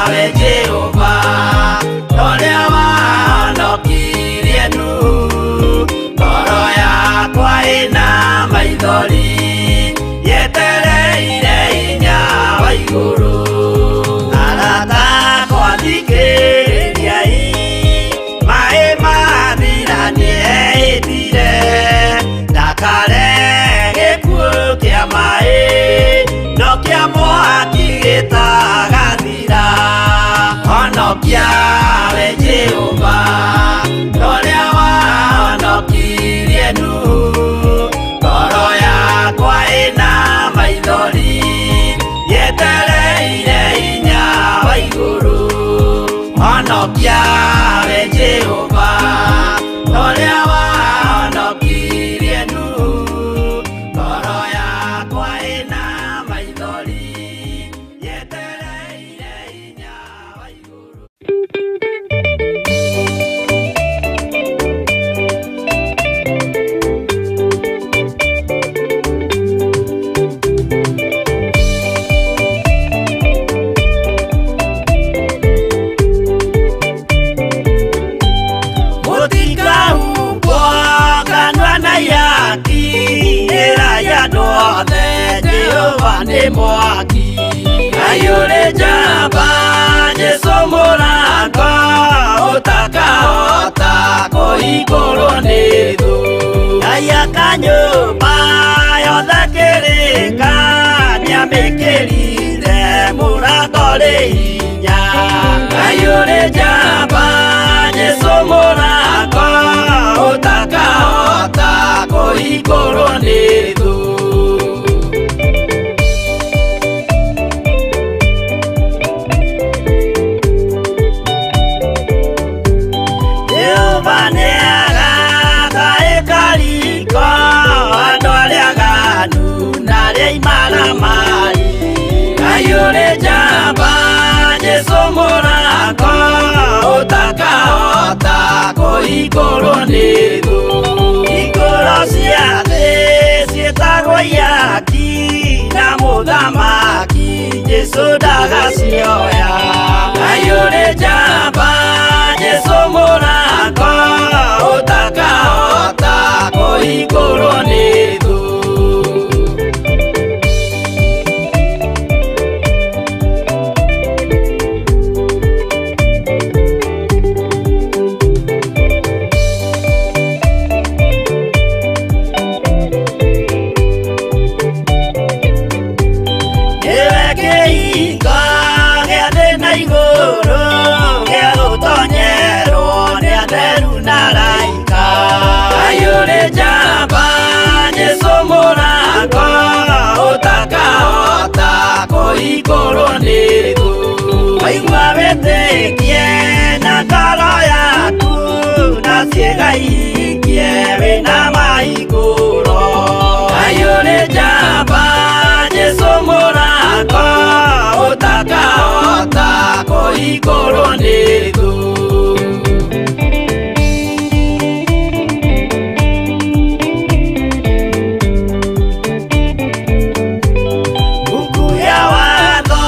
S2: we Jehova, torĩa wahonokirie Nuhu. Ngoro yakwa ĩna Maithori yetereire hinya wa igũrũ. Arata akwa thikĩrĩriai, maĩ mathira nĩehĩtire ndakare gĩkuũ kĩa maĩ no kĩa mwaki gĩtagathira. Honokia we Jehova ũrĩa wahonokirie Nuhu, ngoro yakwa ĩna maithori yetereire hinya wa igũrũ. Honokia we Jehova ũrĩa wahonokirie Nuhu, ngoro yakwa ĩna maithori yetereire hinya wa igũrũ. Mũtikahumbwo kanua na ihaki, ĩrai andũ othe Jehova nĩ mwaki. Ngai ũrĩ njamba, Jesũ mũrango, ũtakahota kũhingũrwo nĩ thũ. Ngai aka nyũmba yothe kĩrĩka, nĩamĩkĩrire mũrango rĩ hinya. Ngai ũrĩ njamba, Jesũ mũrango, ũtakahota kũhingũrwo nĩ thũ. Jehova nĩagaka ĩkariko andũ arĩa aganu na arĩa imaramari. Ngai ũrĩ njamba, Jesũ mũrango, ũtakahota kũhingũrwo nĩ thũ. Hingũro cia thĩ ciĩtagwo ihaki, na mũthamaki Jesũ ndagacioya. Ngai ũrĩ njamba, Jesũ mũrango, ũtakahota kũhingũrwo nĩ thũ. Nĩwe kĩhingo gĩa thĩ na igũrũ, gĩa gũtonyerwo nĩ atheru na araika. Ngai ũrĩ njamba, Jesũ mũrango, ũtakahota kũhingũrwo nĩ thũ. Waigua wĩtĩkie na ngoro yaku, na ciĩga ihingie wĩna mahingũro. Ngai ũrĩ njamba, Jesũ mũrango, ũtakahota kũhingũrwo nĩ thũ. Mbuku ya watho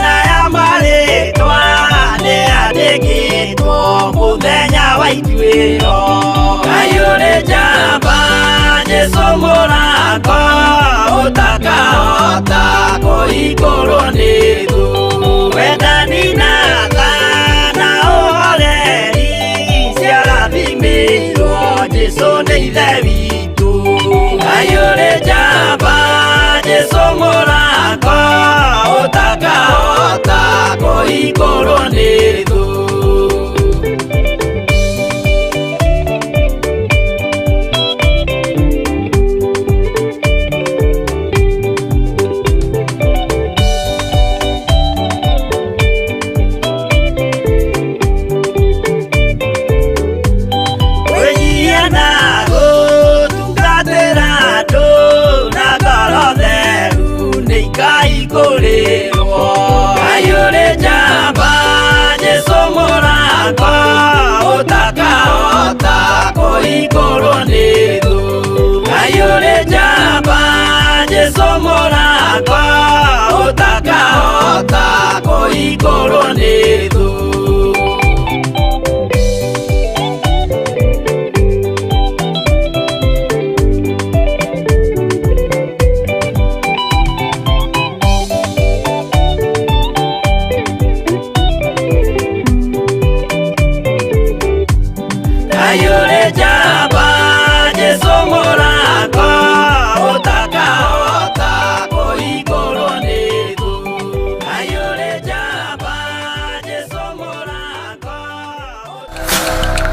S2: na ya marĩtwa nĩyandĩkĩtwo mũthenya wa ituĩro. Ngai ũrĩ njamba, Jesũ mũrango, ũtakahota kũhingũrwo nĩ